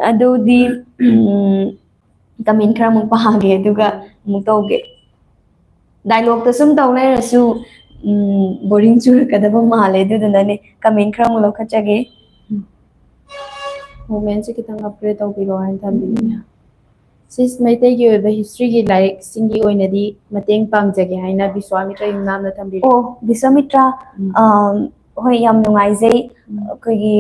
ꯑꯗꯨꯗꯤ, ꯎꯝ, comment ꯈꯔ ꯑꯃꯨꯛ ꯄꯥꯒꯦ, ꯑꯗꯨꯒ ꯑꯃꯨꯛ ꯇꯧꯒꯦ꯫ Dialogueꯇ ꯁꯨꯝ ꯇꯧ ꯂꯩꯔꯁꯨ, ꯎꯝ, boring ꯆꯨꯔꯛꯀꯗꯕ ꯃꯥꯜꯂꯦ, ꯑꯗꯨꯗꯨꯅꯅꯦ comment ꯈꯔ ꯑꯃꯨꯛ ꯂꯧꯈꯠꯆꯒꯦ꯫ Momentꯁꯦ ꯈꯤꯇꯪ upgrade ꯇꯧꯕꯤꯔꯣ ꯍꯥꯏꯅ ꯊꯝꯕꯤꯕꯅꯦ꯫ ꯁꯤꯁ ꯃꯩꯇꯩꯒꯤ ꯑꯣꯏꯕ historyꯒꯤ ꯂꯥꯏꯔꯤꯛꯁꯤꯡꯒꯤ ꯑꯣꯏꯅꯗꯤ ꯃꯇꯦꯡ ꯄꯥꯡꯖꯒꯦ ꯍꯥꯏꯅ ꯕꯤꯁ꯭ꯋꯥꯃꯤꯇ꯭ꯔ ꯌꯨꯝꯅꯥꯝꯅ ꯊꯝꯕꯤꯔꯦ꯫ ꯑꯣ, ꯕꯤꯁ꯭ꯋꯥꯃꯤꯇ꯭ꯔ, ꯎꯝ꯫ ꯑꯝ, ꯍꯣꯏ, ꯌꯥꯝ ꯅꯨꯡꯉꯥꯏꯖꯩ, ꯎꯝ꯫ ꯑꯩꯈꯣꯏꯒꯤ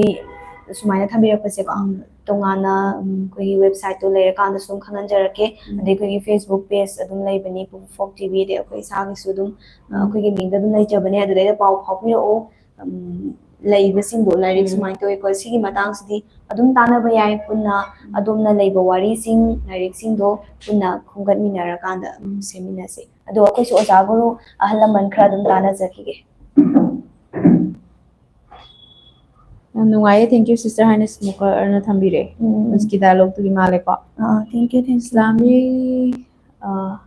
ꯁꯨꯃꯥꯏꯅ ꯊꯝꯕꯤꯔꯛꯄꯁꯦꯀꯣ꯫ ꯎꯝ꯫ ꯇꯣꯉꯥꯟꯅ ꯎꯝ, ꯑꯩꯈꯣꯏꯒꯤ ꯋꯦꯕꯁꯥꯏꯠꯇꯣ ꯂꯩꯔꯀꯥꯟꯗꯁꯨ ꯑꯗꯨꯝ ꯈꯪꯍꯟꯖꯔꯛꯀꯦ꯫ ꯑꯗꯩ ꯑꯩꯈꯣꯏꯒꯤ ꯐꯦꯁꯕꯨꯛ ꯄꯦꯖ ꯑꯗꯨꯝ ꯂꯩꯕꯅꯤ, ꯄꯨꯄꯨ ꯐꯣꯛ ꯇꯤ ꯚꯤ, ꯑꯗꯩ ꯑꯩꯈꯣꯏ ꯏꯁꯥꯒꯤꯁꯨ ꯑꯗꯨꯝ ꯑ, ꯑꯩꯈꯣꯏꯒꯤ ꯃꯤꯡꯗ ꯑꯗꯨꯝ ꯂꯩꯖꯕꯅꯦ꯫ ꯑꯗꯨꯗꯩꯗ ꯄꯥꯎ ꯐꯥꯎꯕꯤꯔꯛꯑꯣ꯫ ꯎꯝ, ꯂꯩꯕꯁꯤꯡꯗꯣ ꯂꯥꯏꯔꯤꯛ ꯎꯝ꯫ ꯁꯨꯃꯥꯏꯅ ꯇꯧꯋꯦ ꯈꯣꯠꯂꯦ, ꯁꯤꯒꯤ ꯃꯇꯥꯡꯁꯤꯗꯤ ꯑꯗꯨꯝ ꯇꯥꯟꯅꯕ ꯌꯥꯏ ꯄꯨꯟꯅ꯫ ꯑꯗꯣꯝꯅ ꯂꯩꯕ ꯋꯥꯔꯤꯁꯤꯡ, ꯂꯥꯏꯔꯤꯛꯁꯤꯡꯗꯣ ꯄꯨꯟꯅ ꯈꯣꯝꯒꯠꯃꯤꯟꯅꯔꯀꯥꯟꯗ ꯑꯗꯨꯝ ꯁꯦꯝꯃꯤꯟꯅꯁꯦ꯫ ꯑꯗꯣ ꯑꯩꯈꯣꯏꯁꯨ ꯑꯣꯖꯥ ꯒꯨꯔꯨ ꯑꯍꯜ ꯂꯃꯟ ꯈꯔ ꯑꯗꯨꯝ ꯇꯥꯟꯅꯖꯈꯤꯒꯦ꯫ ꯌꯥꯝ ꯅꯨꯡꯉꯥꯏꯌꯦ꯫ Thank you, sister ꯍꯥꯏꯅ ꯁ꯭ꯃꯣꯀꯔꯅ ꯊꯝꯕꯤꯔꯦ꯫ ꯎꯝ, ꯎꯝ, ꯎꯝ꯫ ꯍꯧꯖꯤꯛꯀꯤ dialogue ꯇꯨꯒꯤ ꯃꯥꯜꯂꯦꯀꯣ꯫ ꯑꯥ, thank you, thank you꯫ Islamic, ꯑꯥ,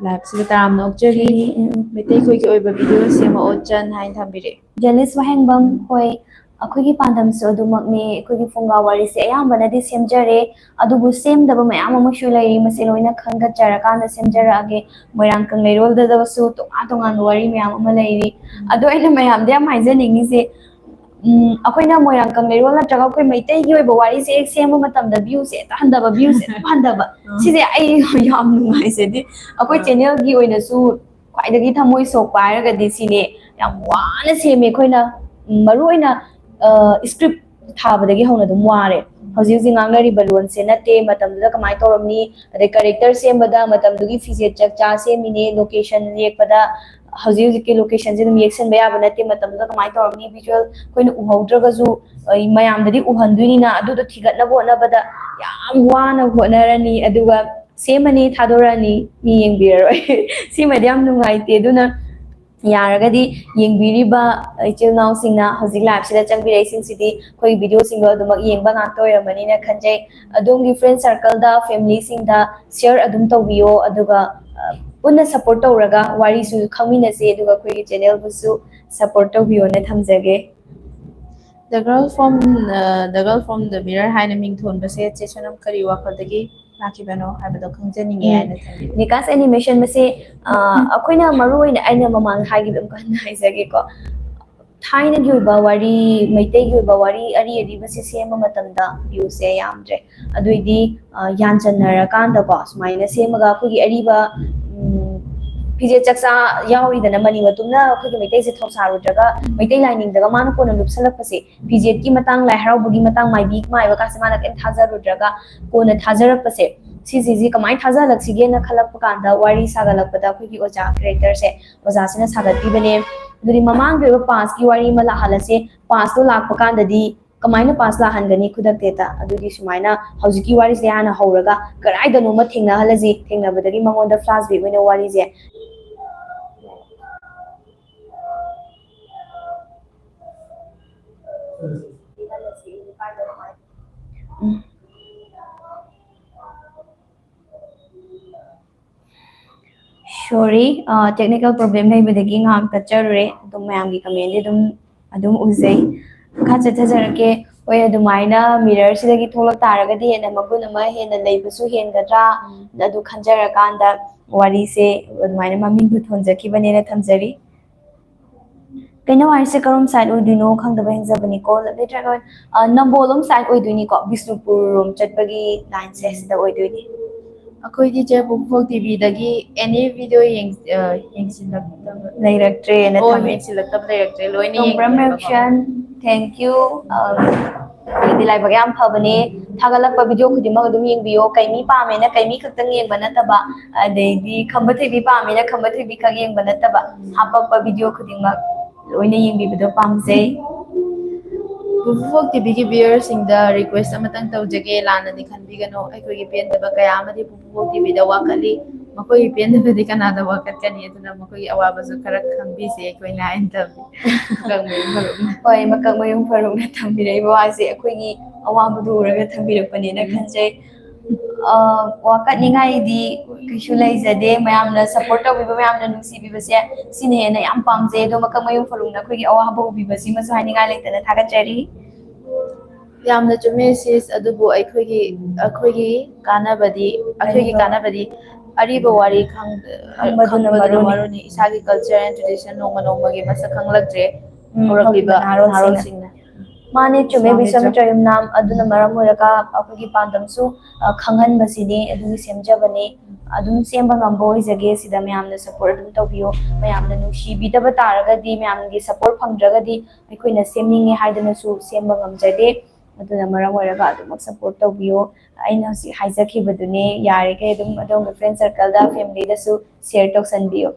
ꯂꯥꯏꯐꯁꯤꯗ ꯇꯔꯥꯝꯅ ꯑꯣꯛꯆꯔꯤ꯫ ꯎꯝ, ꯎꯝ, ꯎꯝ꯫ ꯃꯩꯇꯩꯈꯣꯏꯒꯤ ꯑꯣꯏꯕ video ꯁꯦꯝꯃꯛꯑꯣ ꯆꯟ ꯍꯥꯏꯅ ꯊꯝꯕꯤꯔꯦ꯫ ꯖꯦꯂꯤꯁ ꯋꯥꯍꯦꯡꯕꯝ, ꯍꯣꯏ, ꯑꯩꯈꯣꯏꯒꯤ ꯄꯥꯟꯗꯝꯁꯨ ꯑꯗꯨꯃꯛꯅꯦ꯫ ꯑꯩꯈꯣꯏꯒꯤ ꯐꯨꯡꯒꯥ ꯋꯥꯔꯤꯁꯦ ꯑꯌꯥꯝꯕꯅꯗꯤ ꯁꯦꯝꯖꯔꯦ, ꯑꯗꯨꯕꯨ ꯁꯦꯝꯗꯕ ꯃꯌꯥꯝ ꯑꯃꯁꯨ ꯂꯩꯔꯤ꯫ ꯃꯁꯤ ꯂꯣꯏꯅ ꯈꯟꯒꯠꯆꯔꯀꯥꯟꯗ ꯁꯦꯝꯖꯔꯛꯑꯒꯦ꯫ ꯃꯣꯏꯔꯥꯡ ꯀꯪꯂꯩꯔꯣꯜꯗꯁꯨ ꯇꯣꯉꯥꯟ ꯇꯣꯉꯥꯟꯕ ꯋꯥꯔꯤ ꯃꯌꯥꯝ ꯑꯃ ꯂꯩꯔꯤ꯫ ꯑꯗꯣ ꯑꯩꯅ ꯃꯌꯥꯝꯗ ꯌꯥꯝ ꯍꯥꯏꯖꯅꯤꯡꯉꯤꯁꯦ, ꯎꯝ, ꯑꯩꯈꯣꯏꯅ ꯃꯣꯏꯔꯥꯡ ꯀꯪꯂꯩꯔꯣꯜ ꯅꯠꯇ꯭ꯔꯒ ꯑꯩꯈꯣꯏ ꯃꯩꯇꯩꯒꯤ ꯑꯣꯏꯕ ꯋꯥꯔꯤꯁꯦ ꯍꯦꯛ ꯁꯦꯝꯕ ꯃꯇꯝꯗ viewꯁꯦ ꯍꯦꯛꯇ ꯍꯟꯊꯕ, viewꯁꯦ ꯑꯗꯨꯝ ꯍꯟꯊꯕ꯫ ꯑꯥ꯫ ꯁꯤꯁꯦ ꯑꯩ ꯌꯥꯝ ꯅꯨꯡꯉꯥꯏꯖꯗꯦ꯫ ꯑꯩꯈꯣꯏ ꯑꯥ꯫ Channelꯒꯤ ꯑꯣꯏꯅꯁꯨ ꯈ꯭ꯋꯥꯏꯗꯒꯤ ꯊꯃꯣꯏ ꯁꯣꯛꯄ ꯍꯥꯏꯔꯒꯗꯤ ꯁꯤꯅꯦ꯫ ꯌꯥꯝ ꯋꯥꯅ ꯁꯦꯝꯃꯦ ꯑꯩꯈꯣꯏꯅ, ꯎꯝ, ꯃꯔꯨ ꯑꯣꯏꯅ, ꯑ, script ꯊꯥꯕꯗꯒꯤ ꯍꯧꯅ ꯑꯗꯨꯝ ꯋꯥꯔꯦ꯫ ꯍꯧꯖꯤꯛ ꯍꯧꯖꯤꯛ ꯉꯥꯡꯅꯔꯤꯕ ꯂꯣꯟꯁꯦ ꯅꯠꯇꯦ, ꯃꯇꯝꯗꯨꯗ ꯀꯃꯥꯏꯅ ꯇꯧꯔꯝꯅꯤ, ꯑꯗꯩ character ꯁꯦꯝꯕꯗ ꯃꯇꯝꯗꯨꯒꯤ ꯐꯤꯖꯦꯠ ꯆꯛꯆꯥ ꯁꯦꯝꯃꯤꯅꯦ, location ꯌꯦꯛꯄꯗ ꯍꯧꯖꯤꯛ ꯍꯧꯖꯤꯛꯀꯤ locationꯁꯦ ꯑꯗꯨꯝ ꯌꯦꯛꯁꯟꯕ ꯌꯥꯕ ꯅꯠꯇꯦ, ꯃꯇꯝꯗꯨꯗ ꯀꯃꯥꯏꯅ ꯇꯧꯔꯝꯅꯤ, visual ꯑꯩꯈꯣꯏꯅ ꯎꯍꯧꯗ꯭ꯔꯒꯁꯨ, ꯑ, ꯃꯌꯥꯝꯗꯗꯤ ꯎꯍꯟꯗꯣꯏꯅꯤꯅ ꯑꯗꯨꯗꯣ ꯊꯤꯒꯠꯅꯕ ꯍꯣꯠꯅꯕꯗ ꯌꯥꯝ ꯋꯥꯅ ꯍꯣꯠꯅꯔꯅꯤ, ꯑꯗꯨꯒ ꯁꯦꯝꯃꯅꯤ, ꯊꯥꯗꯣꯔꯛꯑꯅꯤ, ꯃꯤ ꯌꯦꯡꯕꯤꯔꯔꯣꯏ꯫ ꯁꯤꯃꯗꯤ ꯌꯥꯝ ꯅꯨꯡꯉꯥꯏꯇꯦ꯫ ꯑꯗꯨꯅ ꯌꯥꯔꯒꯗꯤ ꯌꯦꯡꯕꯤꯔꯤꯕ ꯏꯆꯤꯜ ꯏꯅꯥꯎꯁꯤꯡꯅ, ꯍꯧꯖꯤꯛ liveꯁꯤꯗ ꯆꯪꯕꯤꯔꯛꯏꯁꯤꯡꯁꯤꯗꯤ ꯑꯩꯈꯣꯏꯒꯤ videoꯁꯤꯡꯗꯣ ꯑꯗꯨꯃꯛ ꯌꯦꯡꯕ ꯉꯥꯛꯇ ꯑꯣꯏꯔꯝꯃꯅꯤꯅ ꯈꯟꯖꯩ꯫ ꯑꯗꯣꯝꯒꯤ friend circleꯗ, familyꯁꯤꯡꯗ share ꯑꯗꯨꯝ ꯇꯧꯕꯤꯌꯣ, ꯑꯗꯨꯒ, ꯑ, ꯄꯨꯟꯅ support ꯇꯧꯔꯒ ꯋꯥꯔꯤꯁꯨ ꯈꯪꯃꯤꯟꯅꯁꯦ, ꯑꯗꯨꯒ ꯑꯩꯈꯣꯏꯒꯤ channelꯕꯨꯁꯨ support ꯇꯧꯕꯤꯌꯣꯅ ꯊꯝꯖꯒꯦ꯫ The Girl from, uh, The Girl from the Mirror ꯍꯥꯏꯅ ꯃꯤꯡ ꯊꯣꯟꯕꯁꯦ ꯆꯦ ꯁꯣꯅꯝ ꯀꯔꯤ ꯋꯥꯈꯜꯗꯒꯤ ꯂꯥꯛꯈꯤꯕꯅꯣ ꯍꯥꯏꯕꯗꯣ ꯈꯪꯖꯅꯤꯡꯉꯦ ꯎꯝ꯫ ꯍꯥꯏꯅ ꯊꯝꯕꯤꯔꯦ꯫ ꯅꯤꯀꯥꯁ animation ꯃꯁꯦ, ꯑ, ꯑꯩꯈꯣꯏꯅ ꯃꯔꯨ ꯑꯣꯏꯅ, ꯑꯩꯅ ꯃꯃꯥꯡꯗ ꯍꯥꯏꯈꯤꯕ ꯑꯃꯨꯛꯀ ꯍꯟꯅ ꯍꯥꯏꯖꯒꯦꯀꯣ꯫ ꯊꯥꯏꯅꯒꯤ ꯑꯣꯏꯕ ꯋꯥꯔꯤ, ꯃꯩꯇꯩꯒꯤ ꯑꯣꯏꯕ ꯋꯥꯔꯤ ꯑꯔꯤ ꯑꯔꯤꯕꯁꯦ ꯁꯦꯝꯕ ꯃꯇꯝꯗ viewꯁꯦ ꯌꯥꯝꯗ꯭ꯔꯦ꯫ ꯑꯗꯨꯏꯗꯤ, ꯑ, ꯌꯥꯟꯁꯟꯅꯔꯀꯥꯟꯗꯀꯣ, ꯁꯨꯃꯥꯏꯅ ꯁꯦꯝꯃꯒ ꯑꯩꯈꯣꯏꯒꯤ ꯑꯔꯤꯕ, ꯎꯝ, ꯐꯤꯖꯦꯠ ꯆꯥꯛꯆꯥ ꯌꯥꯎꯔꯤꯗꯅ, ꯃꯅꯤ ꯃꯇꯨꯝꯅ ꯑꯩꯈꯣꯏꯒꯤ ꯃꯩꯇꯩꯁꯦ ꯊꯧꯁꯥꯔꯨꯗ꯭ꯔꯒ, ꯃꯩꯇꯩ ꯂꯥꯏꯅꯤꯡꯗꯒ ꯃꯥꯅ ꯀꯣꯟꯅ ꯂꯨꯞꯁꯜꯂꯛꯄꯁꯦ, ꯐꯤꯖꯦꯠꯀꯤ ꯃꯇꯥꯡ, ꯂꯥꯏ ꯍꯔꯥꯎꯕꯒꯤ ꯃꯇꯥꯡ, ꯃꯥꯏꯕꯤ ꯃꯥꯏꯕ ꯀꯥꯁꯦ ꯃꯥꯅ ꯀꯩꯝ ꯊꯥꯖꯔꯨꯗ꯭ꯔꯒ ꯀꯣꯟꯅ ꯊꯥꯖꯔꯛꯄꯁꯦ, ꯁꯤꯁꯤꯁꯤ ꯀꯃꯥꯏꯅ ꯊꯥꯖꯍꯜꯂꯛꯁꯤꯒꯦꯅ ꯈꯜꯂꯛꯄ ꯀꯥꯟꯗ, ꯋꯥꯔꯤ ꯁꯥꯒꯠꯂꯛꯄꯗ ꯑꯩꯈꯣꯏꯒꯤ ꯑꯣꯖꯥ ꯀꯦꯔꯦꯛꯇꯔꯁꯦ, ꯑꯣꯖꯥꯁꯤꯅ ꯁꯥꯒꯠꯄꯤꯕꯅꯦ꯫ ꯑꯗꯨꯗꯤ ꯃꯃꯥꯡꯒꯤ ꯑꯣꯏꯕ ꯄꯥꯁꯀꯤ ꯋꯥꯔꯤ ꯑꯃ ꯂꯥꯛꯍꯜꯂꯁꯦ꯫ ꯄꯥꯁꯇꯣ ꯂꯥꯛꯄ ꯀꯥꯟꯗꯗꯤ ꯀꯃꯥꯏꯅ ꯄꯥꯁ ꯂꯥꯛꯍꯟꯒꯅꯤ ꯈꯨꯗꯛꯇ ꯍꯦꯛꯇ? ꯑꯗꯨꯗꯤ ꯁꯨꯃꯥꯏꯅ ꯍꯧꯖꯤꯛꯀꯤ ꯋꯥꯔꯤꯁꯦ ꯍꯥꯟꯅ ꯍꯧꯔꯒ ꯀꯗꯥꯏꯗꯅꯣꯃ ꯊꯦꯡꯅꯍꯜꯂꯁꯤ, ꯊꯦꯡꯅꯕꯗꯒꯤ ꯃꯉꯣꯟꯗ ꯐ꯭ꯂꯥꯁꯕꯦꯛ ꯑꯣꯏꯅ ꯋꯥꯔꯤꯁꯦ꯫ ꯎꯝ꯫ ꯁꯣꯔꯤ, ꯇꯦꯛꯅꯤꯀꯦꯜ ꯄ꯭ꯔꯣꯕ꯭ꯂꯦꯝ ꯂꯩꯕꯗꯒꯤ ꯉꯥꯏꯍꯥꯛ ꯇꯠꯆꯔꯨꯔꯦ꯫ ꯑꯗꯨꯝ ꯃꯌꯥꯝꯒꯤ ꯀꯃꯦꯟꯗꯤ ꯑꯗꯨꯝ ꯑꯗꯨꯝ ꯎꯖꯩ꯫ ꯃꯈꯥ ꯆꯠꯊꯖꯔꯛꯀꯦ꯫ ꯍꯣꯏ, ꯑꯗꯨꯃꯥꯏꯅ ꯃꯤꯔꯔꯁꯤꯗꯒꯤ ꯊꯣꯛꯂꯛ ꯇꯥꯔꯒꯗꯤ ꯍꯦꯟꯅ ꯃꯒꯨꯟ ꯑꯃ ꯍꯦꯟꯅ ꯂꯩꯕꯁꯨ ꯍꯦꯟꯒꯗ꯭ꯔꯥ, ꯑꯗꯨ ꯈꯟꯖꯔꯀꯥꯟꯗ ꯋꯥꯔꯤꯁꯦ ꯑꯗꯨꯃꯥꯏꯅ ꯃꯃꯤꯡꯗꯨ ꯊꯣꯟꯖꯈꯤꯕꯅꯦꯅ ꯊꯝꯖꯔꯤ꯫ ꯀꯩꯅꯣ ꯍꯥꯏꯁꯦ, ꯀꯔꯣꯝ ꯁꯥꯏꯠ ꯑꯣꯏꯗꯣꯏꯅꯣ ꯈꯪꯗꯕ ꯍꯦꯟꯖꯕꯅꯤꯀꯣ꯫ ꯅꯠꯇ꯭ꯔꯒ, ꯑ, ꯅꯝꯕꯣꯜ ꯂꯣꯝ ꯁꯥꯏꯠ ꯑꯣꯏꯗꯣꯏꯅꯤꯀꯣ, ꯕꯤꯁꯅꯨꯄꯨꯔ ꯔꯣꯝ ꯆꯠꯄꯒꯤ ꯂꯥꯏꯟꯁꯦ ꯁꯤꯗ ꯑꯣꯏꯗꯣꯏꯅꯤ꯫ ꯑꯩꯈꯣꯏꯗꯤ ꯆꯦ ꯄꯨꯡꯐꯣꯛ ꯇꯤꯚꯤꯗꯒꯤ ꯑꯦꯅꯤ ꯚꯤꯗꯤꯑꯣ ꯌꯦꯡ-, ꯑ, ꯌꯦꯡꯁꯤꯜꯂꯛꯇꯕ ꯂꯩꯔꯛꯇ꯭ꯔꯦꯅ ꯑꯣ, ꯊꯝꯃꯦ꯫ ꯌꯦꯡꯁꯤꯜꯂꯛꯇꯕ ꯂꯩꯔꯛꯇ꯭ꯔꯦ, ꯂꯣꯏꯅ ꯇꯣꯡꯕ꯭ꯔꯝ ꯌꯦꯡꯉꯦꯕꯀꯣ꯫ ꯔꯦꯛꯁꯟ, thank you꯫ ꯑ, ꯃꯤꯗꯤ ꯂꯥꯏꯕꯛ ꯌꯥꯝ ꯐꯕꯅꯦ꯫ ꯊꯥꯒꯠꯂꯛꯄ ꯚꯤꯗꯤꯑꯣ ꯈꯨꯗꯤꯡꯃꯛ ꯑꯗꯨꯝ ꯌꯦꯡꯕꯤꯌꯣ꯫ ꯀꯩꯃꯤ ꯄꯥꯝꯃꯦꯅ ꯀꯩꯃꯤ ꯈꯛꯇꯪ ꯌꯦꯡꯕ ꯅꯠꯇꯕ, ꯑꯗꯩꯗꯤ ꯈꯝꯕ ꯊꯣꯏꯕꯤ ꯄꯥꯝꯃꯦꯅ ꯈꯝꯕ ꯊꯣꯏꯕꯤ ꯈꯛ ꯌꯦꯡꯕ ꯅꯠꯇꯕ, ꯍꯥꯄꯛꯄ ꯚꯤꯗꯤꯑꯣ ꯈꯨꯗꯤꯡꯃꯛ ꯂꯣꯏꯅ ꯌꯦꯡꯕꯤꯕꯗꯣ ꯄꯥꯝꯖꯩ꯫ ꯄꯨꯄꯨꯕꯣꯛ ꯇꯤꯚꯤꯒꯤ ꯚꯤꯌꯔꯁꯤꯡꯗ ꯔꯤꯀ꯭ꯋꯦꯁ ꯑꯃꯇꯪ ꯇꯧꯖꯒꯦ, ꯂꯥꯟꯅꯗꯤ ꯈꯟꯕꯤꯒꯅꯨ꯫ ꯑꯩꯈꯣꯏꯒꯤ ꯄꯦꯟꯗꯕ ꯀꯌꯥ ꯑꯃꯗꯤ ꯄꯨꯄꯨꯕꯣꯛ ꯇꯤꯚꯤꯗ ꯋꯥꯀꯠꯂꯤ꯫ ꯃꯈꯣꯏꯒꯤ ꯄꯦꯟꯗꯕꯗꯤ ꯀꯅꯥꯗ ꯋꯥꯀꯠꯀꯅꯤ? ꯑꯗꯨꯅ ꯃꯈꯣꯏꯒꯤ ꯑꯋꯥꯕꯁꯨ ꯈꯔ ꯈꯪꯕꯤꯁꯦ ꯑꯩꯈꯣꯏꯅ ꯍꯥꯏꯅ ꯇꯧꯕꯤ꯫ ꯃꯀꯛ ꯃꯌꯨꯝ ꯐꯔꯨꯛꯅ꯫ ꯍꯣꯏ, ꯃꯀꯛ ꯃꯌꯨꯝ ꯐꯔꯨꯛꯅ ꯊꯝꯕꯤꯔꯛꯏꯕ ꯋꯥꯁꯦ ꯑꯩꯈꯣꯏꯒꯤ ꯑꯋꯥꯕꯗꯨ ꯎꯔꯒ ꯊꯝꯕꯤꯔꯛꯄꯅꯦꯅ ꯎꯝ꯫ ꯈꯟꯖꯩ꯫ ꯑ, ꯋꯥꯀꯠꯅꯤꯡꯉꯥꯏꯗꯤ ꯀꯩꯁꯨ ꯂꯩꯖꯗꯦ꯫ ꯃꯌꯥꯝꯅ ꯁꯞꯄꯣꯔꯠ ꯇꯧꯕꯤꯕ, ꯃꯌꯥꯝꯅ ꯅꯨꯡꯁꯤꯕꯤꯕꯁꯦ, ꯁꯤꯅ ꯍꯦꯟꯅ ꯌꯥꯝ ꯄꯥꯝꯖꯩ꯫ ꯑꯗꯣ ꯃꯀꯛ ꯃꯌꯨꯝ ꯐꯔꯨꯛꯅ ꯑꯩꯈꯣꯏꯒꯤ ꯑꯋꯥꯕ ꯎꯕꯤꯕꯁꯤꯃꯁꯨ ꯍꯥꯏꯅꯤꯡꯉꯥꯏ ꯂꯩꯇꯅ ꯊꯥꯒꯠꯆꯔꯤ꯫ ꯌꯥꯝꯅ ꯆꯨꯝꯃꯦ ꯁꯤꯁ, ꯑꯗꯨꯕꯨ ꯑꯩꯈꯣꯏꯒꯤ, ꯑꯩꯈꯣꯏꯒꯤ ꯀꯥꯟꯅꯕꯗꯤ, ꯑꯩꯈꯣꯏꯒꯤ ꯀꯥꯟꯅꯕꯗꯤ ꯑꯔꯤꯕ ꯋꯥꯔꯤ ꯈꯪ-, ꯈꯪꯕꯗꯨꯅ ꯈꯪꯕꯗꯨꯅ ꯃꯔꯨꯅꯤ꯫ ꯃꯔꯨꯅꯤ꯫ ꯏꯁꯥꯒꯤ ꯀꯜꯆꯔ ꯑꯦꯟ ꯇ꯭ꯔꯦꯗꯤꯁꯟ ꯅꯣꯡꯃ ꯅꯣꯡꯃꯒꯤ ꯃꯁꯛ ꯈꯪꯂꯛꯇ꯭ꯔꯦ꯫ ꯎꯝ, ꯍꯧꯔꯛꯂꯤꯕ ꯍꯧꯔꯛꯂꯤꯕ ꯅꯍꯥꯔꯣꯜꯁꯤꯡꯅ꯫ ꯅꯍꯥꯔꯣꯜꯁꯤꯡꯅ꯫ ꯃꯥꯅꯦ, ꯆꯨꯝꯃꯦ, ꯃꯥꯅꯦ, ꯕꯤꯁꯝ ꯆꯨꯝꯃꯦ꯫ ꯆꯌꯨꯝꯅꯥꯝ꯫ ꯑꯗꯨꯅ ꯃꯔꯝ ꯑꯣꯏꯔꯒ ꯑꯩꯈꯣꯏꯒꯤ ꯄꯥꯟꯗꯝꯁꯨ, ꯑ, ꯈꯪꯍꯟꯕꯁꯤꯅꯤ ꯑꯗꯨꯒꯤ ꯁꯦꯝꯖꯕꯅꯤ꯫ ꯑꯗꯨꯝ ꯁꯦꯝꯕ ꯉꯝꯕ ꯑꯣꯏꯖꯒꯦ꯫ ꯁꯤꯗ ꯃꯌꯥꯝꯅ ꯁꯞꯄꯣꯔꯠ ꯑꯗꯨꯝ ꯇꯧꯕꯤꯌꯨ꯫ ꯃꯌꯥꯝꯅ ꯅꯨꯡꯁꯤꯕꯤꯗꯕ ꯇꯥꯔꯒꯗꯤ, ꯃꯌꯥꯝꯒꯤ ꯁꯞꯄꯣꯔꯠ ꯐꯪꯗ꯭ꯔꯒꯗꯤ ꯑꯩꯈꯣꯏꯅ ꯁꯦꯝꯅꯤꯡꯉꯦ ꯍꯥꯏꯗꯨꯅꯁꯨ ꯁꯦꯝꯕ ꯉꯝꯖꯗꯦ꯫ ꯑꯗꯨꯅ ꯃꯔꯝ ꯑꯣꯏꯔꯒ ꯑꯗꯨꯃꯛ ꯁꯞꯄꯣꯔꯠ ꯇꯧꯕꯤꯌꯨ꯫ ꯑꯩꯅ ꯍꯧꯖꯤꯛ ꯍꯥꯏꯖꯈꯤꯕꯗꯨꯅꯤ, ꯌꯥꯔꯤꯈꯩ ꯑꯗꯨꯝ ꯑꯗꯣꯝꯒꯤ ꯐ꯭ꯔꯦꯟ ꯁꯔꯀꯜꯗ, ꯐꯦꯃꯤꯂꯤꯗꯁꯨ ꯁꯤꯌꯔ ꯇꯧꯁꯟꯕꯤꯌꯨ꯫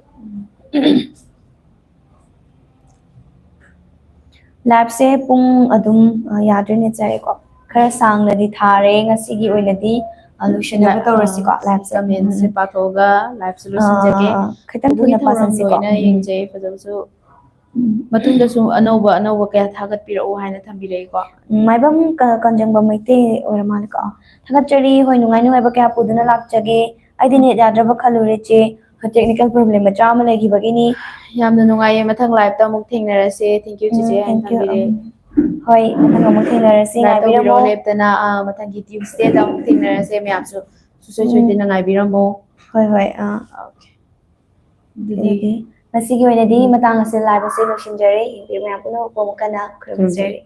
ꯂꯥꯏꯞꯁꯦ ꯄꯨꯡ ꯑꯗꯨꯝ, ꯑ, ꯌꯥꯗ꯭ꯔꯦ, ꯅꯦꯠꯆꯔꯦꯀꯣ꯫ ꯈꯔ ꯁꯥꯡꯅꯗꯤ ꯊꯥꯔꯦ, ꯉꯁꯤꯒꯤ ꯑꯣꯏꯅꯗꯤ, ꯑ, ꯂꯣꯏꯁꯤꯟꯅꯕ ꯇꯧꯔꯁꯤꯀꯣ, ꯂꯥꯏꯞꯁꯦ꯫ ꯀꯃꯦꯟꯁꯦ ꯄꯥꯊꯣꯛꯑꯒ ꯂꯥꯏꯞꯁꯦ ꯂꯣꯏꯁꯤꯟꯖꯒꯦ꯫ ꯑꯥ, ꯈꯤꯇꯪ ꯊꯨꯅ ꯄꯥꯁꯟꯁꯤꯀꯣ꯫ ꯂꯣꯏꯅ ꯌꯦꯡꯖꯩ, ꯐꯖꯕꯁꯨ꯫ ꯎꯝ꯫ ꯃꯇꯨꯡꯗꯁꯨ ꯑꯅꯧꯕ ꯑꯅꯧꯕ ꯀꯌꯥ ꯊꯥꯒꯠꯄꯤꯔꯛꯎ ꯍꯥꯏꯅ ꯊꯝꯕꯤꯔꯛꯏꯀꯣ꯫ ꯎꯝ, ꯃꯥꯏꯕꯝ ꯀ-, ꯀꯟꯖꯪꯕ ꯃꯩꯇꯩ ꯑꯣꯏꯔ ꯃꯥꯜꯂꯦꯀꯣ꯫ ꯊꯥꯒꯠꯆꯔꯤ, ꯍꯣꯏ, ꯅꯨꯡꯉꯥꯏ ꯅꯨꯡꯉꯥꯏꯕ ꯀꯌꯥ ꯄꯨꯗꯨꯅ ꯂꯥꯛꯆꯒꯦ꯫ ꯑꯩꯗꯤ ꯅꯦꯠ ꯌꯥꯗ꯭ꯔꯕ ꯈꯜꯂꯨꯔꯦ, ꯆꯦ꯫ ꯇꯦꯛꯅꯤꯀꯦꯜ ꯄ꯭ꯔꯣꯕ꯭ꯂꯦꯝ ꯃꯆꯥ ꯑꯃ ꯂꯩꯈꯤꯕꯒꯤꯅꯤ꯫ ꯌꯥꯝꯅ ꯅꯨꯡꯉꯥꯏꯌꯦ, ꯃꯊꯪ ꯂꯥꯏꯞꯇ ꯑꯃꯨꯛ ꯊꯦꯡꯅꯔꯁꯦ꯫ Thank you, ꯆꯦꯆꯦ, ꯎꯝ, ꯍꯥꯏꯅ thank you, ꯊꯝꯕꯤꯔꯦ꯫ ꯎꯝ꯫ ꯍꯣꯏ, ꯃꯊꯪ ꯑꯃꯨꯛ ꯊꯦꯡꯅꯔꯁꯤ, ꯂꯥꯏꯞ ꯉꯥꯏꯕꯤꯔꯝꯃꯣ꯫ ꯇꯧꯕꯤꯔꯣ ꯂꯦꯞꯇꯅ, ꯑꯥ, ꯃꯊꯪꯒꯤ ꯇ꯭ꯌꯨꯁꯗꯦꯗ ꯑꯃꯨꯛ ꯊꯦꯡꯅꯔꯁꯦ꯫ ꯃꯌꯥꯝꯁꯨ ꯁꯨꯡꯁꯣꯏ ꯎꯝ꯫ ꯁꯣꯏꯗꯅ ꯉꯥꯏꯕꯤꯔꯝꯃꯣ꯫ ꯍꯣꯏ, ꯍꯣꯏ, ꯑꯥ꯫ ꯑꯣꯀꯦ꯫ ꯑꯗꯨꯗꯤ ꯑꯗꯨꯗꯤ ꯉꯁꯤꯒꯤ ꯑꯣꯏꯅꯗꯤ ꯎꯝ꯫ ꯃꯇꯥꯡ ꯑꯁꯤꯗ ꯂꯥꯏꯞ ꯑꯁꯤ ꯂꯣꯏꯁꯤꯟꯖꯔꯦ꯫ ꯌꯦꯡꯕꯤꯕ ꯃꯌꯥꯝ ꯄꯨꯝꯅꯃꯛꯄꯨ ꯑꯃꯨꯛ ꯍꯟꯅ ꯈꯨꯔꯨꯝꯖꯔꯤ꯫ ꯈꯨꯔꯨꯝꯖꯔꯤ꯫